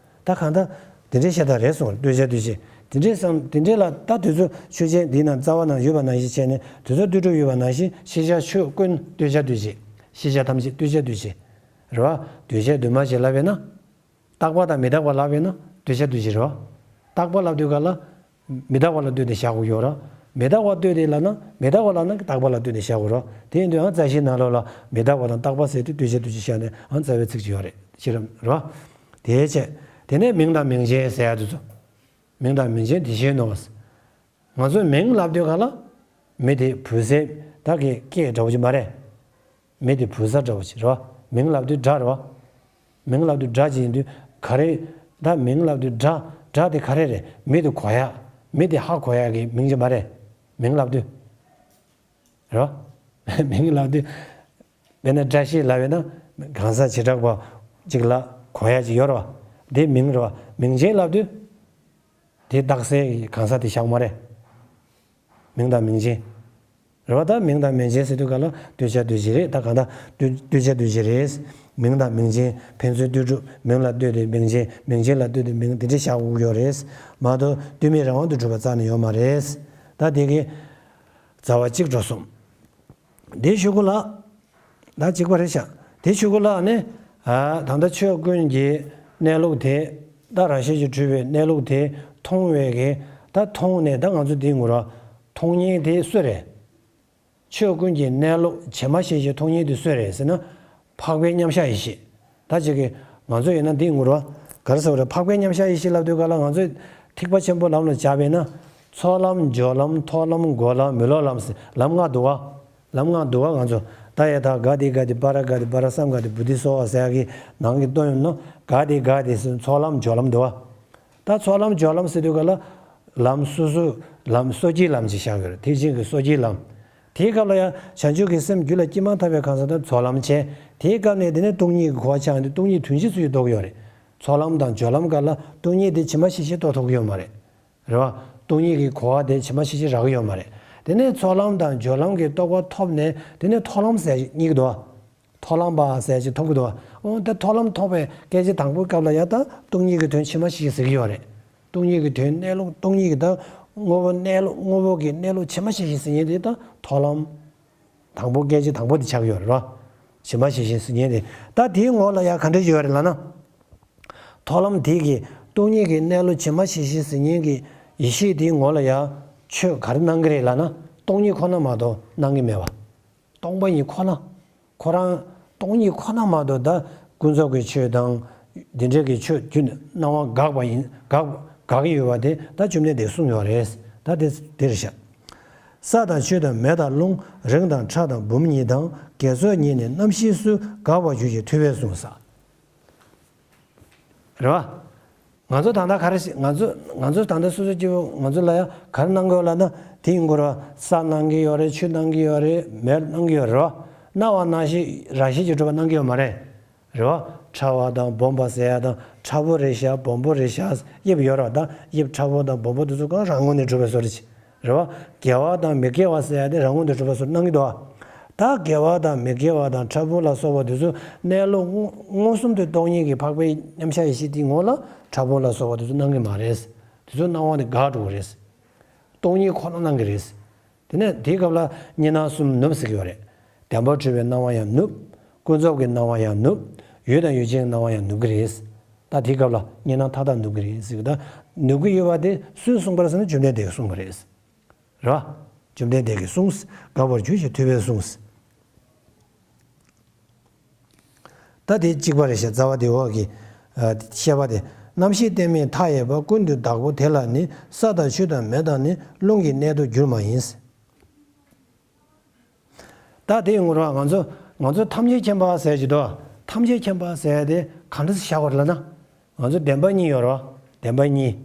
ད་གང་ལྟར་དེ་འདྲའི་ཤ་སྟག་རེད་གསུངས། ལྟོས་བྱ་ལྟོས་བྱེད་དེ་འདྲའི་བསམ། དེ་འདྲའི་ལ་ད་དུས་ཚོད་ཆོས་ཅན་འདིའི་ནང་རྩ་བ་ནང་ཡོད་པ་ནང་བཞིན་བྱས་ནས་དུས་ཚོད་ལྟོས་གྲུབ་ཡོད་པ་ནང་བཞིན་ཤེས་བྱ་ཆོས་ཀུན་ལྟོས་བྱ་ལྟོས་བྱེད། ཤེས་བྱ་ཐམས་ཅད་ལྟོས་བྱ་ལྟོས་བྱེད། རེད་བ། ལྟོས་བྱ་འདུས་མ་བྱས་ལབ་པས་ན། རྟག་པ་དང་མི་རྟག་པ་ལབ་པས་ན་ལྟོས་བྱ་ལྟོས་བྱེད་རེད་བ། རྟག་པ་ལབ་དུས་ག་ལ། མི་རྟག་པ་ལ་ལྟོས་ཏེ་བཞག་དགོས་ཡོད་རེད། མི་རྟག་པ་ལྟོས་ཏེ་ལབ་ན་མི་རྟག་པ་ལབ་ན་རྟག་པ་ལ་ལྟོས་ཏེ་བཞག་དགོས་རེད། དེ་ཡིན་དུས་ཨང་རྩ་ཤེའི་ནང་ལོགས་ལ་མི་རྟག་པ་དང་རྟག་པ་ཟེར་དུས་ལྟོས་བྱ་ལྟོས་བྱེད་བཞག་ནས་ཨང་རྩ་བའི་ཚིག་ཅིག་ཡོད་རེད། ཤེས་རབ་རེད་བ། དེའི་ཆེད། དེ་ནས་མིང་དང་མིང་ཅན་ཟེར་ཡ་དེ་ཚོ། མིང་དང་མིང་ཅན་དེ་བཞིན་ནོ། ང་ཚོས་མིང་ལབ་དུས་ག་ལ། མི་དེ་བུ་ཟེར་ད་གི་སྐད་འདྲ་བོ་ཅིག་མ་རེད། མི་དེ་བུ་ཟེར་འདྲ་བོ་ཅིག་རེད་བ། མིང་ལབ་དུས་སྒྲ་རེད་བ། མིང་ལབ་དུས་སྒྲ་ཅིག་ཡིན་དུས་ག་རེ། ད་མིང་ལབ་དུས་སྒྲ། སྒྲ་དེ་ག་རེ་རེད། མི་དེ་གོ་ཡ། མི་དེ་ཧ་གོ་ཡ་གི་མིང་ཅིག་མ་རེད། མིང་ལབ་དུས། རེད་བ། མིང་ལབ་དུས། དཔེར་ན་བཀྲ་ཤིས་ལབ་ཡོད་ན། གང་ཟག་བྱེ་བྲག་པ་ཅིག་ལ་གོ་ཡ་ཅིག་ཡོད་རེད་བ། དེ་མིང་རེད་བ། མིང་ཅན་ལབ་དུས། དེ་རྟགས་གསལ་གྱི་གང་ཟག་དེ་བཞག་མ་རེད། མིང་དང་མིང་ཅན། རེད་བ། ད་མིང་དང་མིང་ཅན་ཟེར་དུས་ག་ལ་ལྟོས་བྱ་ལྟོས་བྱེད་རེད། ད་གང་ལྟར་ལྟོས་ལྟོས་བྱ་ལྟོས་བྱེད་རེད། མིང་དང་མིང་ཅན་ཕན་ཚུན་ལྟོས་གྲུབ། མིང་ལ་ལྟོས་ཏེ་མིང་ཅན། མིང་ཅན་ལ་ལྟོས་ཏེ་མིང་། དེ་འདྲ་བཞག་དགོས་ཀྱི་ཡོད་རེད། མ་གཏོགས་ལྟོས་མེད་རང་དབང་དུ་གྲུབ་པ་རྩ་ནས་ཡོད་མ་རེད། ད་དེ་གི་རྩ་བ་གཅིག་འགྲོ་སོང་། དེའི་གཞུག་གུ་ལ། ད་གཅིག་པ་རེད་ཤག་དེའི་གཞུག་གུ་ལ་ནི། ཨ། ད་ལྟ་ཆོས་ཀུན་གྱི་གནས་ལུགས་དེ། ད་རང་བཞིན་གྱིས་གྲུབ་པའི་གནས་ལུགས་དེ་མཐོང་བའི་གི། ད་མཐོང་ནས་ད་ང་ཚོ་འདི་ངུ་ར། མཐོང་མཁན་དེ་སུ་རེད། ཆོས་ཀུན་གྱི་གནས་ལུགས་ཇི་མ་ཞིག་ཅིག་མཐོང་མཁན་དེ་སུ་རེད་ཟེར་ན། འཕགས་པའི་མཉམ་གཞག་ཡེ་ཤེས། ད་ཅིག་གི་ང་ཚོ་ཡིན་ན་འདི་ངུ་ར། ག་རེ་ཟེར་བ་རེད། འཕགས་པའི་མཉམ་གཞག་ཡེ་ཤེས་ལབ་དུས་ག་ལ་ང་ཚོས་ཐེག་པ་ཆེན་པོ་ལམ་ལ་སྦྱར་བས་ན། ཚོགས་ལམ། སྦྱོར་ལམ། ཐོག་ལམ། འགོག་ལམ། མི་སློབ་ལམ་ཟེར་ལམ་ལྔ་འདུག་བ། ལམ་ལྔ་འདུག་བ། ང་ཚོ་ད་ཡ་ཐ་ག་དེ་ག་དེ་པ་ར་ག་དེ་པ་ར་སམ་ག་དེ་བུ་དི་སོ་བ་ཟེར་ཡ་གི་ནང་གི་སྟོན་ཡོད་ནོ། ག་དེ་ག་དེ་ཟེར་ཚོགས་ལམ་སྦྱོར་ལམ་འདུག་བ། ད་ཚོགས་ལམ་སྦྱོར་ལམ་ཟེར་དུས་ག་ལ། ལམ་སོ་སོ་ལམ་སོ་སྐྱེའི་ལམ་ཅིག་བཞག་ཡོད་རེད། ཐེག་ཆེན་གྱི་སོ་སྐྱེའི་ལམ། དེའི་སྐབས་ལ་ཡང་བྱང་ཆུབ་ཀྱི་སེམས་རྒྱུད་ལ་སྐྱེས་མ་ཐག་པའི་གང་ཟག་དེ་ཚོགས་ལམ་བྱས། དེའི་སྐབས་ནས་དེ་ནས་སྟོང་ཉིད་ཀྱི་གོ་བ་ཆགས་ཏེ་སྟོང་ཉིད་དོན་སྤྱི་སུ་ཡིས་རྟོགས་ཀྱི་ཡོད་རེད། ཚོགས་ལམ་དང་སྦྱོར་ལམ་སྐབས་ལ་སྟོང་ཉིད་དེ་ཇི་མ་ཤེས་ཤེས་རྟོགས་ཐུབ་ཀྱི་ཡོད་མ་རེད། རེད་བ། སྟོང་ཉིད་ཀྱི་གོ་བ་དེ་ཇི་མ་ཤེས་ཤེས་རག་གི་ཡོད་མ་རེད། དེ་ནས་ཚོགས་ལམ་དང་སྦྱོར་ལམ་གྱི་རྟོགས་པ་ཐོབ་ནས་དེ་ནས་མཐོང་ལམ་ཟེར་གཉིས་ཀྱི་འདུག་མཐོང་ལམ་པ་ཟེར་ཅིག་ཐོབ་ཀྱི་འདུག་འོ་ད་མཐོང་ལམ་ཐོབ་པའི་སྐད་ཅིག་དང་པོའི་སྐབས་ལ་ཡང་ད་སྟོང་ཉིད་ཀྱི་དོན་ཇི་མ་ཤེས་ཤེས་ཟེར་གྱི་ཡོད་རེད། སྟོང་ཉིད་ཀྱི་དོན་གནས་ལུགས་སྟོང་ཉིད་ཀྱི་ད་དངོས་པོ་གནས་ལུགས་དངོས་པོ་གི་གནས་ལུགས་ཇི་མ་ཤེས་ཤེས་ཟེར་མཁན་དེ་ད་མཐོང་ལམ། དང་པོ་སྐད་ཅིག་དང་པོ་དེ་ཆགས་ཡོད་རེད་བ། ཇི་མ་ཤེས་ཤེས་ཟེར་མཁན་དེ། ད་དེའི་ངོ་ལ་ཡང་ག་འདྲ་ཡོད་རེད་ལབ་ན། མཐོང་ལམ་དེ་གིས་སྟོང་ཉིད་ཀྱི་གནས་ལུགས་ཇི་མ་ཤེས་ཤེས་ཟེར་མཁན་གྱི་ཡེ་ཤེས་དེའི་ངོ་ལ་ཡང་ཆོས་ག་རེ་སྣང་གི་རེད་ལབ་ན། སྟོང་ཉིད་ཁོ་ན་མ་གཏོགས་སྣང་གི་མེད་པ། སྟོང་པ་ཉིད་ཁོ་ན། ཁོ་རང་སྟོང་ཉིད་ཁོ་ན་མ་གཏོགས་ད་ཀུན་རྫོབ་ཀྱི་ཆོས་དང་། འདི་འདྲའི་གི་ཆོས་རྒྱུད་ནས་སྣང་བ་འགག་པ་ཡིན་འགག་འགག་གི་ཡོད་པ་དེ་ད་བཅོམ་ལྡན་འདས་གསུངས་ཡོད་རེད། ད་དེ་དེ་རེད་ཤག་ས་དང་ཆུ་དང་མེ་དང་རླུང་། རེག་དང་ཁྲག་དང་བུམ་གཉིས་དང་། དགེ་ཚོགས་གཉིས་ནི་རྣམ་ཤེས་སུ། འགག་པར་འགྱུར་ཞེས་ཐུབ་པས་གསུངས་ས། རེད་བ། ང་ཚོ་ད་ལྟ་ག་རེ་ཞིག་ང་ཚོ་ང་ཚོ་ད་ལྟ་སོ་སོ་སྐྱེ་བོ་ང་ཚོ་ལ་ཡང་ག་རེ་སྣང་གི་ཡོད་ལབ་ན། དེ་ཡིན་དགོས་རེད་བ། ས་སྣང་གི་ཡོད་རེད། ཆུ་སྣང་གི་ཡོད་རེད། མེ་སྣང་གི་ཡོད་རེད་བ། སྣང་བ་སྣང་ཤེས་རང་བཞིན་གྱིས་གྲུབ་པ་སྣང་གི་ཡོད་མ་རེད། རེད་བ། ཕྲ་བ་དང་སྦོམ་པ་ཟེར་ཡ་དང་ཕྲ་བོ་རེད་ཤག་སྦོམ་པོ་རེད་ཤག་དབྱིབས་ཡོད་རེད་བ། ད་དབྱིབས་ཕྲ་བོ་དང་སྦོམ་པོ་དེ་ཚོ་གང་རང་ངོས་ནས་གྲུབ་པའི་བཟོ་འདྲ་ཅིག་རེད་བ། དགེ་བ་དང་མི་དགེ་བ་ཟེར་ཡ་དེ་རང་ངོས་ནས་གྲུབ་པ་བཟོ་སྣང་གི་འདུག་བ། ད་དགེ་བ་དང་མི་དགེ་བ་དང་ཕྲ་ཕུང་ལ་སོགས་པ་དེ་ཚོ་གནས་ལུགས་མངོན་མངོན་སུམ་དུ་རྟོགས་ཉིད་ཀྱི་འཕགས་པའི་མཉམ་གཞག་ཡེ་ཤེས་དེའི་ངོ་ལ་ཕྲ་ཕུང་ལ་སོགས་པ་དེ་ཚོ་སྣང་གི་མ་རེད། དེ་ཚོ་སྣང་བ་དེ་འགག་འགྲོ་གི་རེད། སྟོང་ཉིད་ཁོ་ན་སྣང་གི་རེད། དེ་ནས་དེའི་སྐབས་ལ་གཉིས་སྣང་གསུམ་ནུབ་ཟེར་གྱི་ཡོད་རེད། བདེན་པར་གྲུབ་པའི་སྣང་བ་ཡང་ནུབ། ཀུན་རྫོབ་ཀྱི་སྣང་བ་ཡང་ནུབ། ཡུལ་དང་ཡུལ་ཅན་གྱི་སྣང་བ་ཡང་ནུབ་ཀྱི་རེད། ད་དེའི་སྐབས་ལ་གཉིས་སྣང་མཐའ་དག་ནུབ་ཀྱི་རེད་ཟེར་གྱི། ད་ནུབ་ཀྱི་ཡོད་པ་དེ་སུས་གསུངས་པ་རེད་ཟེར་ན་བཅོམ་ལྡན་འདས་ཀྱིས་གསུངས་པ་རེད། རེད་བ། བཅོམ་ལྡན་འདས་ཀྱིས་གསུངས། འགག་པར་འགྱུར་ཞེས་ཐུབ་པས་གསུངས། ད་དེ་གཅིག་པ་རེད་ཤག་རྩ་བ་དེ་འོག་གི་ཨ་བཤད་པ་དེ། རྣམ་ཤེས་གཏད་མེད་མཐའ་ཡས་པ། ཀུན་ཏུ་བདག་པོ་དེ་ལ་ནི། ས་དང་ཆུ་དང་མེ་དང་ནི། རླུང་གི་གནད་དུ་འགྱུར་མ་ཡིན། ད་དེ་ཡོང་གི་རེད་བ། ང་ཚོ་ང་ཚོ་ཐམས་ཅད་མཁྱེན་པ་ཟེར་གྱི་འདུག་ཐམས་ཅད་མཁྱེན་པ་ཟེར་དེ་ག་འདྲ་ཞིག་བཞག་པ་རེད་ལབ་ན། ང་ཚོ་བདེན་པ་གཉིས་ཡོད་རེད་བ། བདེན་པ་གཉིས།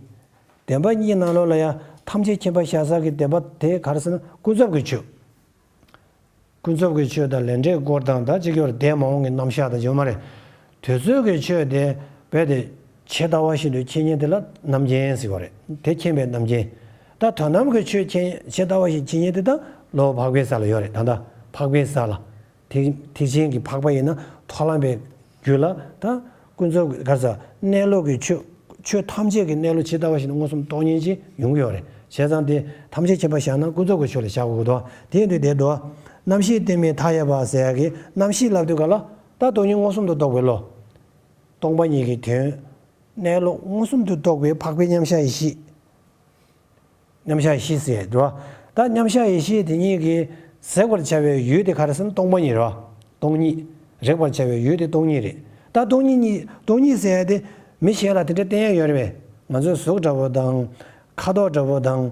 བདེན་པ་གཉིས་ནང་ལོགས་ལ་ཡང་ཐམས་ཅད་མཁྱེན་པ་བཞག་ས་གི་བདེན་པ་དེ་ག་རེ་ཟེར་ན་ཀུན་རྫོབ་ཀྱི་ཆོས། ཀུན་རྫོབ་ཀྱི་ཆོས་དང་ལས་འབྲས་སྐོར་དང་ད་ཅིག་ཡོད་རེད། འདས་མ་འོངས་ཀྱི་རྣམ་གཞག་དང་ཡོད་མ་རེད། དུས་ཚོད་ཀྱི་ཆོས་དེ་རྦད་དེ་ཇི་ལྟ་བ་བཞིན་དུ་མཁྱེན་མཁན་དེ་ལ་རྣམ་མཁྱེན་ཟེར་བ་རེད། དེ་མཁྱེན་པའི་རྣམ་མཁྱེན། ད་དོན་དམ་གྱི་ཆོས་མཁྱེན་ཇི་ལྟ་བ་བཞིན་མཁྱེན་མཁན་དེ་ད་སློབ་དཔོན་འཕགས་པའི་ས་ལ་ཡོད་རེད། ད་ལྟ་འཕགས་པའི་ས་ལ། ཐེག་ཐེག་ཆེན་གྱི་འཕགས་པ་ཡིན་ན་མཐོང་ལམ་པའི་རྒྱུད་ལ་ད་ཀུན་རྫོབ་ཀྱི་ག་རེ་ཟེར་གནས་ལུགས་ཀྱི་ཆོས་ཆོས་ཐམས་ཅད་ཀྱི་གནས་ལུགས་ཇི་ལྟ་བ་བཞིན་དུ་མངོན་སུམ་རྟོགས་ཉིད་ཅིག་ཡོང་གི་ཡོད་རེད། བྱས་ཙང་དེ་ཐམས་ཅད་མཁྱེན་པ་བཞག་ན་ཀུན་རྫོབ་ཀྱི་ཆོས་ལ་བཞག་དགོས་ཀྱི་འདུག་དེ་ཡིན་དུས་དེ་འདུག་རྣམ་ཤེས་གཏད་མེད་མཐའ་ཡས་པ་ཟེར་ཡ་གི་རྣམ་ཤེས་ལབ་དུས་ག་ལ་ད་སྟོང་ཉིད་མངོན་སུམ་དུ་རྟོགས་པའི་བློ། སྟོང་པ་ཉིད་ཀྱི་དོན། གནས་ལུགས་མངོན་སུམ་དུ་རྟོགས་པའི་འཕགས་པའི་མཉམ་གཞག་ཡེ་ཤེས། མཉམ་གཞག་ཡེ་ཤེས་ཟེར་འགྲོ་བ། ད་མཉམ་གཞག་ཡེ་ཤེས་དེ་གཉིས་ཀྱིས་ཟད་པར་བྱ་བའི་ཡུལ་དེ་ག་རེ་ཟེར་ན་སྟོང་པ་ཉིད་རེད་བ། སྟོང་ཉིད། རེག་པར་བྱ་བའི་ཡུལ་དེ་སྟོང་ཉིད་རེད། ད་སྟོང་ཉིད་གཉིས་སྟོང་ཉིད་ཟེར་ཡ་དེ་མི་གཞན་ལ་དེ་འདྲ་བསྟན་ཡ་ཡོད་རེད་པས། ང་ཚོའི་གཟུགས་འདྲ་པོ་དང་། ཁ་དོག་འདྲ་པོ་དང་།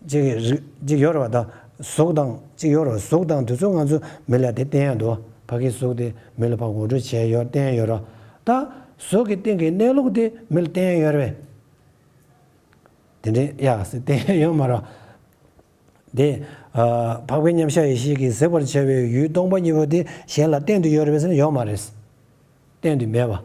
ཅིག་རིགས་ཅིག་ཡོད་རེད་བ། ད་གཟུགས་དང་ཅིག་ཡོད་རེད་བ། གཟུགས་དང་དེ་ཚོ་ང་ཚོ་མི་ལ་དེ་བསྟན་ཡ་འདུག་ཕ་གི་གཟུགས་དེ་མི་ལ་ཕར་ངོ་སྤྲོད་བྱས་ཡོད་བསྟན་ཡ་ཡོད་རེད་བ། ད་གཟུགས་ཀྱི་སྟེང་གི་གནས་ལུགས་དེ་མི་ལ་བསྟན་ཡ་ཡོད་རེད་པས། དེ་འདྲའི་ཡག་ཟེར་བསྟན་ཡོད་མ་རེད། དེ། ཨ། འཕགས་པའི་མཉམ་གཞག་ཡེ་ཤེས་ཀྱིས་ཟད་པར་བྱ་བའི་ཡུལ་སྟོང་པ་ཉིད་པོ་དེ་གཞན་ལ་བསྟན་དུ་ཡོད་རེད་པས་ཟེར་ན་ཡོད་མ་རེད། བསྟན་དུ་མེད་པ།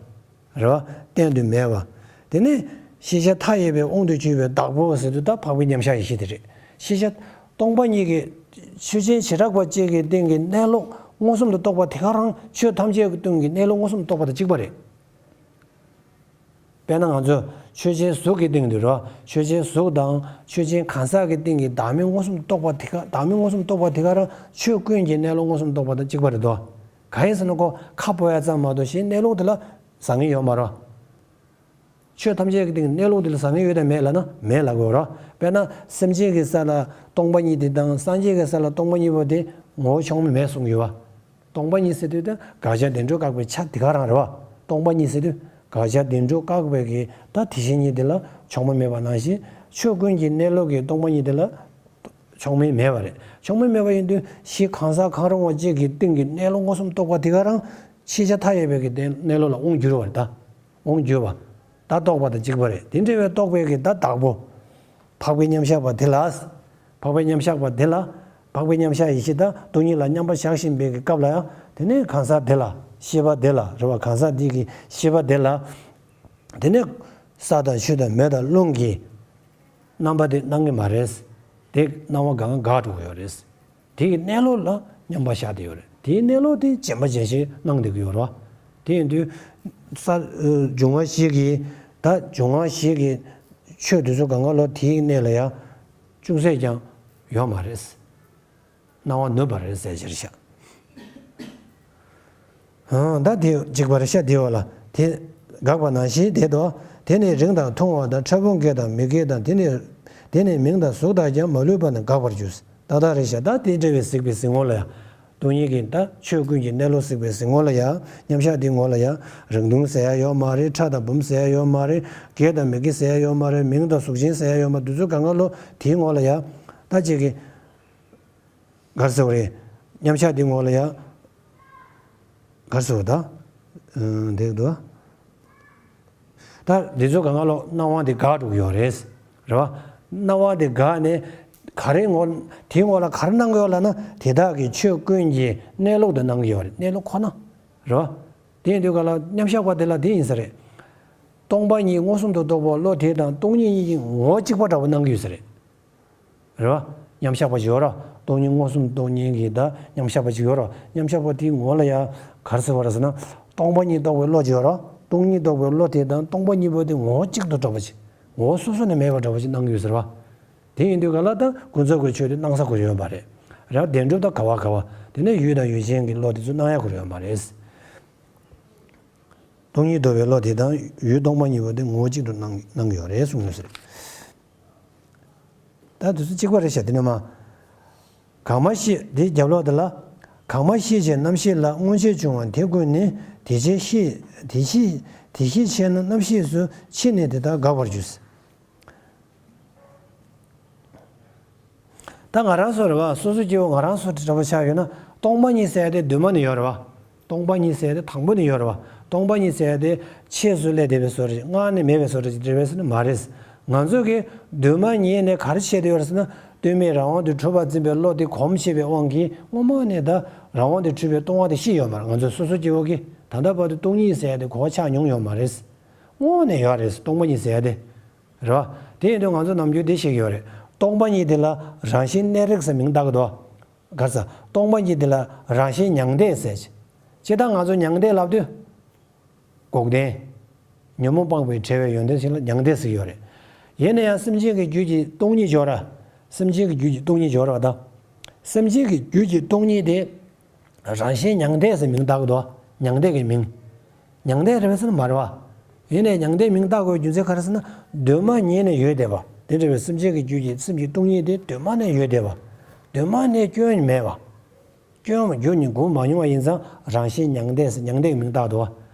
རེད་བ། བསྟན་དུ་མེད་པ། དེ་ནས་ཤེས་བྱ་མཐའ་ཡས་པའི་དབང་དུ་གྱུར་པའི་བདག་པོ་ཟེར་དུས་ད་འཕགས་པའི་མཉམ་གཞག་ཡེ་ཤེས་དེ་རེད། ཤེས་བྱ་སྟོང་པ་ཉིད་ཀྱི་ཆོས་ཅན་བྱེ་བྲག་པ་གཅིག་གི་སྟེང་གི་གནས་ལུགས་མངོན་སུམ་དུ་རྟོགས་པ་དེ་ག་རང་ཆོས་ཐམས་ཅད་ཀྱི་སྟེང་གི་གནས་ལུགས་མངོན་སུམ་དུ་རྟོགས་པ་དང་གཅིག་པ་རེད། དཔེར་ན་ང་ཚོས་ཆོས་ཅན་གཟུགས་ཀྱི་སྟེང་དུ་རོ། ཆོས་ཅན་གཟུགས་དང་ཆོས་ཅན་གང་ཟག་གི་སྟེང་གི་བདག་མེད་མངོན་སུམ་རྟོགས་པ་དེ་ག་བདག་མེད་མངོན་སུམ་རྟོགས་པ་དེ་ག་རང་ཆོས་ཀུན་གྱི་གནས་ལུགས་མངོན་སུམ་རྟོགས་པ་དང་གཅིག་པ་རེད་དོ། གང་ཡིན་ཟེར་ན་ཁོ་ཁ་སྤོ་ཡ་ཙམ་མ་གཏོགས་གཞན་གནས་ལུགས་དེ་ལ་བཟང་ངན་ཡོད་མ་རེད། ཆོས་ཐམས་ཅད་ཀྱི་སྟེང་གནས་ལུགས་དེ་ལ་བཟང་ངན་ཡོད་དམ་མེད་ལབ་ན་མེད་ལབ་དགོས་རེད། དཔེར་ན་སེམས་ཅན་གྱི་ས་ལ་སྟོང་པ་ཉིད་དེ་དང་སངས་རྒྱས་ཀྱི་ས་ལ་སྟོང་པ་ཉིད་པོ་དེ་ངོ་བོ་ཕྱོགས་མེད་མེད་གསུངས་ཡོད་པ། སྟོང་པ་ཉིད་ཟེར་དུས་ད་དགག་བྱ་བདེན་གྲུབ་བཀག་པའི་ཆ་དེ་ག་རང་རེད་བ། སྟོང་པ་ཉིད་ཟེར་དུས་དགག་བྱ་བདེན་གྲུབ་བཀག་པའི་གི་ད་དེ་བཞིན་ཉིད་དེ་ལ་ཕྱོགས་མ་མེད་པ་ནང་བཞིན་ཆོས་ཀུན་གྱི་གནས་ལུགས་ཀྱི་སྟོང་པ་ཉིད་དེ་ལ་ཕྱོགས་མེད་མེད་པ་རེད། ཕྱོགས་མེད་མེད་པ་ཡིན་དུས་གཞི་གང་ཟག་གང་རུང་བ་གཅིག་གི་སྟེང་གི་གནས་ལུགས་མངོན་སུམ་རྟོགས་པ་དེ་ག་རང་ཤེས་བྱ་མཐའ་ཡས་པའི་གི་གནས་ལུགས་ལ་དབང་བསྒྱུར་བ་རེད་ད། དབང་བསྒྱུར་བ། ད་རྟོགས་པ་དང་གཅིག་པ་རེད། དེ་འདྲ་བའི་རྟོགས་པའི་གི་ད་བདག་པོ། འཕགས་པའི་མཉམ་གཞག་པ་དེ་ལ། འཕགས་པའི་མཉམ་གཞག་པ་དེ་ལ། འཕགས་པའི་མཉམ་གཞག་ཡེ་ཤེས་དང་སྟོང་ཉིད་ལ་མཉམ་པར་བཞག་བཞིན་པའི་གི་སྐབས་ལ་ཡང་དེ་ནས་གང་ཟག་དེ་ལ་ཤེས་པ་དེ་ལ་རེད་བ། གང་ཟག་འདི་གི་ཤེས་པ་དེ་ལ་དེ་ནས་ས་དང་ཆུ་དང་མེ་དང་རླུང་གི་རྣམ་པ་དེ་སྣང་གི་མ་རེད། དེ་སྣང་བ་གང་འགག་འགྲོ་གི་ཡོད་རེད། དེ་གི་གནས་ལུགས་ལ་མཉམ་པར་བཞག་བསྡད་ཡོད་རེད། དེའི་གནས་ལུགས་དེ་རྗེན་པ་རྗེན་ཤེས་སྣང་བསྡད་ཀྱི་ཡོད་རེད་བ། དེ་ཡིན་དུས་ས་འབྱུང་བ་བཞི་གི་ད་འབྱུང་བ་བཞི་གི་ཆོས་དེ་ཚོ་གང་ག་ལོ་དེའི་གནས་ལ་ཡང་ཅུང་ཟད་ཀྱང་ཡོད་མ་རེད། སྣང་བ་ནུབ་པ་རེད་ཟེར་གྱི་རེད་ཤག་ཨང་། ད་དེ་གཅིག་པ་རེད་ཤག་དེ་བ་ལ་དེ་འགག་པ་ནང་བཞིན་དེ་དོ། དེ་ནི་རིང་དང་ཐུང་བ་དང་ཕྲ་བུ་འགས་དང་མི་འགས་དང་། དེ་ནི་དེ་ནི་མིང་དང་གཟུགས་དག་ཀྱང་མ་ལུས་པ་ནི་འགག་པར་འགྱུར། ཏག་ཏག་རེད་ཤག་ད་དེ་འདྲ་བའི་གཟིགས་པའི་གཟིགས་ངོ་ལ་ཡང་། སྟོང་ཉིད་ཀྱི་ད་ཆོས་ཀུན་གྱི་གནས་ལུགས་གཟིགས་པའི་གཟིགས་ངོ་ལ་ཡང་། མཉམ་གཞག་དེའི་ངོ་ལ་ཡང་རིང་ཐུང་ཟེར་ཡ་ཡོད་མ་རེད། ཕྲ་དང་འབུམ་ཟེར་ཡ་ཡོད་མ་རེད། འགས་དང་མི་འགས་ཟེར་ཡ་ཡོད་མ་རེད། མིང་དང་གཟུགས་ཅན་ཟེར་ཡ་ཡོད་མ་རེད། དེ་ཚོ་གང་ག་ལོ་དེའི་ངོ་ལ་ཡང་ད་ཅིག་གི་ག་རེ་ཟེར་བ་རེད། མཉམ་གཞག་འདི་ངོ་ལ་ཡ། ག་རེ་ཟེར་བ་ད། ཨ། འདི་འདུག་ད་འདི་ཚོ་གང་ག་ལོ་སྣང་བ་འདི་འགག་འགྲོ་གི་ཡོད་རེད། རེད་བ། སྣང་བ་འདི་འགག་ནས་ག་རེ་ངོ་། དེའི་ངོ་ལ་ག་རེ་སྣང་གི་ཡོད་ལབ་ན། དེ་དག་གི་ཆོས་ཀུན་གྱི་གནས་ལུགས་དེ་སྣང་གི་ཡོད་རེད། གནས་ལུགས་ཁོ་ན། རེད་བ། དེ་ཡིན་དུས་ག་ལ་མཉམ་གཞག་པ་དེ་ལ་དེ་ཡིན་ས་རེད། སྟོང་པ་ཉིད་མངོན་སུམ་དུ་རྟོགས་པའི་བློ་དེ་དང་སྟོང་ཉིད་གཉིས་ཀྱི་ངོ་བོ་གཅིག་པ་འདྲ་བོ་སྣང་གི་ཡོད་ས་རེད། རེད་བ། མཉམ་གཞག་པ་ཞིག་ཡོད་ར། སྟོང་ཉིད་མངོན་སུམ་རྟོགས་མཁན་གྱི་ད་མཉམ་གཞག་པ་ཞིག་ཡོད་ར། མཉམ་གཞག་པ་དེའི་ངོ་ལ་ཡ་ག་རེ་ཟེར་བ་རེད་ཟེར་ན། སྟོང་པ་ཉིད་རྟོགས་པའི་བློ་ཅིག་ཡོད་ར། སྟོང་ཉིད་རྟོགས་པའི་བློ་དེ་དང་སྟོང་པ་ཉིད་པོ་དེ་ངོ་བོ་གཅིག་ཏུ་གྲུབ་པ་ཞིག་ངོ་བོ་སོ་སོ་ནས་མེད་པ་འདྲ་བོ་ཞིག་སྣང་གི་ཡོད་ཟེར་བ། དེ་ཡིན་དུས་ག་ལ་ད་ཀུན་རྫོབ་ཀྱི་ཆོས་དེ་སྣང་ས་ཁོ་ཡོད་མ་རེད། ར། བདེན་གྲུབ་ད་ག་བ་ག་བ། དེ་ནས་ཡུལ་དང་ཡུལ་ཅན་གྱི་བློ་དེ་ཚོ་སྣང་ཡ་ཁོ་ཡོད་མ་རེད། སྟོང་ཉིད་རྟོགས་པའི་བློ་དེ་དང་ཡུལ་སྟོང་པ་ཉིད་པོ་དེ་ངོ་བོ་གཅིག་ཏུ་སྣང་སྣང་གི་ཡོད་རེད་གསུངས་ཡོད་ཟེར། ད་དུས་ཚོད་གཅིག་པ་རེད་ཤག་དེ་ནས་མ། གང་མ་ཤེས་དེའི་རྒྱབ་ལོགས་དེ་ལ། གང་མ་ཤེས་བྱའི་རྣམ་ཤེས་ལ་མངོན་ཤེས་བྱུང་བ་དེ་ཀུན་ནི་དེ་ཕྱིར་ཤེས་དེ་ཤེས་དེ་ཤེས་ཆེས་ན་རྣམ་ཤེས་སུ་ཕྱེ་ནས་དེ་དག་འགག་པར་འགྱུར། ད་ང་རང་ཚོ་རེད་བ། སོ་སོ་སྐྱེ་བོ་ང་རང་ཚོ་འདྲ་པོ་ཆགས་ཡོད་ན། སྟོང་པ་ཉིད་ཟེར་ཡ་དེ་གདོད་མ་ནས་ཡོད་རེད་བ། སྟོང་པ་ཉིད་ཟེར་ཡ་དེ་དང་པོ་ནས་ཡོད་རེད་བ། སྟོང་པ་ཉིད་ཟེར་ཡ་དེ་ཆེས་སུ་སླེབས་བསྡད་པའི་བཟོ་འདྲ་ཞིག་སྔར་ནས་མེད་པའི་བཟོ་འདྲ་ཞིག་རེད་པས་ཟེར་ན་མ་རེད། ང་ཚོ་གིས་གདོད་མ་ཉིད་ནས་ག་རེ་བྱས་བསྡད་ཡོད་རེད་ཟེར་ན། གདོད་མའི་རང་དབང་དུ་གྲུབ་པར་འཛིན་པའི་བློ་དེ་གོམས་བྱས་པའི་དབང་གིས་སྔོན་མ་ནས་ད་རང་དབང་དུ་གྲུབ་པའི་སྟོང་པ་དེ་ཤེས་ཡོད་མ་རེད། ང་ཚོ་སོ་སོ་སྐྱེ་བོ་གིས་ད་ལྟ་བར་དུ་སྟོང་ཉིད་ཟེར་ཡ་དེ་གོ་བ་ཆགས་མྱོང་ཡོད་མ་རེད། སྔོན་ནས་ཡོད་རེད། སྟོང་པ་ཉིད་ཟེར་ཡ་དེ། རེད་བ། དེ་ཡིན་དུས་ང་ཚོ་ནམ་རྒྱུན་དེ་བཤད་ཀྱི་ཡོད་རེད། སྟོང་པ་ཉིད་དེ་ལ་རང་བཞིན་གནས་རིགས་ཟེར་མིང་བཏགས་ཀྱི་འདུག་ག་རེ་ཟེར། སྟོང་པ་ཉིད་དེ་ལ་རང་བཞིན་མྱང་འདས་ཟེར། སྤྱིར་བཏང་ང་ཚོ་མྱང་འདས་ལབ་དུས། འགོག་བདེན། ཉོན་མོངས་སྤངས་པའི་བྲལ་བའི་ཡོན་ཏན་ཞིག་ལ་མྱང་འདས་ཟེར་གྱི་ཡོད་རེད། ཡིན་ན་ཡང་སེམས་ཅན་གྱི་རྒྱུད་ཀྱི་སྟོང་ཉིད་སྦྱོར་ར། སེམས་ཅན་གྱི་རྒྱུད་ཀྱི་སྟོང་ཉིད་སྦྱོར་བ་དང་། སེམས་ཅན་གྱི་རྒྱུད་ཀྱི་སྟོང་ཉིད་དེ། རང་བཞིན་མྱང་འདས་ཟེར་མིང་བཏགས་ཀྱི་འདུག་མྱང་འདས་ཀྱི་མིང་། མྱང་འདས་རེད་པས་ཟེར་ན་མ་རེད་བ། ཡིན་ནའི་མྱང་འདས་མིང་བཏགས་དགོས་རྒྱུ་མཚན་ག་རེ་ཟེར་ན། གདོད་མ་ཉིད་ནས་ཡོད་བསྡད་པ། དེ་འདྲ་བའི་སེམས་ཅན་གྱི་རྒྱུད་ཀྱི་སེམས་ཀྱི་སྟོང་ཉིད་དེ་གདོད་མ་ནས་ཡོད་བསྡད་པ། གདོད་མ་ནས་སྐྱོན་མེད་པ། སྐྱོན་རྒྱུ་ནི་འགོ་མ་མྱོང་བ་ཡིན་ཙང་རང་བཞིན་མྱང་འདས་ཟེར་མྱང་འདས་ཀྱི་མིང་བཏགས་འདུག་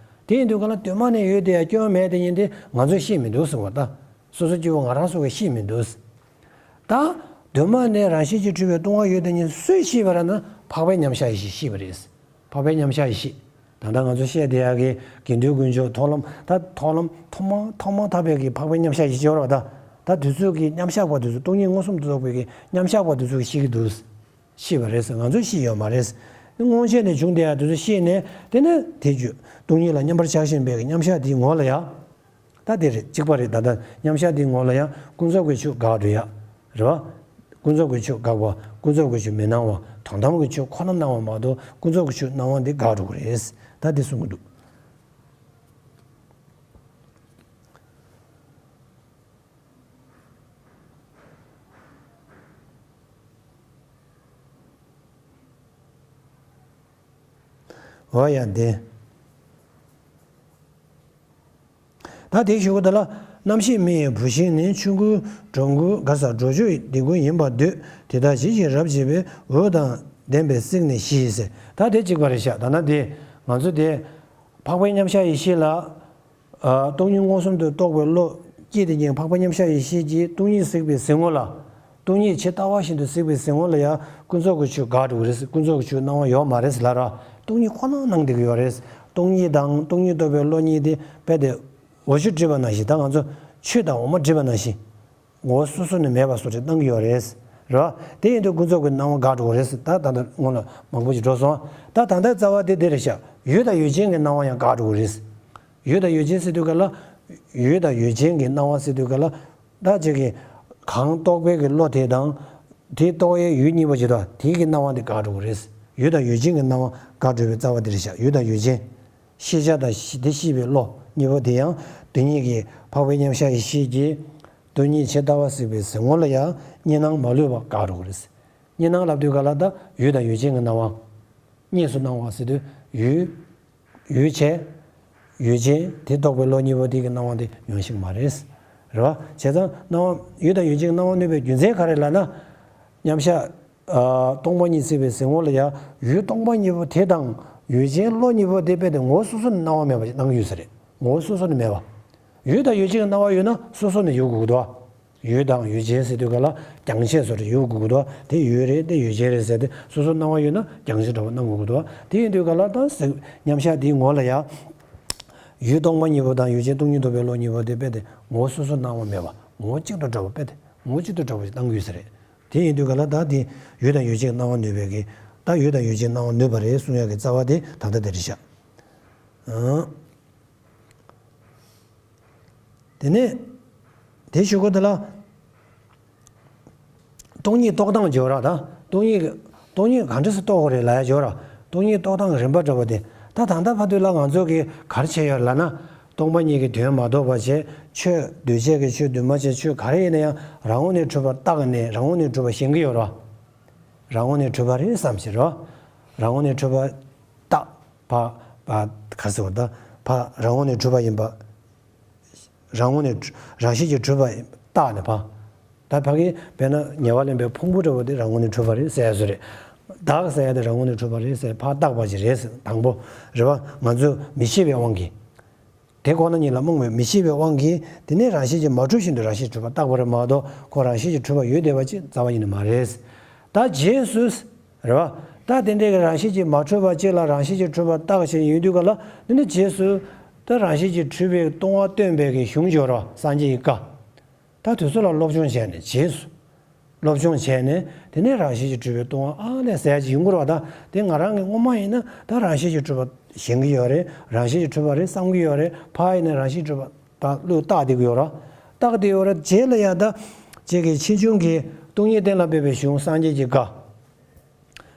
དེ་ཡིན་དུས་ག་ལ་གདོད་མ་ནས་ཡོད་བསྡད་ཡ་སྐྱོན་མེད་དེ་ཡིན་ཏེ་ང་ཚོས་ཤེས་མི་འདུག་ཟེར་བ་ད། སོ་སོ་སྐྱེ་བོ་ང་རང་ཚོ་གིས་ཤེས་མི་འདུག་ད། གདོད་མ་ནས་རང་བཞིན་གྱིས་གྲུབ་པའི་སྟོང་པ་ཡོད་དེ་ཉིད་སུས་ཤེས་པ་རེད་ན་འཕགས་པའི་མཉམ་གཞག་ཡེ་ཤེས་ཤེས་པ་རེད། འཕགས་པའི་མཉམ་གཞག་ཡེ་ཤེས། ད་ལྟ་ང་ཚོ་བཤད་བསྡད་ཡག་གི་དགེ་འདུན་དཀོན་མཆོག་མཐོང་ལམ་ད་མཐོང་ལམ་ཐོག་མ་ཐོག་མ་ཐག་པའི་གི་འཕགས་པའི་མཉམ་གཞག་ཡེ་ཤེས་ཡོད་རེད་བ་ད། ད་དུས་ཚོད་ཀྱི་མཉམ་གཞག་པ་དེ་ཚོ་སྟོང་ཉིད་མངོན་སུམ་དུ་རྟོགས་པའི་གི་མཉམ་གཞག་པ་དེ་ཚོ་གིས་ཤེས་ཀྱི་འདུག་ཤེས་པ་རེད་ཟེར། ང་ཚོས་ཤེས་ཡོད་མ་རེད། སྔོན་ཆད་ནས་བྱུང་བསྡད་ཡག་དེ་ཚོ་ཤེས་ནས་དེ་ནས་དེ་རྒྱུ་སྟོང་ཉིད་ལ་མཉམ་པར་བཞག་བཞིན་པའི་གི་མཉམ་གཞག་དེའི་ངོ་ལ་ཡ། ད་དེ་རེད། གཅིག་པ་རེད། ད་ལྟ་མཉམ་གཞག་དེའི་ངོ་ལ་ཡང་ཀུན་རྫོབ་ཀྱི་ཆོས་འགག་འགྲོ་ཡ། རེད་བ། ཀུན་རྫོབ་ཀྱི་ཆོས་འགག་པ། ཀུན་རྫོབ་ཀྱི་ཆོས་མི་སྣང་བ། དོན་དམ་གྱི་ཆོས་ཁོ་ན་སྣང་བ་མ་གཏོགས་ཀུན་རྫོབ་ཀྱི་ཆོས་སྣང་བ་འདི་འགག་འགྲོ་གི་རེད། ད་དེ་གསུང་གི་འདུག་འོ་ཡ་དེ། ད་དེའི་གཞུག་གུ་དེ་ལ། རྣམ་ཤེས་མི་ཡི་བུད་ཤིང་ནི། ཆུ་འགུལ་སྒྲོ་འགུལ་ག་ས་སྒྲོ་སྐྱོད་ལྡིང་ཁུལ་ཡིན་པར་འདོད། དེ་ལྟར་ཞི་ཞིང་རབ་བྱེད་པའི། འོད་དང་ལྡན་པའི་གསེང་ནས་ཞི་ཟེར། ད་དེ་གཅིག་པ་རེད་ཤག་ད་ནི་དེ་ང་ཚོ་དེ་འཕགས་པའི་མཉམ་གཞག་ཡེ་ཤེས་ལ། ཨ། སྟོང་ཉིད་མངོན་སུམ་དུ་རྟོགས་པའི་བློ་སྐྱེས་དེ་ཉིད་འཕགས་པའི་མཉམ་གཞག་ཡེ་ཤེས་ཀྱིས་སྟོང་ཉིད་གཟིགས་པའི་གཟིགས་ངོ་ལ། སྟོང་ཉིད་ཇི་ལྟ་བ་བཞིན་དུ་གཟིགས་པའི་གཟིགས་ངོ་ལ་ཡང་ཀུན་རྫོབ་ཀྱི་ཆོས་འགག་འགྲོ་གི་རེད། ཀུན་རྫོབ་ཀྱི་ཆོས་སྣང་བ་ཡོད་མ་རེད་ལབ་ར། སྟོང་ཉིད་ཁོ་ན་སྣང་བསྡད་ཀྱི་ཡོད་རེད། སྟོང་ཉིད་དང་སྟོང་ཉིད་རྟོགས་པའི་བློ་གཉིས་དེ་རྦད་དེ་འོ་ཆུ་བསྒྲིལ་བ་ནང་བཞིན། ད་ང་ཚོ་ཆུ་དང་འོ་མ་བསྒྲིལ་བ་ནང་བཞིན། ངོ་བོ་སོ་སོ་ནས་མེད་པ་བཟོ་འདྲ་སྣང་གི་ཡོད་རེད། རེད་བ། དེ་ཡིན་དུས་ཀུན་རྫོབ་ཀྱི་སྣང་བ་འགག་འགྲོ་གི་རེད་ཟེར། ད་ད་ལྟ་སྔོན་ལ་མང་པོ་ཞིག་འགྲོ་སོང་། ད་ད་ལྟའི་རྩ་བ་དེ་འདི་རེད་ཤག་ཡུལ་དང་ཡུལ་ཅན་གྱི་སྣང་བ་ཡང་འགག་འགྲོ་གི་རེད། ཡུལ་དང་ཡུལ་ཅན་ཟེར་དུས་ག་ལ། ཡུལ་དང་ཡུལ་ཅན་གྱི་སྣང་བ་ཟེར་དུས་ག་ལ། ད་ཅིག་གི་གང་རྟོག་པའི་གི་བློ་དེ་དང་། དེ་རྟོགས་ཡའི་ཡུལ་གཉིས་པོ་ཅིག་དང་དེའི་གི་སྣང་བ་དེ་འགག་འགྲོ་གི་རེད། ཡུལ་དང་ཡུལ་ཅན་གྱི་སྣང་བ་འགག་འགྲོ་བའི་རྩ་བ་དེ་རེད་ཤག་ཡུལ་དང་ཡུལ་ཅན། ཤེས་བྱ་དང་ཤེས་དེ་ཤེས་པའི་བློ་གཉིས་པོ་དེ་ཡང་དེ་གཉིས་ཀྱི་འཕགས་པའི་མཉམ་གཞག་ཡེ་ཤེས་ཀྱི་སྟོང་ཉིད་ཇི་ལྟ་བ་གཟིགས་པའི་གཟིགས་ངོ་ལ་ཡང་གཉིས་སྣང་མ་ལུས་པ་འགག་འགྲོ་གི་རེད། གཉིས་སྣང་ལབ་དུས་ག་ལ་ད་ཡུལ་དང་ཡུལ་ཅན་གྱི་སྣང་བ། གཉིས་སུ་སྣང་བ་ཟེར་དུས་ཡུལ། ཡུལ་བྱས། ཡུལ་ཅན་དེ་རྟོགས་པའི་བློ་གཉིས་པོ་དེ་གི་སྣང་བ་དེ་ཡོང་ཤེས་མ་རེད། རེད་བ། བྱས་ཙང་སྣང་བ་ཡུལ་དང་ཡུལ་ཅན་གྱི་སྣང་བ་གནོད་པའི་རྒྱུ་མཚན་ག་རེ་ལབ་ན། མཉམ་གཞག་ཨ། སྟོང་པ་ཉིད་གཟིགས་པའི་གཟིགས་ངོ་ལ་ཡང་ཡུལ་སྟོང་པ་ཉིད་པོ་དེ་དང་ཡུལ་ཅན་བློ་གཉིས་པོ་དེ་རྦད་དེ་ངོ་བོ་སོ་སོ་ནས་སྣང་བ་མེད་པ་ཞིག་སྣང་གི་ཡོད་ས་རེད། ངོ་བོ་སོ་སོ་ནས་མེད་པ། ཡུལ་དང་ཡུལ་ཅན་གྱི་སྣང་བ་ཡོད་ན་སོ་སོ་ནས་ཡོད་དགོས་ཀྱི་འདུག་ཡུལ་དང་ཡུལ་ཅན་ཟེར་དུས་ག་ལ་རྒྱང་ཆད་བཟོ་འདྲ་ཡོད་དགོས་ཀྱི་འདུག་དེ་ཡུལ་རེད་དེ་ཡུལ་ཅན་རེད་ཟེར་ཏེ་སོ་སོ་སྣང་བ་ཡོད་ན་རྒྱང་ཆད་འདྲ་བོ་སྣང་དགོས་ཀྱི་འདུག་དེ་ཡིན་དུས་ག་ལ་ད་གཟིགས་མཉམ་གཞག་དེའི་ངོ་ལ་ཡང་། ཡུལ་སྟོང་པ་ཉིད་པོ་དང་ཡུལ་ཅན་སྟོང་ཉིད་རྟོགས་པའི་བློ་གཉིས་པོ་དེ་རྦད་དེ་ངོ་བོ་སོ་སོ་སྣང་བ་མེད་པ་ངོ་བོ་གཅིག་ཏུ་འདྲ་བོ་རྦད་དེ་ངོ་བོ་གཅིག་ཏུ་འདྲ་བོ་ཞིག་སྣང་གི་ཡོད་ས་རེད། དེ་ཡིན་དུས་ག་ལ་ད་དེ་ཡུལ་དང་ཡུལ་ཅན་སྣང་བ་གནོད་པའི་གི་ད་ཡུལ་དང་ཡུལ་ཅན་སྣང་བ་གནོད་པ་རེད་གསུང་ཡག་གི་རྩ་བ་དེ་ད་ལྟ་དེ་རེད་ཤག་ཨང་། དེ་ནས་དེ་ཞུ་གོ་དེ་ལ། སྟོང་ཉིད་རྟོགས་སྟངས་སྦྱོར་ར་ད། སྟོང་ཉིད་ཀྱི་སྟོང་ཉིད་ག་འདྲ་སེ་རྟོགས་དགོས་རེད་ལབ་ཡ་སྦྱོར་ར། སྟོང་ཉིད་རྟོགས་སྟངས་ཀྱི་རིམ་པ་འདྲ་པོ་དེ། ད་ད་ལྟ་བར་དུ་ལ་ང་ཚོ་གིས་ག་རེ་བྱས་ཡོད་ལབ་ན། སྟོང་པ་ཉིད་ཀྱི་དོན་མ་རྟོགས་པ་བྱས། ཆོས་འདུས་བྱས་ཀྱི་ཆོས་འདུས་མ་བྱས་ཆོས་ག་རེ་ཡིན་ན་ཡང་རང་ངོས་ནས་གྲུབ་པར་བཏགས་ནས་རང་ངོས་ནས་གྲུབ་པ་ཞེན་གྱི་ཡོད་ར། རང་ངོས་ནས་གྲུབ་པ་རེད་བསམ་བྱེད་ར། རང་ངོས་ནས་གྲུབ་པ་བཏགས་པ། པ། ག་ཟེར་བ་ད། པ་རང་ངོས་ནས་གྲུབ་པ་ཡིན་པ། རང་ངོས་ནས་རང་བཞིན་གྱིས་གྲུབ་པ་བཏགས་ནས་པ། ད་ཕ་གི་དཔེར་ན་ཉེ་བར་ལེན་པའི་ཕུང་པོ་འདྲ་བོ་དེ་རང་ངོས་ནས་གྲུབ་པ་རེད་ཟེར་ཡ་བཟོ་རེད། བདག་ཟེར་ཡ་དེ་རང་ངོས་ནས་གྲུབ་པ་རེད་ཟེར་ཕར་བཏགས་པ་ཅིག་རེད་ཟེར་དང་པོ། རེད་བ། ང་ཚོས་མི་ཤེས་པའི་དབང་གིས། དེ་ཁོ་ན་ཉིད་ལ་རྨོངས་པའི་མི་ཤེས་པའི་དབང་གིས་དེ་ནས་རང་བཞིན་གྱིས་མ་གྲུབ་བཞིན་དུ་རང་བཞིན་གྲུབ་པ་བཏགས་པ་རེད་མ་གཏོགས་ཁོ་རང་བཞིན་གྱིས་གྲུབ་པ་ཡོད་བསྡད་པ་ཅིག་རྩ་བ་ཉིད་ནས་མ་རེད། ད་རྗེས་སུ། རེད་བ། ད་དེ་འདྲའི་གི་རང་བཞིན་གྱིས་མ་གྲུབ་པ་གཅིག་ལ་རང་བཞིན་གྱིས་གྲུབ་པ་བཏགས་བཞིན་ཡོད་དུས་ག་ལ་དེ་ནི་རྗེས་སུ། ད་རང་བཞིན་གྱིས་གྲུབ་པའི་སྟོང་པ་སྟོན་པའི་གི་གཞུང་སྦྱོར་རོ་སངས་རྒྱས་ཀྱི་བཀའ། ད་དེ་ཚོ་ལ་སློབ་སྦྱོང་བྱས་ནས་རྗེས་སུ། སློབ་སྦྱོང་བྱས་ནས་དེ་ནས་རང་བཞིན་གྱིས་གྲུབ་པའི་སྟོང་པ་ཨ་ལས་ཟེར་ཡ་ཅིག་ཡོང་གི་རེད་བ། ད་དེ་ང་རང་གི་སྔོན་མ་ཡིན་ན་ད་རང་བཞིན་གྱིས་གྲུབ་པ་ཞེན་གྱི་ཡོད་རེད། རང་བཞིན་གྱིས་གྲུབ་པ་རེད་བསམ་གྱི་ཡོད་རེད། ཕ་ཡིན་ན་རང་བཞིན་གྲུབ་པ་ད་བློས་བཏགས་བསྡད་ཀྱི་ཡོད་རེད། བཏགས་བསྡད་ཡོད་རེད། རྗེས་ལ་ཡ་ད་ཅིག་གི་ཕྱིས་འབྱུང་གི་སྟོང་ཉིད་གཏན་ལ་འབེབས་པའི་གཞུང་སངས་རྒྱས་ཀྱི་བཀའ།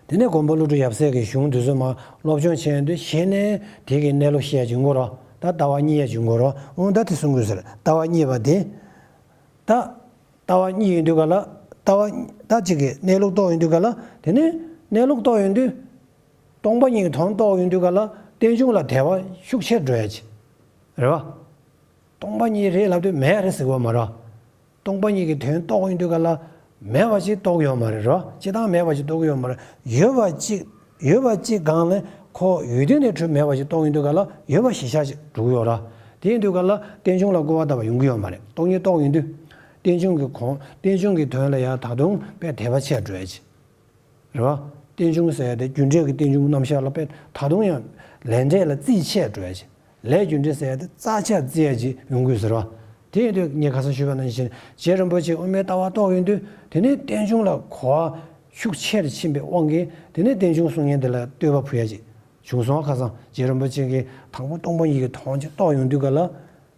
དེ་ནས་མགོན་པོ་ཀླུ་སྒྲུབ་ཡབ་སྲས་ཀྱི་གཞུང་དེ་ཚོ་མར་སློབ་སྦྱོང་བྱས་དུས་གཞི་ནས་དེ་གི་གནས་ལུགས་ཤེས་ཡ་ཅིག་ཡོང་གི་རེད། ད་ལྟ་བ་གཉིས་ཡ་ཅིག་ཡོང་གི་རེད། འོ་ད་དེ་གསུང་དགོས་ཟེར། ལྟ་བ་གཉིས་པ་དེ། ད་ལྟ་བ་གཉིས་ཡིན་དུས་ག་ལ་ལྟ་བ་ད་ཅིག་གི་གནས་ལུགས་རྟོགས་ཡོང་དུས་ག་ལ་དེ་ནས་གནས་ལུགས་རྟོགས་ཡོང་དུས། སྟོང་པ་ཉིད་ཀྱི་དོན་རྟོགས་ཡོང་དུས་ག་ལ་རྟེན་འབྱུང་ལ་དད་པ་ཤུགས་ཆེར་འགྲོ་ཡ་ཅིག་རེད་བ། སྟོང་པ་ཉིད་རེད་ལབ་དུས་མེད་རེད་ཟེར་གི་ཡོད་མ་རེད། སྟོང་པ་ཉིད་ཀྱི་དོན་རྟོགས་ཡོང་དུས་ག་ལ་མེད་པ་ཅིག་རྟོགས་ཡོད་མ་རེད་རོ། སྤྱིར་བཏང་མེད་པ་ཅིག་རྟོགས་ཀྱི་ཡོད་མ་རེད། ཡོད་པ་ཅིག་ཡོད་པ་ཅིག་སྒང་ལ་ཁོ་ཡོད་དུས་ནས་གྲུབ་མེད་པ་ཅིག་རྟོགས་ཡོང་དུས་ག་ལ་ཡོད་པ་གཞི་བཞག་ཅིག་འགྲོ་གི་ཡོད་ར། དེ་ཡིན་དུས་ག་ལ་རྟེན་འབྱུང་ལ་སྐུར་བ་བཏབ་པ་ཡོང་གི་ཡོད་མ་རེད། སྟོང་ཉིད་རྟོགས་ཡོང་དུས། རྟེན་འབྱུང་གི་གོང་རྟེན་འབྱུང་གི་དོན་ལ་ཡང་ད་དུང་དཔེ་དད་པ་ཆེར་འགྲོ་ཡ་ཅིག་རེད་བ། རྟེན་འབྱུང་ཟེར་ཡ་དེ་རྒྱུ་འབྲས་ཀྱི་རྟེན་འབྱུང་རྣམ་གཞག་ལ་དཔེ་ད་དུང་ཡང་ལས་འབྲས་ལ་རྩིས་ཆེར་འགྲོ་ཡ་ཅིག་ལས་རྒྱུ་འབྲས་ཟེར་ཡ་དེ་རྩ་ཆེར་བརྩི་ཡ་ཅིག་ཡོང་དགོས་ཟེར་བ། དེ་ཡིན་དུས་ངས་ཁ་སང་ཞུས་པ་ནང་བཞིན་རྗེ་རིན་པོ་ཆེས་དབུ་མའི་ལྟ་བ་རྟོགས་ཡོང་དུས་དེ་ནས་རྟེན་འབྱུང་ལ་གོ་བ་ཤུགས་ཆེར་ཕྱིན་པའི་དབང་གིས་དེ་ནས་རྟེན་འབྱུང་གསུང་མཁན་དེ་ལ་བསྟོད་པ་ཕུལ་ཡ་ཅིག་བྱུང་སོང་བ། ཁ་སང་རྗེ་རིན་པོ་ཆེ་གིས་དང་པོ་སྟོང་པ་ཉིད་ཀྱི་དོན་ཅིག་རྟོགས་ཡོང་དུས་ག་ལ།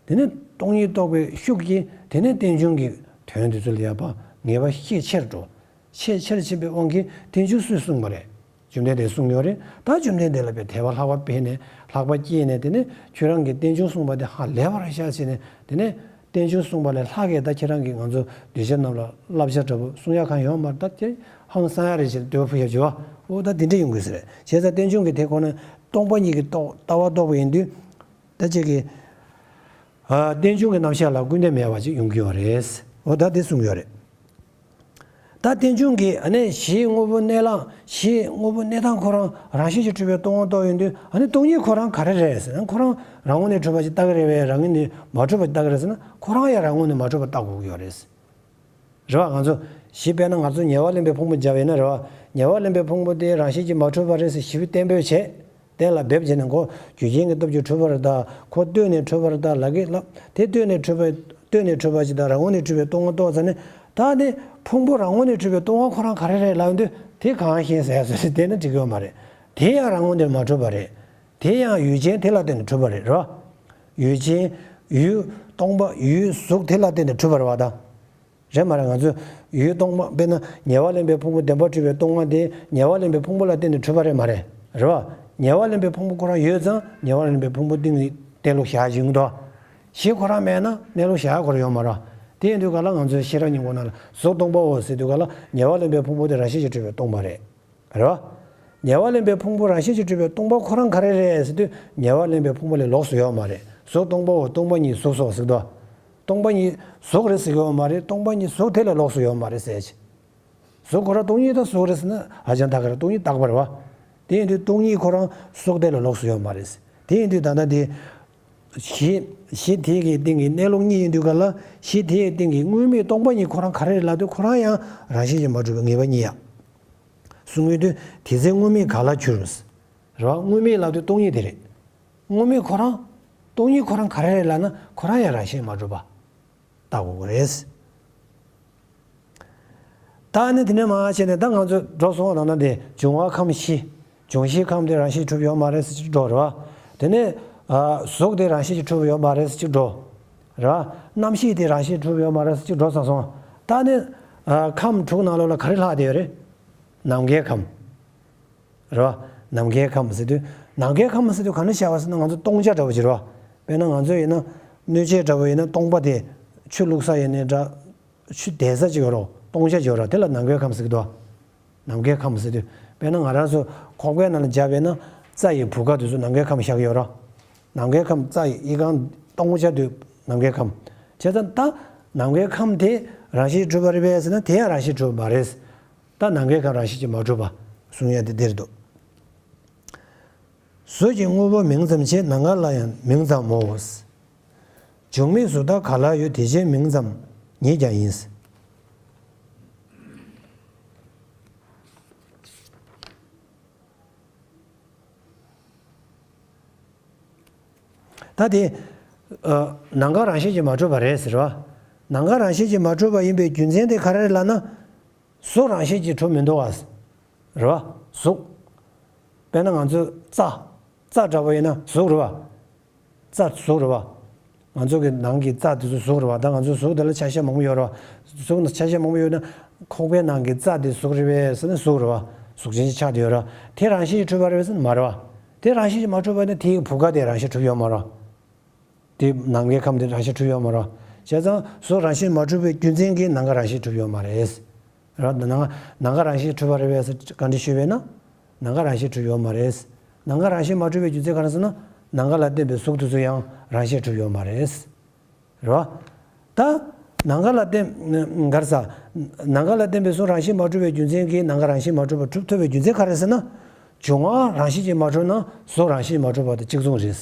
དེ་ནས་སྟོང་ཉིད་རྟོགས་པའི་ཤུགས་ཀྱིས་དེ་ནས་རྟེན་འབྱུང་གི་དོན་དེ་ཚོ་ལ་ཡང་ངེས་པ་ཤས་ཆེར་འགྲོ། ཤས་ཆེར་ཕྱིན་པའི་དབང་གིས་རྟེན་འབྱུང་སུས་གསུངས་པ་རེད། བཅོམ་ལྡན་འདས་གསུངས་ཡོད་རེད། ད་བཅོམ་ལྡན་འདས་ལ་དཔེ་དད་པ་ལྷག་པ་འཕེལ་ནས་ལྷག་པ་སྐྱེས་ནས་དེ་ནས་ཁྱོད་རང་གི་རྟེན་འབྱུང་གསུངས་པ་དེ་ཧ་ལས་པར་ཤར་བྱས་ནས་དེ་ནས་རྟེན་འབྱུང་གསུངས་པ་ལས་ལྷག་གིས་ད་ཁྱེད་རང་གིས་ང་ཚོ་གདུལ་བྱ་རྣམས་ལ་བསླབ་བྱ་འདྲ་པོ་གསུང་ཡག་གང་ཡོད་མ་རེད། ད་ཁྱེད་ཧང་སང་ཡག་རེད་ཅེས་བསྟོད་པ་ཕུལ་ཡག་བྱེད་པ། འོ་ད་དེ་འདྲ་ཡོང་གི་ཟེར། བྱས་ཙང་རྟེན་འབྱུང་གི་དེ་ཁོ་ན་སྟོང་པ་ཉིད་ཀྱི་རྟོགས་ལྟ་བ་རྟོགས་པ་ཡིན་དུས། ད་ཅིག་གིས། ཨ། རྟེན་འབྱུང་གི་རྣམ་གཞག་ལ་སྐུར་འདེབས་མེད་པ་ཅིག་ཡོང་གི་ཡོད་རེད། འོ་ད་དེ་གསུངས་ཡོད་རེད། ད་རྟེན་འབྱུང་གི་ཨ་ནི་གཞིའི་དངོས་པོ་གནས་ལ་གཞིའི་དངོས་པོ་གནས་སྟངས་ཁོ་རང་རང་བཞིན་གྱིས་གྲུབ་པའི་སྟོང་པ་རྟོགས་ཡོང་དུས་ཨ་ནི་སྟོང་ཉིད་ཁོ་རང་ག་རེ་རེད་ཟེར་ན་ཁོ་རང་རང་ངོས་ནས་གྲུབ་པ་ཅིག་ལྟ་གི་རེད་པས་རང་ངོས་ནས་མ་གྲུབ་པ་ཅིག་ལྟ་གི་རེད་ཟེར་ན་ཁོ་རང་ཡང་རང་ངོས་ནས་མ་གྲུབ་པ་ལྟ་དགོས་ཀྱི་ཡོད་རེད། རེད་བ། ང་ཚོ་གཞི་དཔེར་ན་ང་ཚོ་ཉེ་བར་ལེན་པའི་ཕུང་པོ་སྦྱར་བ་ཡིན་ན་རེད་བ། ཉེ་བར་ལེན་པའི་ཕུང་པོ་དེ་རང་བཞིན་གྱིས་མ་གྲུབ་པ་རེད་ཟེར་ཞིབ་གཏན་འབེབས་བྱས། གཏན་ལ་འབེབས་བྱས་ནས་ཁོ་རྒྱུ་རྐྱེན་གྱི་སྟོབས་ཀྱིས་གྲུབ་པ་རེད་ད། ཁོ་ལྟོས་ནས་གྲུབ་པ་རེད་ད་ལབ་ཀྱི་ལབ། དེ་ལྟོས་ནས་གྲུབ་པ་ལྟོས་ནས་གྲུབ་པ་ཅིག་དང་རང་ངོས་ནས་གྲུབ་པའི་སྟོང་པ་རྟོགས་ཚར་ནས་ ད་ནི་ཕུང་པོ་རང་ངོས་ནས་གྲུབ་པའི་སྟོང་པ་ཁོ་རང་ག་རེ་རེད་ལབ་དུས་དེ་གང་ཞིག་ཟེར་ཟེར་དེ་ནི་འགྲིག་ཡོད་མ་རེད། དེ་ཡང་རང་ངོས་ནས་མ་གྲུབ་པ་རེད། དེ་ཡང་ཡུལ་ཅན་དེ་ལ་བརྟེན་ནས་གྲུབ་པ་རེད། རེད་བ། ཡུལ་ཅན། ཡུལ། སྟོང་པ། ཡུལ་གཟུགས་དེ་ལ་བརྟེན་ནས་གྲུབ་པ་རེད་བ་ད། རེད་མ་རེད། ང་ཚོས་ཡུལ་སྟོང་པ་དཔེར་ན་ཉེ་བར་ལེན་པའི་ཕུང་པོ་བདེན་པར་གྲུབ་པའི་སྟོང་པ་དེ་ཉེ་བར་ལེན་པའི་ཕུང་པོ་ལ་བརྟེན་ནས་གྲུབ་པ་རེད་མ་རེད། རེད་བ། ཉེ་བར་ལེན་པའི་ཕུང་པོ་ཁོ་རང་ཡོད་ཙང་ཉེ་བར་ལེན་པའི་ཕུང་པོ་སྟེང་ནས་གནས་ལུགས་བཞག་ཡིན་དོ། གཞི་ཁོ་རང་མེད་ན་གནས་ལུགས་བཞག་ཡ་ཁོ་རང་ཡོད་མ་རེད། དེ་ཡིན་དུས་ག་ལ་ང་ཚོའི་ཤེས་རབ་སྙིང་པོ་ནང་ལ་གཟུགས་སྟོང་པའོ་ཟེར་དུས་ག་ལ་ཉེ་བར་ལེན་པའི་ཕུང་པོ་དེ་རང་བཞིན་གྱིས་གྲུབ་པའི་སྟོང་པ་རེད། རེད་བ། ཉེ་བར་ལེན་པའི་ཕུང་པོ་རང་བཞིན་གྱིས་གྲུབ་པའི་སྟོང་པ་ཁོ་རང་ག་རེ་རེད་ཟེར་དུས་ཉེ་བར་ལེན་པའི་ཕུང་པོ་ལས་ལོགས་སུ་ཡོད་མ་རེད། གཟུགས་སྟོང་པའོ། སྟོང་པ་ཉིད་གཟུགས་སོ་ཟེར་དུས། སྟོང་པ་ཉིད་གཟུགས་རེད་ཟེར་གྱི་ཡོད་མ་རེད། སྟོང་པ་ཉིད་གཟུགས་དེ་ལས་ལོགས་སུ་ཡོད་མ་རེད་ཟེར་གྱི། གཟུགས་ཁོ་རང་སྟོང་ཉིད་དང་གཟུགས་རེད་ཟེར་ན་ཧ་ཅང་ཐད་ཀར་སྟོང་ཉིད་རྟག་པ་རེད་བ། དེ་ཡིན་དུས་སྟོང་ཉིད་ཁོ་རང་གཟུགས་དེ་ལས་ལོགས་སུ་ཡོད་མ་རེད། དེ་ཡིན་དུས་ད་ལྟ་དེ། གཞི། གཞི་དེ་གི་སྟེང་གི་གནས་ལུགས་གཉིས་ཡིན་དུས་ག་ལ་གཞི་དེའི་སྟེང་གི་དངོས་མེད་སྟོང་པ་ཉིད་ཁོ་རང་ག་རེ་རེད་ལབ་དུས་ཁོ་རང་ཡང་རང་བཞིན་གྱིས་མ་གྲུབ་པའི་ངེས་པ་རྙེད་ཡ། གསུང་ཡོང་དུས་དེ་ཚེ་དངོས་མེད་ག་ལ་གྱུར། རེད་བ། དངོས་མེད་ལབ་དུས་སྟོང་ཉིད་དེ་རེད། དངོས་མེད་ཁོ་རང་སྟོང་ཉིད་ཁོ་རང་ག་རེ་རེད་ལབ་ན་ཁོ་རང་ཡང་རང་བཞིན་མ་གྲུབ་པ་ལྟ་དགོས་ཀྱི་རེད། ད་ནི་དེ་ནས་མར་བྱས་ནས་ད་ང་ཚོ་འགྲོ་སོང་བ་དང་ན་དེ་འབྱུང་བ་ཁམས་བཞི། འབྱུང་བཞིའི་ཁམས་དེ་རང་བཞིན་གྱིས་གྲུབ་ཡོད་མ་རེད་ཟེར་གཅིག་འགྲོ་རེད་བ། དེ་ནས་ཨ་གཟུགས་དེ་རང་བཞིན་གྱིས་གྲུབ་ཡོད་མ་རེད་ཟེར་གཅིག་འགྲོ། རེད་བ། རྣམ་ཤེས་དེ་རང་བཞིན་གྱིས་གྲུབ་ཡོད་མ་རེད་ཟེར་གཅིག་འགྲོ་ཚར་སོང་། ད་ནི་ཨ་ཁམས་དྲུག་ནང་ལོགས་ལ་ག་རེ་ལྷག་བསྡད་ཡོད་རེད། ནམ་མཁའི་ཁམས། རེད་བ། ནམ་མཁའི་ཁམས་ཟེར་དུས། ནམ་མཁའི་ཁམས་ཟེར་དུས་ག་འདྲ་བྱ་བ་ཟེར་ན་ང་ཚོ་སྟོང་ཆ་འདྲ་བོ་ཅིག་རེད་བ། དཔེར་ན་ང་ཚོ་ཡིན་ན་སྣོད་ཆས་འདྲ་བོ་ཡིན་ན་སྟོང་པ་དེ་ཆུ་བླུགས་ས་ཡིན་ནའི་འདྲ། ཆུ་བསྡད་ས་ཅིག་ཡོད་རེད། སྟོང་ཆ་ཅིག་ཡོད་རེད། དེ་ལ་ནམ་མཁའི་ཁམས་ཟེར་གྱི་འདུག་ནམ་མཁའི་ཁམས་ཟེར་དུས་དཔེར་ན་ང་རང་ཚོ་ཁོག་པའི་ནང་ལ་བརྒྱབ་པས་ན་རྩྭ་ཡི་བུ་ག་དེ་ཚོ་ནམ་མཁའི་ཁམས་བཞག་གི་ཡོད་རེད། ནམ་མཁའི་ཁམས་རྩྭ་ཡི་ཨི་ཁུང་སྟོང་ཆ་དེ་ནམ་མཁའི་ཁམས། བྱས་ཙང་ད་ནམ་མཁའི་ཁམས་དེ་རང་བཞིན་གྲུབ་པ་རེད་པས་ཟེར་ན་དེ་ཡང་རང་བཞིན་གྲུབ་པ་མ་རེད། ད་ནམ་མཁའི་ཁམས་རང་བཞིན་གྱིས་མ་གྲུབ་པ་གསུང་ཡ་དེ་འདིར་འདུག་གཟུགས་ཀྱི་དངོས་པོ་མིང་ཙམ་བྱས། ནམ་མཁའ་ལ་ཡང་མིང་ཙམ་མོ། འབྱུང་མེད་གཟུགས་དག་ག་ལ་ཡོད། དེ་ཅན་མིང་ཙམ་ཉིད་ཀྱང་ཡིན། ད་དེ། ཨ། ནམ་མཁའ་རང་བཞིན་གྱིས་མ་གྲུབ་པ་རེད་ཟེར་བ། ནམ་མཁའ་རང་བཞིན་གྱིས་མ་གྲུབ་པ་ཡིན་པའི་རྒྱུ་མཚན་དེ་ག་རེ་རེད་ལབ་ན། གཟུགས་རང་བཞིན་གྱིས་གྲུབ་མི་འདུག་བ། རེད་བ། གཟུགས། དཔེར་ན་ང་ཚོའི་རྩ། རྩ་འདྲ་བོ་ཡིན་ན་གཟུགས་རེད་བ། རྩ་གཟུགས་རེད་བ། ང་ཚོ་གི་ནང་གི་རྩ་དེ་ཚོ་གཟུགས་རེད་བ། ད་ང་ཚོའི་གཟུགས་དེ་ལ་ཆ་ཤས་མང་པོ་ཡོད་རེད་བ། གཟུགས་ནང་ཆ་ཤས་མང་པོ་ཡོད་ན། ཁོག་པའི་ནང་གི་རྩ་དེ་གཟུགས་རེད་པས་ཟེར་ན་གཟུགས་རེད་བ། གཟུགས་ཅན་ཆགས་བསྡད་ཡོད་རེད་བ། དེ་རང་བཞིན་གྱིས་གྲུབ་པ་རེད་པས་ཟེར་ན་མ་རེད་བ། དེ་རང་བཞིན་གྱིས་མ་གྲུབ་པ་ཡིན་ན་དེའི་བུ་ག་དེ་རང་བཞིན་གྲུབ་ཡོད་མ་རེད་བ། དེ་ནམ་མཁའི་ཁམས་དེ་རང་བཞིན་གྲུབ་ཡོད་མ་རེད་བ། བྱས་ཙང་གཟུགས་རང་བཞིན་མ་གྲུབ་པའི་རྒྱུ་མཚན་གྱིས་ནམ་མཁའ་རང་བཞིན་གྲུབ་ཡོད་མ་རེད། རེད་བ། ནམ་མཁའ་ནམ་མཁའ་རང་བཞིན་གྲུབ་པ་རེད་པས་ཟེར་བཀའ་འདྲི་ཞུས་པས་ན། ནམ་མཁའ་རང་བཞིན་གྲུབ་ཡོད་མ་རེད། ནམ་མཁའ་རང་བཞིན་མ་གྲུབ་པའི་རྒྱུ་མཚན་ག་རེ་ཟེར་ན། ནམ་མཁའ་ལ་བརྟེན་པའི་གཟུགས་དེ་ཚོ་ཡང་རང་བཞིན་གྲུབ་ཡོད་མ་རེད། རེད་བ། ད། ནམ་མཁའ་ལ་བརྟེན། ག་རེ་ཟ། ནམ་མཁའ་ལ་བརྟེན་པའི་གཟུགས་རང་བཞིན་མ་གྲུབ་པའི་རྒྱུ་མཚན་གྱིས་ནམ་མཁའ་རང་བཞིན་མ་གྲུབ་པ་གྲུབ་ཐུབ་པའི་རྒྱུ་མཚན་ག་རེ་ཟེར་ན། འབྱུང་བ་རང་བཞིན་གྱིས་མ་གྲུབ་ན་གཟུགས་རང་བཞིན་མ་གྲུབ་པ་དང་གཅིག་མཚུངས་རེད།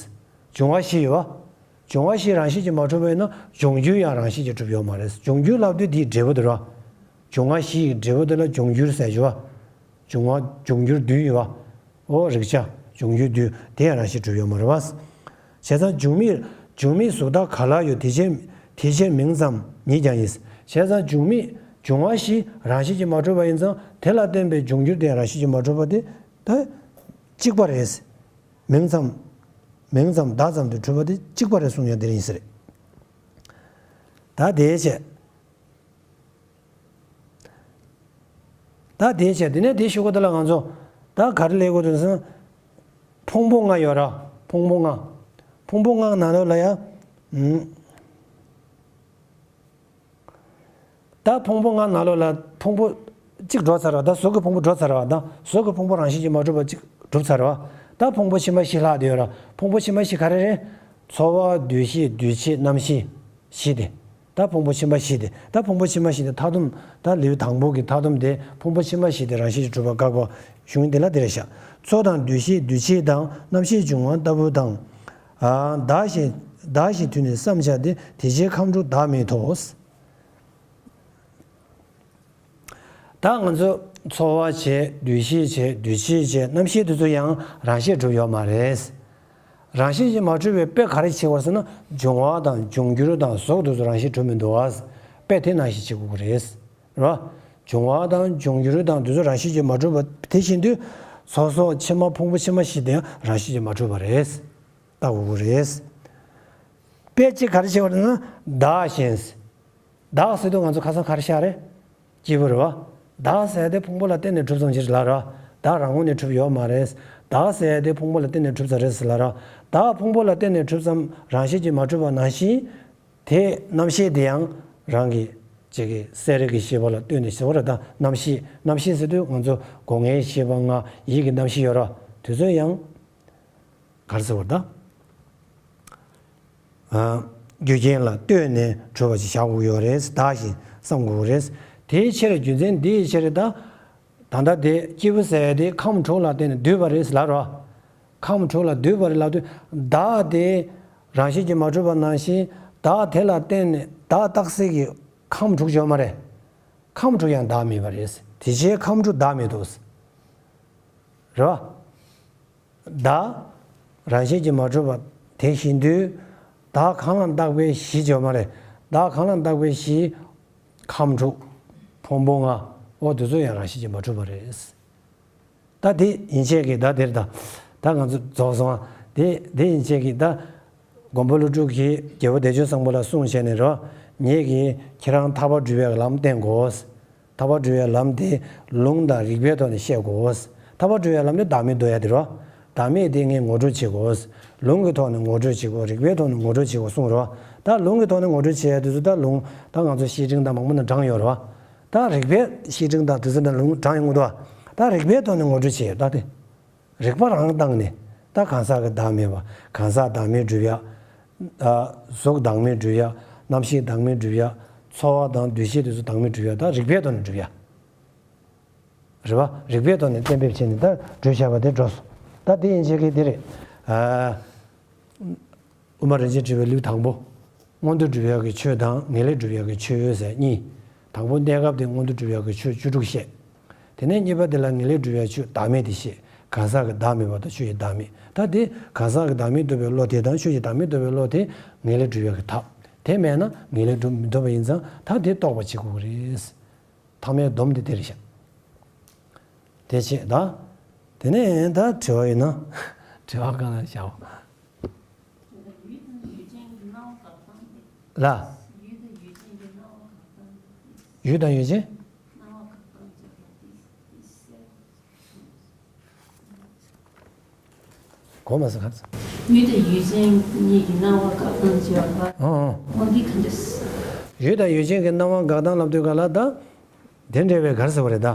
འབྱུང་བ་བཞི་ཡོད་བ། འབྱུང་བ་བཞི་རང་བཞིན་གྱིས་མ་གྲུབ་པ་ཡིན་ན་འབྱུང་འགྱུར་ཡང་རང་བཞིན་གྱིས་གྲུབ་ཡོད་མ་རེད། འབྱུང་འགྱུར་ལབ་དུས་དེའི་འབྲས་བུ་དེ་རེད་བ། འབྱུང་བ་བཞི་ཡི་འབྲས་བུ་དེ་ལ་འབྱུང་འགྱུར་ཟེར་གྱི་བ། འབྱུང་བ་འབྱུང་འགྱུར་བདུན་ཡོད་བ། འོ་རེག་བྱ་འབྱུང་འགྱུར་བདུན་དེ་ཡང་རང་བཞིན་གྲུབ་ཡོད་མ་རེད་བ། བྱས་ཙང་འབྱུང་མེད་འབྱུང་མེད་གཟུགས་དག་ག་ལ་ཡོད། དེ་ཅན་དེ་ཅན་མིང་ཙམ་ཉིད་ཀྱང་ཡིན། བྱས་ཙང་འབྱུང་མེད་འབྱུང་བ་བཞི་རང་བཞིན་གྱིས་མ་གྲུབ་པ་ཡིན་ཙང་དེ་ལ་བརྟེན་པའི་འབྱུང་འགྱུར་དེ་ཡང་རང་བཞིན་གྱིས་མ་གྲུབ་པ་དེ་ད་གཅིག་པ་རེད། མིང་ཙམ། མིང་ཙམ་བདག་ཙམ་དུ་གྲུབ་པ་དེ་གཅིག་པ་རེད་གསུངས་ཡང་དེ་ཡིན་ས་རེད། ད་དེའི་ཆེད། ད་དེའི་ཆེད་དེ་ནས་དེའི་གཞུག་གུ་དེ་ལ་ང་ཚོ་ད་ག་རེ་ལས་དགོས་འདུག་ཟེར་ན། ཕུང་པོ་ལྔ་ཡོད་ར། ཕུང་པོ་ལྔ། ཕུང་པོ་ལྔ་ནང་ལོགས་ལ་ཡ། ད་ཕུང་པོ་ལྔ་ནང་ལོགས་ལ་ཕུང་པོ་གཅིག་འགྲོ་ཚར་བ། ད་གཟུགས་ཀྱི་ཕུང་པོ་འགྲོ་ཚར་བ། ད་གཟུགས་ཀྱི་ཕུང་པོ་རང་བཞིན་གྱིས་མ་གྲུབ་པ་གཅིག་གྲུབ་ཚར་བ། ད་ཕུང་པོ་ཕྱི་མ་བཞི་ལྷག་བསྡད་ཡོད་ར། ཕུང་པོ་ཕྱི་མ་བཞི་ག་རེ་རེད། ཚོར་བ། འདུ་ཤེས། འདུ་བྱེད། རྣམ་ཤེས། བཞི་དེ། ད་ཕུང་པོ་ཕྱི་མ་བཞི་དེ། ད་ཕུང་པོ་ཕྱི་མ་བཞི་དེ་མཐའ་སྡོམ། ད་ལེའུ་དང་པོ་གི་མཐའ་སྡོམ་དེ་ཕུང་པོ་ཕྱི་མ་བཞི་དེ་རང་བཞིན་གྱིས་གྲུབ་པ་བཀག་པ་གཞུང་དེ་ལ་དེ་རེད་ཤག་ཚོར་དང་འདུ་ཤེས། འདུ་བྱེད་དང་རྣམ་ཤེས་འབྱུང་བ་ལྟ་བུ་དང་། ཨ། བདག་གཞན་བདག་གཞན་དུས་ནས་བསམ་བྱ་སྟེ། དེ་ཕྱིར་ཁམས་དྲུག་བདག་མེད་དོ། ད་ང་ཚོ་ཚོར་བ་བྱས། འདུ་ཤེས་བྱས། འདུ་བྱེད་བྱས། རྣམ་ཤེས་དེ་ཚོ་ཡང་རང་བཞིན་གྲུབ་ཡོད་མ་རེད། རང་བཞིན་གྱིས་མ་གྲུབ་པའི་དཔེ་ག་རེ་བྱེད་པ་ཟེར་ན། འབྱུང་བ་དང་འབྱུང་འགྱུར་དང་གཟུགས་དེ་ཚོ་རང་བཞིན་གྲུབ་མི་འདུག་བ། དཔེ་དེ་ནང་བཞིན་བྱེད་དགོས་ཀྱི་རེད། རེད་བ། འབྱུང་བ་དང་འབྱུང་འགྱུར་དང་དེ་ཚོ་རང་བཞིན་གྱིས་མ་གྲུབ་པ་དེ་བཞིན་དུ། སོ་སོ་ཕྱི་མ་ཕུང་པོ་ཕྱི་མ་བཞི་དེ་ཡང་རང་བཞིན་གྱིས་མ་གྲུབ་པ་རེད། ལྟ་དགོས་ཀྱི་རེད། དཔེ་གཅིག་ག་རེ་བྱས་པ་རེད་ན། བདག་གཞན། བདག་ཟེར་དུས་ང་ཚོ་ཁ་སང་ག་རེ་བཤད་རེད། སྐྱེས་བུ་རེད་བ། བདག་ཟེར་དེ་ཕུང་པོ་ལ་བརྟེན་ནས་གྲུབ་ཙམ་ཅིག་ལ་རེད་བ། བདག་རང་ངོས་ནས་གྲུབ་ཡོད་མ་རེད། བདག་ཟེར་དེ་ཕུང་པོ་ལ་བརྟེན་ནས་གྲུབ་ཙམ་རེད་ཟེར་ལ་རེད་བ། བདག་ཕུང་པོ་ལ་བརྟེན་ནས་གྲུབ་ཙམ་རང་བཞིན་གྱིས་མ་གྲུབ་པ་ནང་བཞིན། དེ་རྣམ་ཤེས་དེ་ཡང་རང་གི་ཅིག་གི་གསལ་རིག་གི་ཤེས་པ་ལ་ལྟོས་ནས་ཟེར་བ་རེད་ད། རྣམ་ཤེས་རྣམ་ཤེས་ཟེར་དུས་ང་ཚོ་སྒོ་ལྔའི་ཤེས་པ་ལྔ་ཡིད་ཀྱི་རྣམ་ཤེས་ཡོད་རེད་བ། དེ་ཚོ་ཡང་། ག་རེ་ཟེར་བ་རེད་ད། ཨ། རྒྱུ་རྐྱེན་ལ་ལྟོས་ནས་གྲུབ་པ་ཞིག་བཞག་དགོས་ཡོད་རེད། བདག་གཞན་བསམ་དགོས་རེད། དེའི་ཕྱིར་རྒྱུ་མཚན་འདིའི་ཕྱིར་ད། ད་ལྟ་དེ་སྐྱེས་བུ་ཟེར་ཡ་དེ་ཁམས་དྲུག་ལ་བརྟེན་ནས་འདུས་པ་རེད་ལབ་རོ། ཁམས་དྲུག་ལ་འདུས་པ་རེད་ལབ་དུས་བདག་དེ་རང་བཞིན་གྱིས་མ་གྲུབ་པ་ནང་བཞིན་བདག་དེ་ལ་བརྟེན་ནས་བདག་རྟག་གསལ་གྱི་ཁམས་དྲུག་ཡོད་མ་རེད། ཁམས་དྲུག་ཡང་བདག་མེད་པ་རེད། དེ་ཕྱིར་ཁམས་དྲུག་བདག་མེད་དོ། རེད་བ། བདག་རང་བཞིན་གྱིས་མ་གྲུབ་པ་དེ་བཞིན་དུ། བདག་གང་ལ་བཏགས་པའི་གཞི་བརྗོད་མ་རེད། བདག་གང་ལ་བཏགས་པའི་གཞི། ཁམས་དྲུག་ཕུང་པོ་ལྔ། འོ་དེ་ཚོ་ཡང་རང་བཞིན་གྱིས་མ་གྲུབ་པ་རེད། ད་དེ་ཡན་ཆད་ཀྱིས་ད་དེར་ད། ད་ང་ཚོ་རྫོགས་སོང་ཨ། དེ་དེ་ཡན་ཆད་ཀྱིས་ད། མགོན་པོ་ཀླུ་སྒྲུབ་ཀྱིས་རྒྱལ་པོ་བདེ་སྤྱོད་བཟང་པོ་ལ་གསུངས་བྱས་ནས་རོ། ངེད་ཀྱིས་ཁྱེད་རང་ཐར་པ་སྒྲུབ་པའི་ལམ་བསྟན་དགོས། ཐར་པ་སྒྲུབ་པའི་ལམ་དེ་ལུང་དང་རིགས་པའི་ཐོག་ནས་བཤད་དགོས། ཐར་པ་སྒྲུབ་པའི་ལམ་དེ་བདག་མེད་འདོད་ཡ་དེ་རོ། བདག་མེད་དེ་ངས་ངོ་སྤྲོད་བྱེད་དགོས། ལུང་གི་ཐོག་ནས་ངོ་སྤྲོད་བྱེད་དགོས། རིགས་པའི་ཐོག་ནས་ངོ་སྤྲོད་བྱེད་དགོས་གསུངས་རོ། ད་ལུང་གི་ཐོག་ནས་ངོ་སྤྲོད་བྱེད་ཡ་དེ་ཚོ་ད་ལུང་ད་ང་ཚོ་བཤེས་སྤྲིང་དང་མང་པོ་ནས་དྲངས་ཡོད་རོ། ད་རིགས་པའི་བཤེས་སྤྲིང་དང་དེ་ཚོ་ནས་ལུང་དྲངས་ཡོང་གི་འདུག་ད་རིགས་པའི་ཐོག་ནས་ངོ་སྤྲོད་བྱེད་ཡ་ད་དེ། རིགས་པ་རང་བཏང་ནས་ད་གང་ཟག་གི་བདག་མེད་པ། གང་ཟག་བདག་མེད་སྒྲུབ་ཡ། ཨ། གཟུགས་བདག་མེད་སྒྲུབ་ཡ། རྣམ་ཤེས་བདག་མེད་སྒྲུབ་ཡ། ཚོར་བ་དང་འདུ་ཤེས་དེ་ཚོ་བདག་མེད་སྒྲུབ་ཡ། ད་རིགས་པའི་ཐོག་ནས་སྒྲུབ་ཡ། རེད་བ། རིགས་པའི་ཐོག་ནས་གཏན་འབེབས་བྱས་ནས་ད་སྒྲུབ་བྱ་བ་དེ་འགྲོ་སོང་། ད་དེ་ཡན་ཆད་ཀྱི་དེ་རེད། ཨ། དབུ་མ་རིན་ཆེན་ཕྲེང་བའི་ལེའུ་དང་པོ། མངོན་དུ་སྒྲུབ་ཡག་གི་ཆོས་དང་ངེས་ལེགས་སྒྲུབ་ཡག་གི་ཆོས་ཟེར་གཉིས། དང་པོ་གནས་སྐབས་དེ་མངོན་དུ་སྒྲུབ་ཡག་གི་ཆོས་བཅུ་དྲུག་བཤད། དེ་ནས་གཉིས་པ་དེ་ལ་ངེས་ལེགས་སྒྲུབ་ཡག་ཆོས་བདག་མེད་དེ་བཤད། གང་ཟག་གི་བདག་མེད་པ་དང་ཆོས་ཀྱི་བདག་མེད། ད་དེ་གང་ཟག་གི་བདག་མེད་རྟོགས་པའི་བློ་དེ་དང་ཆོས་ཀྱི་བདག་མེད་རྟོགས་པའི་བློ་དེ་ངེས་ལེགས་སྒྲུབ་ཡག་གི་ཐབས། དེ་མེད་ན་ངེས་ལེགས་སྒྲུབ་མི་ཐུབ་པ་ཡིན་ཙང་ད་དེ་རྟོགས་པ་བྱེད་དགོས་ཀྱི་རེད། ཐ་མའི་སྡོམ་དེ་དེ་རེད་ཤག་དེ་བྱས་ད། དེ་ནས་ད་དྲི་བ་ཡིན་ན། དྲི་བ་གང་ལ་བྱའོ། ཡུལ་དང་ཡུལ་ཅན་གྱི་སྣང་བ་འགག་སྟངས་ཏེ། ལ། ཡུལ་དང་ཡུལ་ཅན་གྱི་སྣང་བ་འགག་སྟངས་ཏེ། ཡུལ་དང་ཡུལ་ཅན། སྣང་བ་འགག་སྟངས་ཀྱི་ལ་ཏེ་ཏེ་སེ། གོ་མ་སོང་ཁ་ཚ། ཡུལ་དང་ཡུལ་ཅན་གཉིས་ཀྱི་སྣང་བ་འགག་སྟངས་ཀྱི་ལ། ཨང་ཨང་། འོ་འདི་ག་འདྲ། ཡུལ་དང་ཡུལ་ཅན་གྱི་སྣང་བ་འགག་སྟངས་ལབ་དུས་ག་ལ་ད། དེ་འདྲ་བའི་ག་རེ་ཟེར་བ་རེད་ད།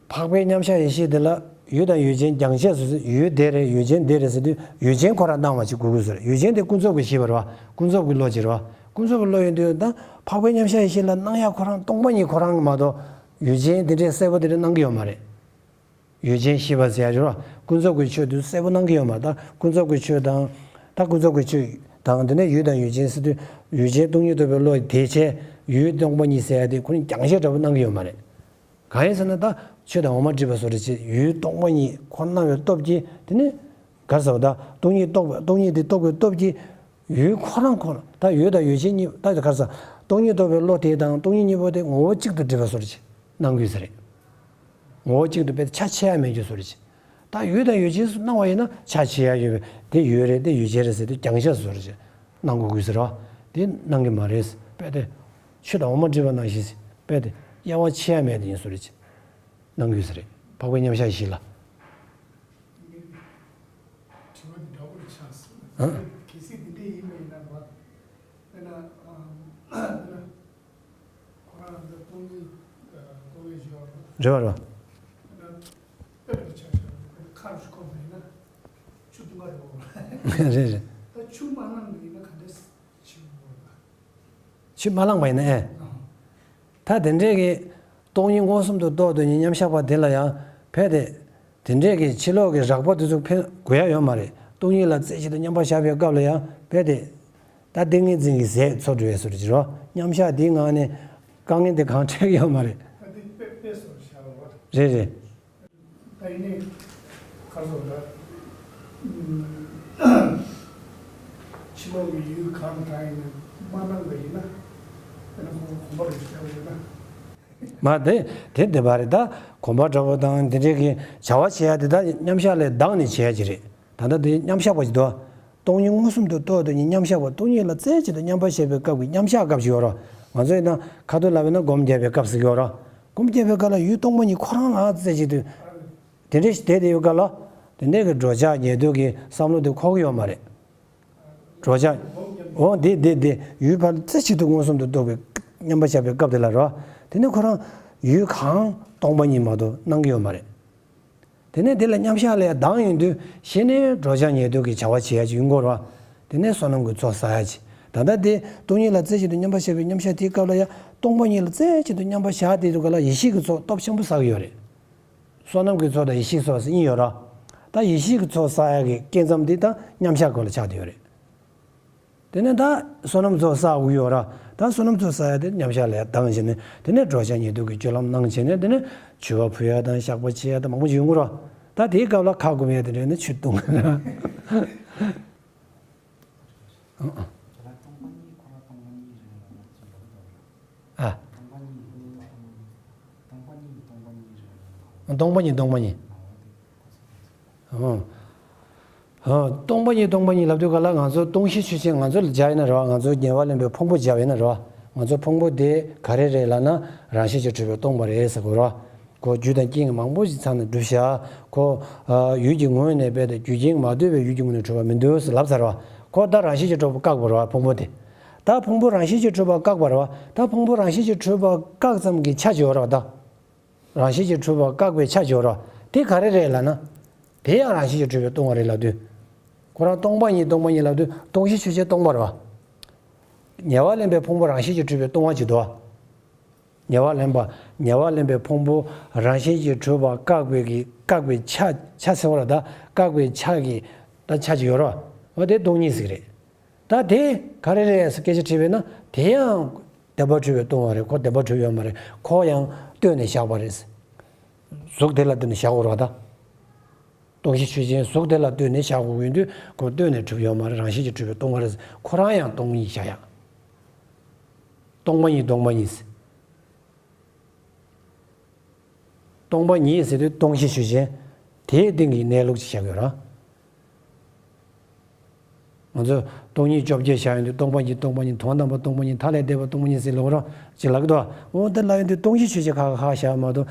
འཕགས་པའི་མཉམ་གཞག་ཡེ་ཤེས་དེ་ལ་ཡུལ་དང་ཡུལ་ཅན་རྒྱང་ཆད་སུ་ཡུལ་དེ་རེད་ཡུལ་ཅན་དེ་རེད་ཟེར་དུས་ཡུལ་ཅན་ཁོ་རང་སྣང་བ་ཅིག་དགོས་ཀྱི་ཟེར། ཡུལ་ཅན་དེ་ཀུན་རྫོབ་ཀྱི་ཤེས་པ་རེད་བ། ཀུན་རྫོབ་ཀྱི་བློ་ཅིག་རེད་བ། ཀུན་རྫོབ་ཀྱི་བློ་ཡིན་དུས་ད་འཕགས་པའི་མཉམ་གཞག་ཡེ་ཤེས་ལ་སྣང་ཡག་ཁོ་རང་སྟོང་པ་ཉིད་ཁོ་རང་མ་གཏོགས་ཡུལ་ཅན་དེ་འདྲའི་གསལ་པོ་དེ་འདྲ་སྣང་གི་ཡོད་མ་རེད། ཡུལ་ཅན་ཤེས་པ་ཟེར་ཡག་ཅིག་རེད་བ། ཀུན་རྫོབ་ཀྱི་ཆོས་དེ་གསལ་པོ་སྣང་གི་ཡོད་མ་རེད། ད་ཀུན་རྫོབ་ཀྱི་ཆོས་དང་། ད་ཀུན་རྫོབ་ཀྱི་ཆོས་དང་དེ་ནས་ཡུལ་དང་ཡུལ་ཅན་ཟེར་དུས་ཡུལ་ཅན་སྟོང་ཉིད་རྟོགས་པའི་བློ་དེ་བྱས་ཡུལ་སྟོང་པ་ཉིད་ཟེར་ཡག་དེ་ཁོ་རང་རྒྱང་ཤེལ་འདྲ་པོ་སྣང་གི་ཡོད་མ་རེད། གང་ཡིན་ཟེར་ན་ད་ཆོས་དང་འོ་མ་འདྲེས་པ་བཟོ་འདྲ་བྱས་ཡུལ་སྟོང་པ་ཉིད་ཁོ་སྣང་བའི་སྟོབས་ཀྱིས་དེ་ནི་ག་རེ་ཟེར་བ་ད་སྟོང་ཉིད་རྟོགས་པ་སྟོང་ཉིད་དེ་རྟོགས་པའི་སྟོབས་ཀྱིས་ཡུལ་ཁོ་རང་ཁོ་རང་ད་ཡུལ་དང་ཡུལ་ཅན་གཉིས་ད་ག་རེ་ཟེར་སྟོང་ཉིད་རྟོགས་པའི་བློ་དེ་དང་སྟོང་ཉིད་གཉིས་པོ་དེ་ངོ་བོ་གཅིག་ཏུ་འདྲེས་པ་བཟོ་འདྲ་བྱས་སྣང་གི་ཡོད་ས་རེད། ངོ་བོ་གཅིག་ཏུ་དཔེ་ཆ་ཕྱེ་ཡ་མེད་རྒྱུ་བཟོ་འདྲ་བྱས། ད་ཡུལ་དང་ཡུལ་ཅན་སུ་སྣང་བ་ཡིན་ན་ཆ་ཕྱེ་ཡ་ཡོད་པས་དེ་ཡུལ་རེད་དེ་ཡུལ་ཅན་རེད་ཟེར་དུས་རྒྱང་ཤེལ་བཟོ་འདྲ་བྱས་སྣང་གི་དགོས་ཟེར་བ། དེ་སྣང་གི་མ་རེད། དཔེ་དེ་ཆོས་དང་འོ་མ་འདྲེས་པ་ནང་བཞིན་དཔེ་དེ་དབྱེ་བ་ཕྱེ་ཡ་མེད་དེ་ཡིན་བཟོ་འདྲ་བྱས། གནང་དགོས་ས་རེད། འཕགས་པའི་མཉམ་གཞག་བཞི་ལ། དྲི་བ་འདི་འདྲ་པོ་རེད་ཆགས་སོང་། ཨ། གལ་སྲིད་འདི་འདྲ་ཡིན་པ་ཡིན་ན་རེད་བ། དཔེར་ན། ཨ། དཔེར་ན། ཁོ་རང་འདི་སྟོང་ཉིད་རྟོགས་པའི་བཞི་པ་རེད་བ། རེད་བ་རེད་བ། དཔེ་འདྲ་པོ་ཆགས་སོང་། ཁ་རུ་ཁོ་མ་ཡིན་ན་ཆུ་འཐུང་ག་རེད་བ། རེད་རེད། ད་ཆུ་མ་བླངས་པ་ཡིན་ན་ག་འདྲ་བྱེད་དགོས་རེད་བ། ཆུ་མ་བླངས་པ་ཡིན་ན་ཨེ། ད་དེ་འདྲས་ཀྱི་སྟོང་ཉིད་མངོན་སུམ་དུ་རྟོགས་དོན་གཉིས་མཉམ་བཞག་པ་དེ་ལ་ཡང་རྦད་དེ། དེ་འདྲས་ཀྱི་ཕྱི་ལོགས་ཀྱི་རགས་པ་དེ་ཚོ་ཕན་དགོས་ཡ་ཡོད་མ་རེད། སྟོང་ཉིད་ལ་རྩེ་གཅིག་ཏུ་མཉམ་པར་བཞག་པའི་སྐབས་ལ་ཡང་རྦད་དེ། ད་ཏིང་ངེ་འཛིན་གྱི་ཟས་འཚོ་འགྲོ་བའི་བཟོ་འདྲ་ཅིག་རོ། མཉམ་བཞག་དེའི་ངང་ནས་དཀའ་ངལ་དེ་གང་འཕྲད་ཀྱི་ཡོད་མ་རེད། རེད་རེད། ད་ཡིན་ནའི་ག་རེ་ཟེར་ད། ཕྱི་ལོགས་ཀྱི་ཡུལ་གང་དང་ཡིན་ན་མ་སྣང་བ་ཡིན་ན། དཔེར་ན་ཁོང་གོམ་པ་རེ་བཞག་པ་ཡིན་ན། མ་དེ་དེ་བདེན་པ་རེད། ད་གོམས་པ་འདྲ་པོ་དང་དེ་འདྲའི་གི་བྱ་བ་བྱེད་ཡ་དེ་ད་མཉམ་བཞག་ལས་ལྡང་ནས་བྱེད་ཡ་ཅིག་རེད། ད་ལྟ་དེ་མཉམ་བཞག་པ་ཅིག་འདུག་སྟོང་ཉིད་མངོན་སུམ་དུ་རྟོགས་དུས་ཉིད་མཉམ་བཞག་པ། སྟོང་ཉིད་ལ་རྩེ་གཅིག་ཏུ་མཉམ་པར་བཞག་པའི་སྐབས་ཀྱི་མཉམ་བཞག་སྐབས་ཤིག་ཡོད་རེད། ང་ཚོ་ཡིན་ན་ཁ་ཐུག་ལབ་ཡིན་ན་སྒོམ་རྒྱག་པའི་སྐབས་ཤིག་ཡོད་རེད། སྒོམ་རྒྱག་པའི་སྐབས་ལ་ཡུལ་སྟོང་པ་ཉིད་ཁོ་རང་ལ་རྩེ་གཅིག་ཏུ་དེ་འདྲའི་ཞིག་བསྡད་དེ་ཡོད་སྐབས་ལ། དེ་འདྲའི་གི་འགྲོ་འཆག་ཉལ་འདུག་གི་བསམ་བློ་དེ་འཁོར་གི་ཡོད་མ་རེད། འགྲོ་འཆག་འོ་འདི་འདི་འདི་ཡུལ་ཕར་རྩེ་གཅིག་ཏུ་མངོན་སུམ་དུ་རྟོགས་པའི་མཉམ་པར་བཞག་པའི་སྐབས་དེ་ལ་རེད། དེ་ནས་ཁོ་རང་ཡུལ་གང་སྟོང་པ་ཉིད་མ་གཏོགས་སྣང་གི་ཡོད་མ་རེད། དེ་ནས་དེ་ལ་མཉམ་བཞག་ལས་ལྡང་ཡོང་དུས་གཞི་ནས་འགྲོ་འཆག་ཉལ་འདུག་གི་བྱ་བ་བྱེད་ཡ་ཅིག་ཡོང་གི་ཡོད་རེད། དེ་ནས་བསོད་ནམས་ཀྱི་ཚོགས་བསགས་ཡ་ཅིག་ད་ལྟ་དེ་སྟོང་ཉིད་ལ་རྩེ་གཅིག་ཏུ་མཉམ་པར་བཞག་པའི་མཉམ་བཞག་དེའི་སྐབས་ལ་ཡ་སྟོང་པ་ཉིད་ལ་རྩེ་གཅིག་ཏུ་མཉམ་པར་བཞག་དེ་དུས་སྐབས་ལ་ཡེ་ཤེས་ཀྱི་ཚོགས་སྟོབས་ཆེན་པོ་བསགས་ཀྱི་ཡོད་རེད། བསོད་ནམས་ཀྱི་ཚོགས་དང་ཡེ་ཤེས་ཀྱི་ཚོགས་ཟེར་གཉིས་ཡོད་ར། ད་ཡེ་ཤེས་ཀྱི་ཚོགས་བསགས་ཡ་གི་སྐབས་མཚམས་འདི་ད་མཉམ་བཞག་སྐོར་ལ་ཆགས་བསྡད་ཡོད་རེད། དེ་ནས་ད་བསོད་ནམས་ཚོགས་བསགས་དགོས་ཡོད་ར། ད་བསོད་ནམས་ཚོགས་བསགས་ཡ་དེ་མཉམ་བཞག་ལ་ལྡང་བྱས་ནས་དེ་ནས་འགྲོ་འཆག་ཉལ་འདུག་གི་སྤྱོད་ལམ་གནང་བྱས་ནས་དེ་ནས་མཆོད་པ་ཕུལ་ཡ་དང་བཤགས་པ་བྱེད་ཡ་དང་མང་པོ་ཡོང་གི་ར། ད་དེའི་སྐབས་ལ་ཁ་སྐོམ་ཡ་དེ་འདྲ་ནས་ཆུ་བཏུང་། ཨ། སྟོང་པ་ཉིད་སྟོང་པ་ཉིད། ཨ། ཨ། སྟོང་པ་ཉིད་སྟོང་པ་ཉིད་ལབ་དུས་ག་ལ་ང་ཚོ་སྟོང་གཞི་ཆོས་ཅན། ང་ཚོ་ལ་སྦྱར་ཡིན་ན་རེད་བ། ང་ཚོ་ཉེ་བར་ལེན་པའི་ཕུང་པོ་སྦྱར་ཡིན་ན་རེད་བ། ང་ཚོ་ཕུང་པོ་དེ་ག་རེ་རེད་ལབ་ན་རང་བཞིན་གྱིས་གྲུབ་པས་སྟོང་པ་རེད་ཟེར་དགོས་རེད་བ། ཁོ་རྒྱུ་དང་རྐྱེན་གྱིས་མང་པོ་ཞིག་ཚང་ནས་གྲུབ་བཞག་ཁོ། ཨ། ཡུལ་གྱི་ངོས་ནས་རྦད་དེ་རྒྱུ་རྐྱེན་མ་ལྡན་པའི་ཡུལ་གྱི་ངོས་ནས་གྲུབ་པ་མི་འདུག་ཟེར་ལབ་ཚར་བ། ཁོ་ད་རང་བཞིན་གྱིས་གྲུབ་པ་བཀག་པ་རེད་བ། ཕུང་པོ་དེ། ད་ཕུང་པོ་རང་བཞིན་གྱིས་གྲུབ་པ་བཀག་པ་རེད་བ། ད་ཕུང་པོ་རང་བཞིན་གྱིས་གྲུབ་པ་བཀག་ཙམ་གྱི་ཆ་ཅིག་ཡོད་རེད་བ་ད། རང་བཞིན་གྱིས་གྲུབ་པ་བཀག་པའི་ཆ་ཅིག་ཡོད་རེད་བ། དེ་ག་རེ་རེད་ལབ་ན། དེ་ཡང་རང་བཞིན་གྱིས་གྲུབ་པས་སྟོང་པ་རེད་ལབ་དུས། ཁོ་རང་སྟོང་པ་ཉིད་སྟོང་པ་ཉིད་ལབ་དུས་སྟོང་གཞི་ཆོས་ཅན་སྟོང་པ་རེད་བ། ཉེ་བར་ལེན་པའི་ཕུང་པོ་རང་བཞིན་གྱིས་གྲུབ་པས་སྟོང་པ་ཅིག་འདུག་བ། ཉེ་བར་ལེན་པ། ཉེ་བར་ལེན་པའི་ཕུང་པོ་རང་བཞིན་གྱིས་གྲུབ་པ་བཀག་པའི་གི་བཀག་པའི་ཆ། ཆ་ཟེར་བ་ལ་ད་བཀག་པའི་ཆ་གི་ད་ཆ་ཅིག་ཡོད་རེད་བ། འོ་དེ་སྟོང་ཉིད་ཟེར་གི་རེད། ད་དེ་ག་རེ་རེད་ཟེར་སྐད་ཆ་དྲིས་པས་ན་དེ་ཡང་བདེན་པར་གྲུབ་པས་སྟོང་པ་རེད། ཁོ་བདེན་པར་གྲུབ་ཡོད་མ་རེད། ཁོ་ཡང་ལྟོས་ནས་བཞག་པ་རེད། གཟུགས་དེ་ལ་ལྟོས་ནས་བཞག་དགོས་རེད་བ་ད། སྟོང་གཞི་ཆོས་ཅན་གཟུགས་དེ་ལ་ལྟོས་ནས་བཞག་དགོས་ཡོད་དུས་ཁོ་ལྟོས་ནས་གྲུབ་ཡོད་མ་རེད། རང་བཞིན་གྱིས་གྲུབ་པས་སྟོང་པ་རེད། ཁོ་རང་ཡང་སྟོང་ཉིད་བཞག་ཡག་སྟོང་པ་ཉིད་སྟོང་པ་ཉིད། སྟོང་པ་ཉིད་ཟེར་དུས་སྟོང་གཞི་ཆོས་ཅན། དེའི་སྟེང་གི་གནས་ལུགས་ཅིག་བཞག་ཡོད་ར། ང་ཚོ་སྟོང་ཉིད་བཅོ་བརྒྱད་བཞག་ཡོང་དུས་སྟོང་པ་ཉིད་སྟོང་པ་ཉིད། དོན་དམ་པ་སྟོང་པ་ཉིད། མཐའ་ལས་འདས་པ་སྟོང་པ་ཉིད་ཟེར་ལབ་ར་ཅིག་ལབ་ཀྱི་འདུག་འོ་དེ་ལབ་ཡོང་དུས་སྟོང་གཞི་ཆོས་ཅན་ཁ་ཁ་བཞག་མ་གཏོགས་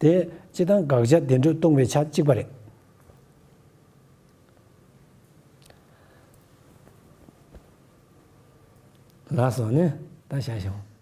དེ་སྤྱིར་བཏང་དགག་བྱ་བདེན་གྲུབ་སྟོང་པའི་ཆ་གཅིག་པ་རེད། ལགས་སོ་ནི་ད་བཞག་ཤོག